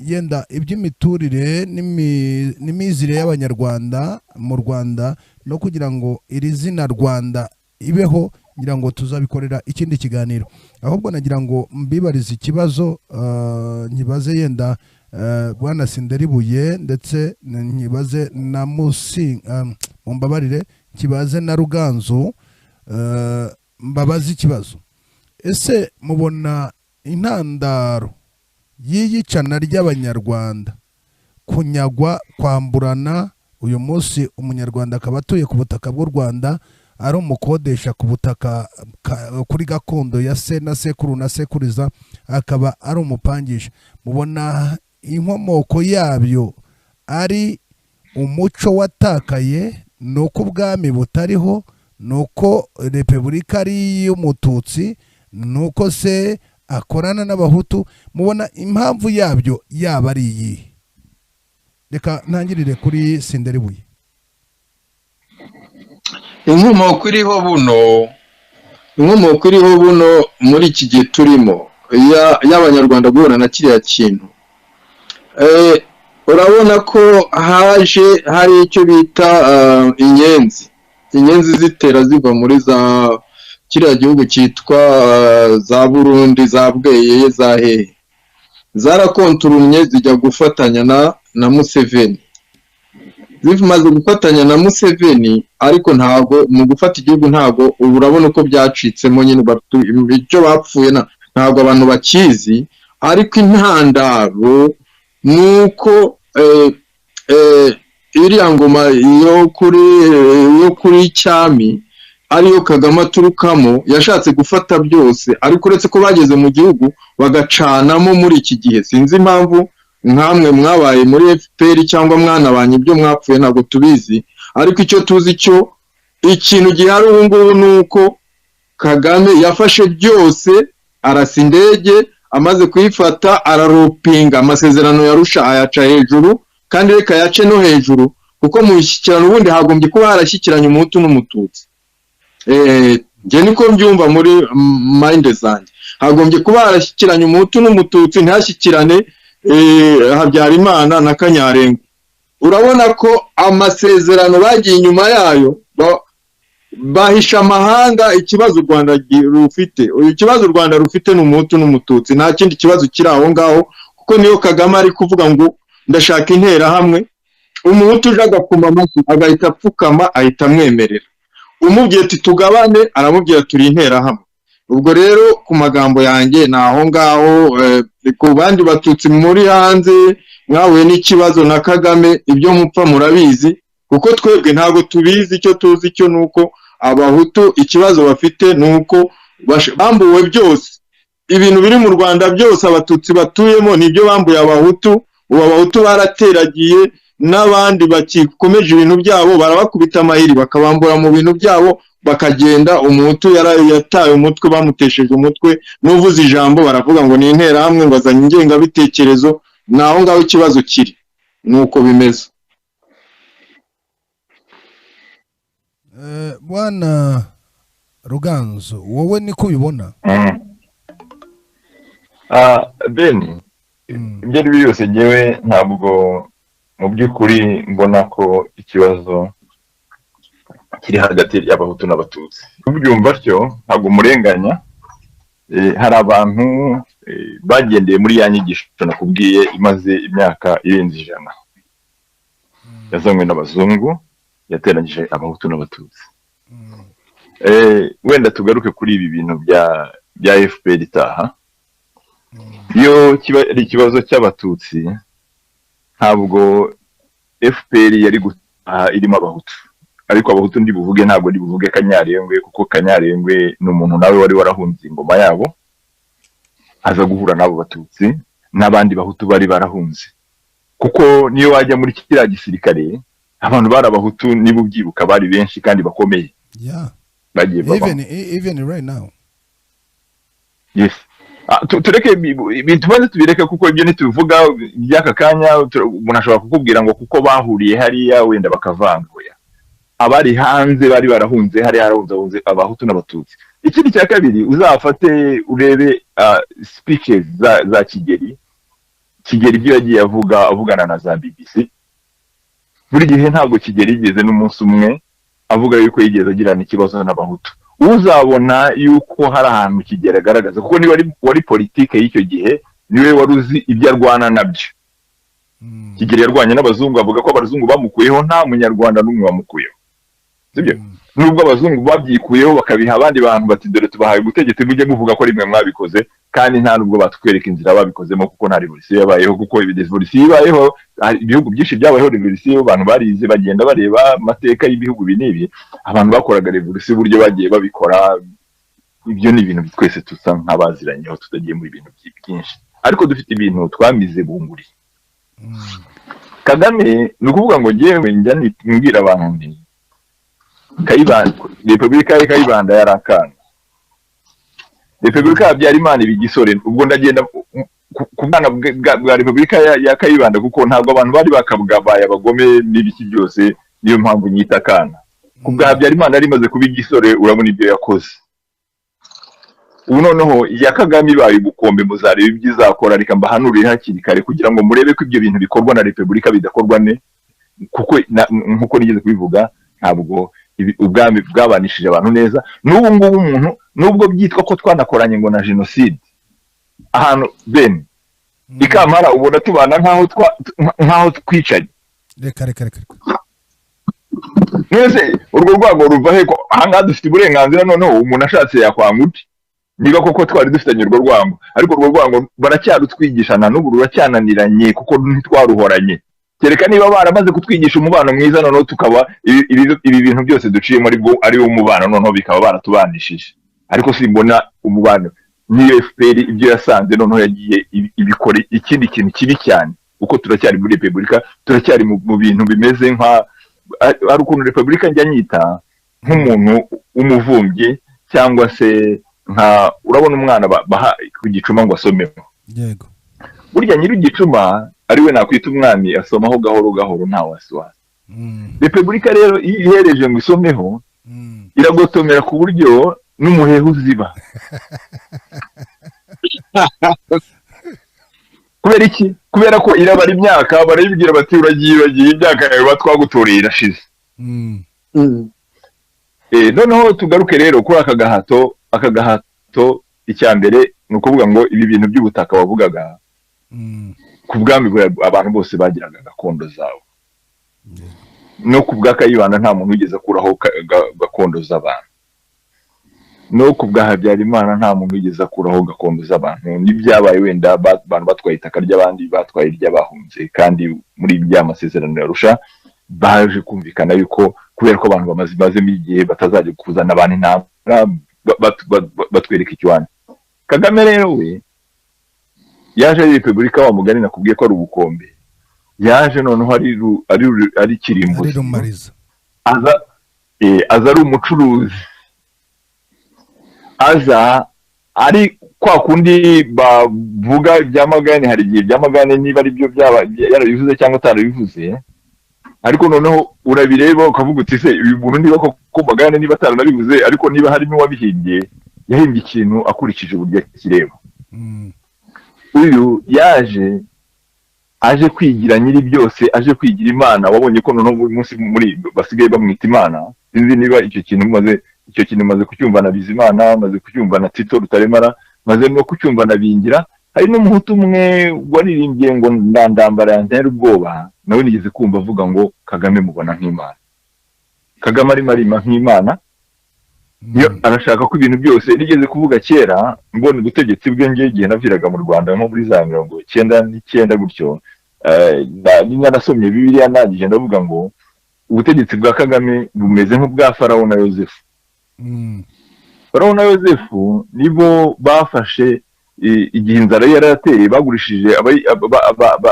S1: yenda iby'imiturire n'imizire y'Abanyarwanda mu Rwanda, no kugira ngo iri zina Rwanda ibeho. Ngira ngo tuzabikorera ikindi kiganiro. Ahubwo nagira ngo mbibarize ikibazo, nkibaze yenda bwana Sinderibuye, ndetse nkibaze na Musi, mumbabarire, nkibaze na Ruganzu. Mbabaze ikibazo: ese mubona intandaro y'iyicana ry'Abanyarwanda, kunyagwa, kwamburana, uyu munsi Umunyarwanda akaba atuye ku butaka bw'u Rwanda ari umukodesha ku butaka kuri gakondo ya se na sekuru na sekuriza, akaba ari umupangisha, mubona inkomoko yabyo ari umuco watakaye, ni uko ubwami butariho, ni uko repubulika ari iy'Umututsi, ni uko se akorana n'Abahutu? Mubona impamvu yabyo yaba ari iyihe? Reka ntangirire kuri Sinderibuye.
S8: Inkomoko iriho buno muri iki gihe turimo y'Abanyarwanda guhura na kiriya kintu, urabona ko haje hari icyo bita inyenzi. Inyenzi zitera ziva muri za kiriya gihugu cyitwa za Burundi, za Bweyeye, za hehe, zarakonturumye zijya gufatanya na Museveni. Zimaze gufatanya na Museveni, ariko ntabwo mu gufata igihugu, ntabwo ubu urabona uko byacitsemo nyine, icyo bapfuye ntabwo abantu bakizi. Ariko intandaro ni uko iriya ngoma yo kuri cyami, ariyo Kagame aturukamo, yashatse gufata byose. Ariko uretse ko bageze mu gihugu bagacanamo muri iki gihe, sinzi impamvu. Nkamwe mwabaye muri FPR cyangwa mwanabanye, ibyo mwapfuye ntabwo tubizi. Ariko icyo tuzi cyo, ikintu gihari ubu ngubu ni uko Kagame yafashe byose, arasa indege, amaze kuyifata araropinga amasezerano y'Arusha, ayaca hejuru. Kandi reka yace no hejuru, kuko mu mishyikirano ubundi hagombye kuba harashyikiranye Umuhutu n'Umututsi. Njye niko mbyumva muri mind zanjye, hagombye kuba harashyikiranye Umuhutu n'Umututsi, ntihashyikirane Habyarimana na Kanyarengwa. Urabona ko amasezerano bagiye inyuma yayo, bahisha amahanga ikibazo u Rwanda rufite. Ikibazo u Rwanda rufite ni Umuhutu n'Umututsi, nta kindi kibazo kiri aho ngaho. Kuko niyo Kagame ari kuvuga ngo ndashaka Interahamwe, Umuhutu uje agakoma amashyi agahita apfukama, ahita amwemerera. Umubwiye ati tugabane, aramubwira turi Interahamwe. Ubwo rero ku magambo yanjye ni aho ngaho. Ku bandi Batutsi muri hanze mwahuye n'ikibazo na Kagame, ibyo mupfa murabizi, kuko twebwe ntabwo tubizi. Icyo tuzi cyo ni uko Abahutu ikibazo bafite ni uko bambuwe byose. Ibintu biri mu Rwanda byose Abatutsi batuyemo nibyo bambuye Abahutu. Ubu Abahutu barateragiye, n'abandi bakikomeje ibintu byabo barabakubita amahiri, bakabambura mu bintu byabo bakagenda. Umuhutu yataye umutwe, bamutesheje umutwe. N'uvuze ijambo baravuga ngo ni Interahamwe, ngo azanye ingengabitekerezo. Ni aho ngaho ikibazo kiri, ni uko bimeze.
S1: Bwana Ruganzu, wowe niko ubibona?
S7: Ben, ibyo ari byo byose, ngewe ntabwo mu by'ukuri mbona ko ikibazo kiri hagati y'Abahutu n'Abatutsi. Ubyumva atyo ntabwo umurenganya. Hari abantu bagendeye muri ya nyigisho nakubwiye imaze imyaka irenze 100, yazanywe n'abazungu, yateranyije Abahutu n'Abatutsi. Wenda tugaruke kuri ibi bintu bya FPR itaha. Iyo kiba ari ikibazo cy'Abatutsi, ntabwo FPR yari gutaha irimo Abahutu. Ariko Abahutu ndi buvuge, ntabwo ndi buvuge Kanyarengwe, kuko Kanyarengwe ni umuntu nawe wari warahunze ingoma yabo, aza guhura n'abo Batutsi n'abandi Bahutu bari barahunze, kuko niyo wajya muri kiriya gisirikare, abantu bari Abahutu, niba ubyibuka, bari benshi kandi bakomeye. Bagiye babamo.
S1: Even right now.
S7: Yes. Tureke tubanze tubireke, kuko ibyo ntitubivuga by'aka kanya. Umuntu ashobora kukubwira ngo kuko bahuriye hariya wenda bakavanga. Oya. Abari hanze bari barahunze, hari harahunze Abahutu n'Abatutsi. Ikindi cya kabiri, uzafate urebe speeches za Kigeli. Kigeli ibyo yagiye avuga, avugana na za BBC buri gihe, ntabwo Kigeli yigeze n'umunsi umwe avuga yuko yigeze agirana ikibazo n'Abahutu. Uzabona yuko hari ahantu Kigeli agaragaza, kuko niba wari politike y'icyo gihe, niwe wari uzi ibyo arwana nabyo. Kigeli yarwanye n'abazungu, avuga ko abazungu bamukuyeho, nta Munyarwanda n'umwe wamukuyeho, sibyo? Nubwo abazungu babyikuyeho bakabiha abandi bantu, bati: "Dore tubahaye ubutegetsi, mujye muvuga ko rimwe mwabikoze." Kandi nta nubwo batwereka inzira babikozemo, kuko nta revolution yabayeho. Kuko revolution ibayeho, hari ibihugu byinshi byabayeho revolution, abantu barize bagenda bareba amateka y'ibihugu ibi n'ibi, abantu bakoraga revolution uburyo bagiye babikora. Ibyo ni ibintu twese tusa nk'abaziranyeho, tutagiye muri ibintu byinshi, ariko dufite ibintu twamize bunguri. Kagame, ni ukuvuga ngo ngewe njya mbwira abantu nti Kayibanda, Repubulika ya Kayibanda yari akana, Repubulika ya Habyarimana iba igisore. Ubwo ndagenda ku bwana bwa Repubulika ya Kayibanda, kuko ntabwo abantu bari bakabaye abagome n'ibiki byose, niyo mpamvu nyita akana. Ku bwa Habyarimana yari imaze kuba igisore, urabona ibyo yakoze. Ubu noneho iya Kagame ibaye ubukombe, muzareba ibyo izakora. Reka mbahanurire hakiri kare kugira ngo murebe ko ibyo bintu bikorwa na Repubulika bidakorwa ne, kuko nkuko nigeze kubivuga, ntabwo ubwami bwabanishije abantu neza. N'ubu ngubu umuntu, nubwo byitwa ko twanakoranye ngo na jenoside, ahantu bene ikampara ubona tubana nk'aho twicanye.
S1: Reka, reka, reka, reka.
S7: Mwese urwo rwango ruva he, ko ahangaha dufite uburenganzira? Noneho umuntu ashatse yakwanga uti niba koko twari dufitanye urwo rwango, ariko urwo rwango baracyarutwigisha na n'ubu, ruracyananiranye kuko ntitwaruhoranye, kereka niba baramaze kutwigisha umubano mwiza, noneho tukaba ibi bintu byose duciyemo aribwo ari wo mubano, noneho bikaba baratubanishije. Ariko simbona umubano. N'iyo FPR ibyo yasanze, noneho yagiye ibikora ikindi kintu kibi cyane, kuko turacyari muri repubulika, turacyari mu bintu bimeze nka, hari ukuntu repubulika njya nyita nk'umuntu w'umuvumbyi, cyangwa se nka, urabona umwana baha ku gicuma ngo asomeho. Burya nyiri igicuma, ari we nakwita umwami, asomaho gahoro gahoro, nta wasiwasi. Repubulika rero iyo ihereje ngo isomeho, iragotomera ku buryo n'umuheha uziba. Kubera iki? Kubera ko irabara imyaka, barayibwira bati: "Uragiye, uragiye, imyaka yawe batwagutoreye irashize." Noneho tugaruke rero kuri aka gahato. Aka gahato, icya mbere ni ukuvuga ngo ibi bintu by'ubutaka wavugaga, ku bwami abantu bose bagiraga gakondo zabo. No ku bwa Kayibanda nta muntu wigeze akuraho gakondo z'abantu. No ku bwa Habyarimana nta muntu wigeze akuraho gakondo z'abantu. N'ibyabaye wenda abantu batwaye itaka ry'abandi, batwaye iry'abahunze, kandi muri bya masezerano ya Arusha baje kumvikana yuko kubera ko abantu bamazemo igihe, batazajya kuzana abantu intambara batwereka ikiwani. Kagame rero we yaje ari repubulika, wa mugani nakubwiye ko ari ubukombe, yaje noneho ari
S1: Ari
S7: kirimbuzi.
S1: Rumariza.
S7: Aza ari umucuruzi, aza ari kwa kundi bavuga ibyamagane. Hari igihe byamagane, niba ari byo byaba yarabivuze cyangwa atarabivuze. Ariko noneho urabireba ukavuga uti: "Se uyu muntu niba koko Magayane niba ataranabivuze, ariko niba harimo uwabihimbye, yahimbye ikintu akurikije uburyo akireba." Uyu yaje aje kwigira nyiri byose, aje kwigira Imana. Wabonye ko noneho uyu munsi muri basigaye bamwita Imana. Sinzi niba icyo kintu maze kucyumva na Bizimana, maze kucyumva na Tito Rutaremara, maze no kucyumva na Bingira. Hari n'Umuhutu umwe waririmbye ngo ndandambara yantera ubwoba, nawe nigeze kumva avuga ngo Kagame mubona nk'Imana. Kagame arimo arima nk'Imana. Iyo arashaka ko ibintu byose, nigeze kuvuga kera mbona ubutegetsi bwe, ngewe igihe naviraga mu Rwanda nko muri za 99 gutyo, narasomye Bibiliya ndangije ndavuga ngo ubutegetsi bwa Kagame bumeze nk'ubwa Farawo na Yosefu. Farawo na Yosefu nibo bafashe igihe inzara yari yarateye, bagurishije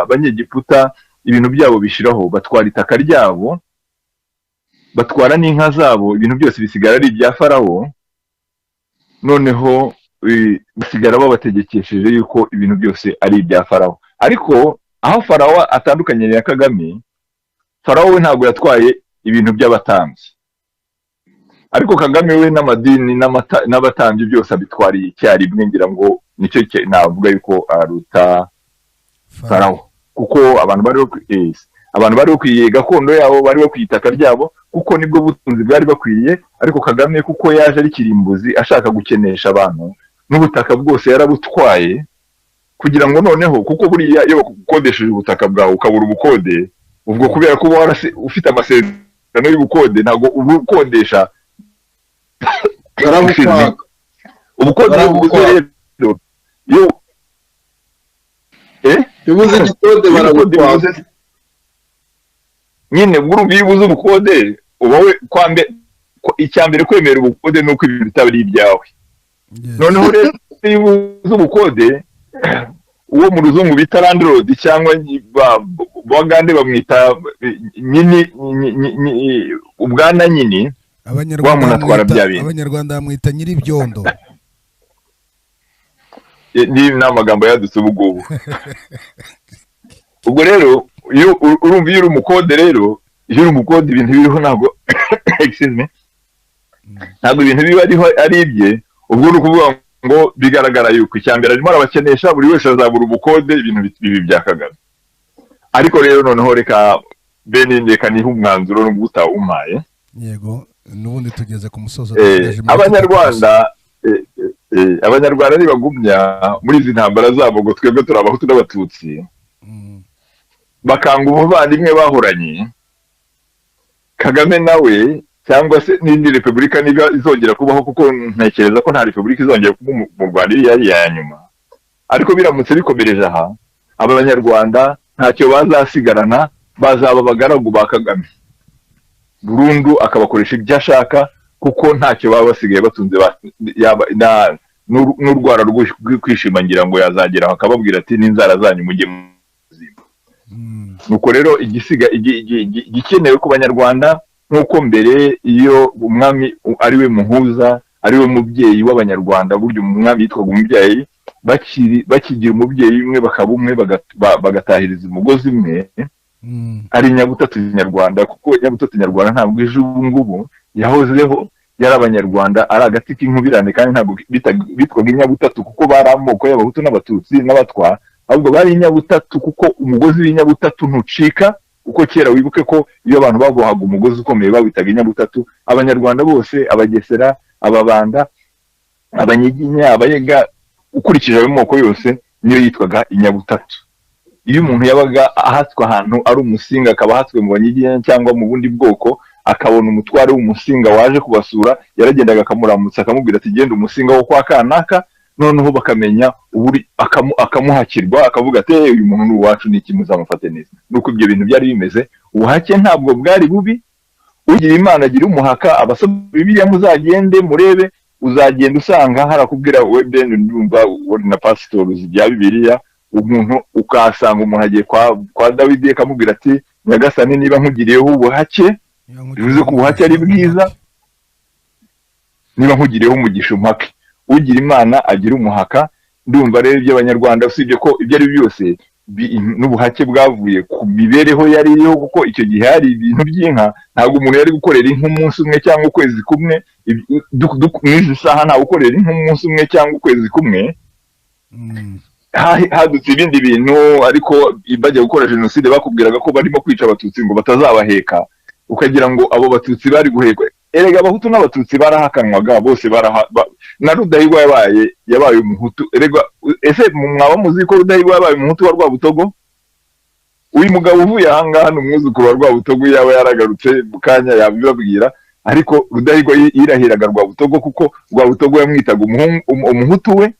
S7: Abanyegiputa ibintu byabo bishiraho, batwara itaka ryabo, batwara n'inka zabo, ibintu byose bisigara ari ibya Farawo. Noneho basigara babategekesheje yuko ibintu byose ari ibya Farawo. Ariko aho Farawo atandukanye na Kagame, Farawo we ntabwo yatwaye ibintu by'abatambyi, ariko Kagame we n'amadini n'abatambyi byose abitwariye icyarimwe. Ngira ngo nicyo navuga yuko aruta Farawo, kuko abantu bari bakwiye gakondo yabo, bari bakwiye itaka ryabo, kuko nibwo butunzi bwari bakwiye. Ariko Kagame, kuko yaje ari kirimbuzi ashaka gukenesha abantu, n'ubutaka bwose yarabutwaye kugira ngo noneho, kuko buriya iyo bagukodesheje ubutaka bwawe ukabura ubukode, ubwo kubera ko uba ufite amasezerano y'ubukode, ntabwo uba ukodesha.
S8: Barabukwaka.
S7: Ubukode iyo bubuze
S8: Barabukwaka.
S7: rero, iyo
S8: Iyo ubuze igikode
S7: iyo ubukode
S8: barabukwaka.
S7: bubuze nyine, ubwo urumva iyo ubuze ubukode uba we icya mbere kwemera ubukode ni uko ibintu bitaba ari ibyawe. Noneho rero iyo ubuze ubukode, uwo mu ruzungu bita landlord, cyangwa Bagande bamwita nyini, ubwana nyini wa
S1: Abanyarwanda
S7: muntu atwara
S1: bamwita
S7: bya bintu.
S1: Abanyarwanda bamwita nyir'ibyondo.
S7: Ni amagambo yadutse ubu ngubu. Ubwo rero iyo urumva iyo uri umukode rero, iyo uri umukode ibintu biriho ntabwo, excuse me, ntabwo ibintu biba ariho ari ibye. Ubwo ni ukuvuga ngo bigaragara yuko icya mbere arimo arabakenesha, buri wese azabura ubukode, ibintu bibi bya Kagame. Ariko rero noneho reka bene, reka nihe umwanzuro n'ubwo utawumpaye.
S1: Yego, n'ubundi tugeze ku musozo, dusigaje iminota 3.
S7: Abanyarwanda nibagumya muri izi ntambara zabo ngo twebwe turi Abahutu n'Abatutsi, bakanga umuvandimwe bahoranye, Kagame nawe cyangwa se n'indi repubulika niba izongera kubaho, kuko ntekereza ko nta repubulika izongera kuba mu Rwanda, iriya ari iya nyuma. Ariko biramutse bikomereje aha, aba Banyarwanda ntacyo bazasigarana, bazaba abagaragu ba Kagame burundu, akabakoresha ibyo ashaka, kuko ntacyo baba basigaye batunze. N'urwara rwo kwishima ngira ngo yazageraho akababwira ati: "N'inzara zanyu mujye muzima." Nuko rero igisiga igikenewe ku Banyarwanda, nk'uko mbere iyo umwami ari we muhuza, ari we mubyeyi w'Abanyarwanda, burya umwami yitwaga umubyeyi, bakigira umubyeyi umwe, bakaba umwe, bagatahiriza umugozi umwe, ari Nyabutatu Nyarwanda. Kuko Nyabutatu Nyarwanda ntabwo ejo ubu ngubu yahozeho, yari Abanyarwanda ari agati k'inkubirane, kandi ntabwo bitwaga Inyabutatu kuko bari amoko y'Abahutu n'Abatutsi n'Abatwa, ahubwo bari Inyabutatu kuko umugozi w'Inyabutatu ntucika. Kuko kera wibuke ko iyo abantu babohaga umugozi ukomeye bawitaga Inyabutatu. Abanyarwanda bose, Abagesera, Ababanda, Abanyiginya, Abayega, ukurikije ayo moko yose niyo yitwaga Inyabutatu. Iyo umuntu yabaga ahatswe ahantu ari Umusinga, akaba ahatswe mu Banyiginya cyangwa mu bundi bwoko, akabona umutware w'Umusinga waje kubasura, yaragendaga akamuramutsa, akamubwira ati: "Genda Umusinga wo kwa kanaka." Noneho bakamenya akamuhakirwa, akavuga ati: "Eh, uyu muntu ni uwacu, ni iki, muzamufate neza." Nuko ibyo bintu byari bimeze. Ubuhake ntabwo bwari bubi. Ugira Imana agira umuhaka. Abasoma Bibiliya muzagende murebe, uzagenda usanga harakubwira we ben, ndumva uri na pasitori uzi ibya Bibiliya, umuntu ukahasanga umuntu agiye kwa Dawidi akamubwira ati: "Nyagasani, niba nkugiriyeho ubuhake," bivuze ko ubuhake ari bwiza, "niba nkugiriyeho umugisha umpake." Ugira Imana agira umuhaka. Ndumva rero iby'Abanyarwanda, usibye ko ibyo ari byo byose n'ubuhake bwavuye ku mibereho yari iriho, kuko icyo gihe hari ibintu by'inka, ntabwo umuntu yari gukorera inka umunsi umwe cyangwa ukwezi kumwe. N'izi saha ntawe ukorera inka umunsi umwe cyangwa ukwezi kumwe. Hadutse ibindi bintu, ariko bajya gukora jenoside bakubwiraga ko barimo kwica abatutsi ngo batazabaheka, ukagira ngo abo batutsi bari guhekwa. Erega abahutu n'abatutsi barahakanwaga bose, na Rudahigwa yabaye umuhutu. Erega ese mwaba muzi ko Rudahigwa yabaye umuhutu wa Rwabutogo? Uyu mugabo uvuye ahangaha ni umwuzukuru wa Rwabutogo, yaba yaragarutse mu kanya yabibabwira. Ariko Rudahigwa yirahiraga Rwabutogo kuko Rwabutogo yamwitaga umuhutu we.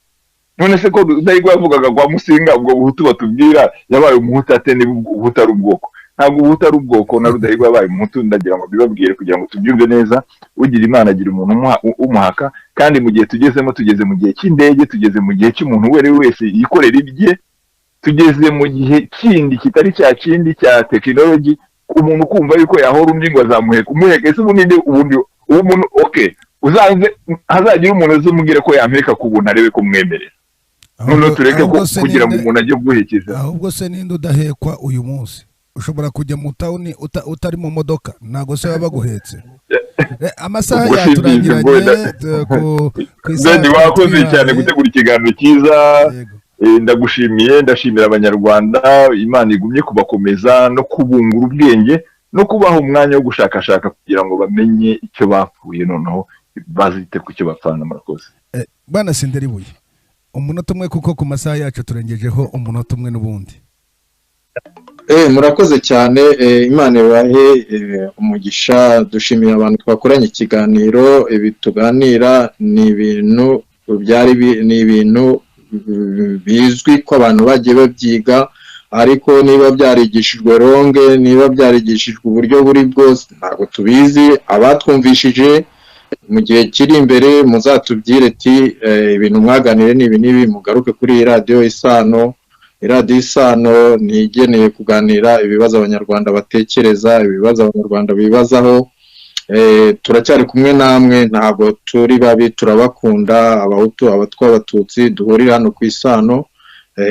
S7: None se ko Rudahigwa yavugaga kwa Musinga, ubwo buhutu batubwira yabaye umuhutu ate niba ubuhutu ari ubwoko? Ntabwo ubuhutu ari ubwoko, na Rudahigwa yabaye umuhutu. Ndagira ngo mbibabwire kugira ngo tubyumve neza. Ugira Imana agira umuntu umuhaka, kandi mu gihe tugezemo, tugeze mu gihe cy'indege, tugeze mu gihe cy'umuntu uwo ari we wese yikorera ibye, tugeze mu gihe kindi kitari cya kindi cya tekinoloji, umuntu kumva yuko yahora undi ngo azamuheka umuheka. Ese ubundi ubundi uwo muntu okay, uzaze hazagira umuntu uzumubwire ko yampeka ku buntu arebe ko mwemerera. Noneho tureke ko kugira ngo umuntu ajye guhekeza.
S1: Ahubwo se ninde udahekwa uyu munsi? Ushobora kujya mu tawuni utari mu modoka, ntago se baba baguhetse. Amasaha yaturangiranye ku isaha.
S7: Wakoze cyane gutegura ikiganiro cyiza, ndagushimiye, ndashimira abanyarwanda. Imana igumye kubakomeza no kubungura ubwenge no kubaha umwanya wo gushakashaka kugira ngo bamenye icyo bapfuye, noneho bazite ku cyo bapfana. Murakoze.
S1: Bwana Sinderibuye, umunota umwe kuko ku masaha yacu turengejeho umunota umwe n'ubundi.
S8: Murakoze cyane, Imana ibahe umugisha. Dushimiye abantu twakoranye ikiganiro. Ibi tuganira ni ibintu byari ni ibintu bizwi ko abantu bagiye babyiga, ariko niba byarigishijwe ronge, niba byarigishijwe uburyo buri bwose ntabwo tubizi. Abatwumvishije mu gihe kiri imbere muzatubwire ati ibintu mwaganire ni ibi n'ibi, mugaruke kuri iyi radiyo Isano. Iradiyo Isano ntigeneye kuganira ibibazo abanyarwanda batekereza, ibibazo abanyarwanda bibazaho. Turacyari kumwe namwe, ntabwo turi babi, turabakunda, abahutu, abatwa, abatutsi, duhurira hano ku Isano.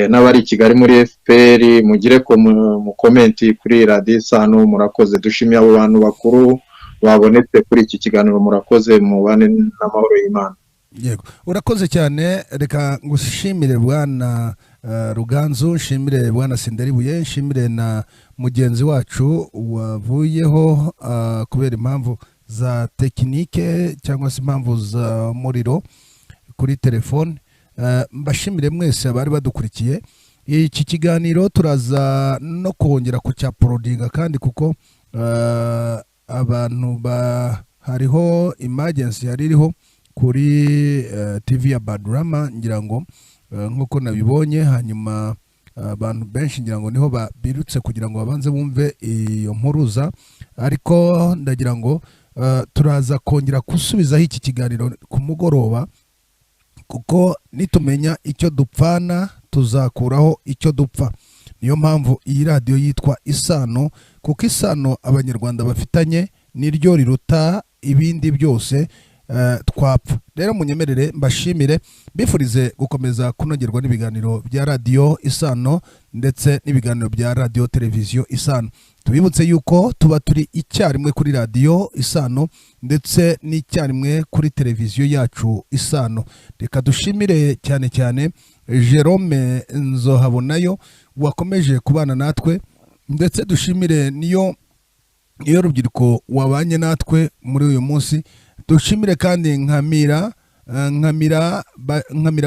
S8: N'abari i Kigali muri FPR mugire ko mu komenti kuri radiyo Isano. Murakoze, dushimiye abo bantu bakuru babonetse kuri iki kiganiro. Murakoze, mubane n'amahoro y'Imana.
S1: Yego, urakoze cyane. Reka ngushimire bwana Ruganzu, nshimire bwana Sinderibuye, nshimire na mugenzi wacu wavuyeho kubera impamvu za tekinike cyangwa se impamvu za muriro kuri telefone. Mbashimire mwese abari badukurikiye. Iki kiganiro turaza no kongera kucyaporodinga kandi kuko abantu hariho emergency yari iriho kuri TV ya Badrama, ngira ngo nkuko nabibonye. Hanyuma abantu benshi ngira ngo niho babirutse kugira ngo babanze bumve iyo mpuruza, ariko ndagira ngo turaza kongera gusubizaho iki kiganiro ku mugoroba, kuko nitumenya icyo dupfana tuzakuraho icyo dupfa. Niyo mpamvu iyi radiyo yitwa Isano, kuko isano abanyarwanda bafitanye niryo riruta ibindi byose twapfa. Rero munyemerere mbashimire, mbifurize gukomeza kunogerwa n'ibiganiro bya radiyo Isano ndetse n'ibiganiro bya radiyo televiziyo Isano. Tubibutse yuko tuba turi icyarimwe kuri radiyo Isano ndetse n'icyarimwe kuri televiziyo yacu Isano. Reka dushimire cyane cyane Jerome Nzohabonayo wakomeje kubana natwe, ndetse dushimire niyo rubyiruko wabanye natwe muri uyu munsi. Dushimire kandi Nkamira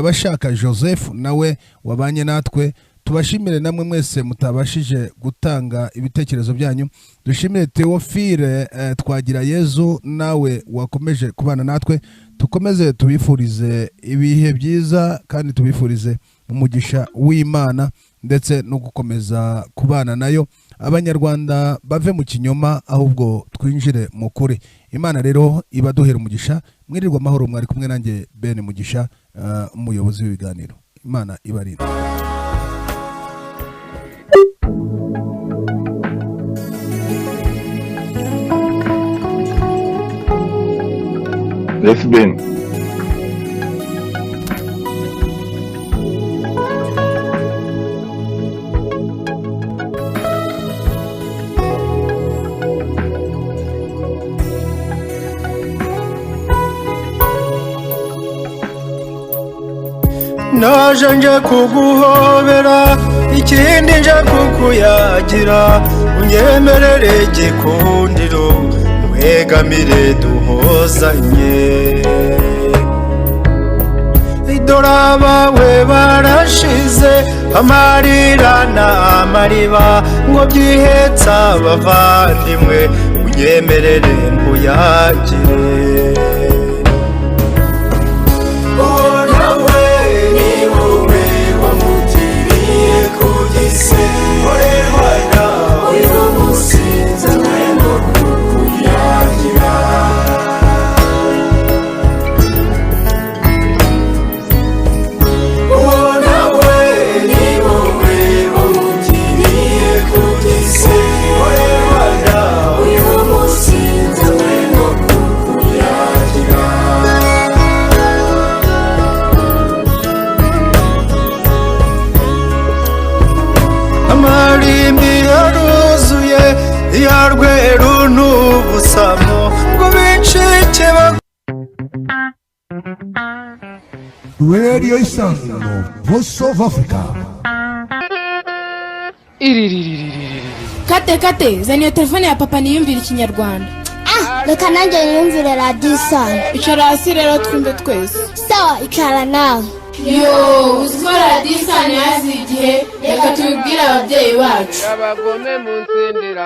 S1: Bashaka Joseph nawe wabanye natwe. Tubashimire namwe mwese mutabashije gutanga ibitekerezo byanyu. Dushimire Theophile Twagira Yezu nawe wakomeje kubana natwe. Tukomeze tubifurize ibihe byiza kandi tubifurize umugisha w'Imana ndetse no gukomeza kubana nayo. Abanyarwanda bave mu kinyoma ahubwo twinjire mu kuri. Imana rero ibaduhera umugisha. Mwirirwa amahoro, mwari kumwe nanjye Ben Mugisha, umuyobozi w'ibiganiro. Imana ibarinde.
S7: Yes, Ben.
S4: Naje nje kuguhobera, ikindi nje kukuyagira. Unyemerere gikundiro, wegamire duhozanye. Dore abawe barashize, amarira n'amariba ngo byihetse abavandimwe. Unyemerere nkuyagire. Uwo nawe ni wowe wamugiriye ku gise. Rwanda, uyu munsi nzanywe no kukuyagira. Uwo nawe ni wowe wamugiriye ku gise. Rwanda, uyu munsi nzanywe no kukuyagira. Amarimbi yaruzuye ya rweru n'ubusamo ngo bicike.
S1: Radio Isango, Voice of Africa.
S2: Kate, Kate, zana iyo telefone ya papa niyumvire Ikinyarwanda.
S3: Ah, reka nanjye niyumvire Radiyo Isano.
S2: Icara hasi rero twumve twese.
S3: Sawa, icara nawe.
S2: Yo, uzi ko Radiyo Isano yaziye igihe? Reka tubibwire ababyeyi bacu.
S9: Abagome munsindira.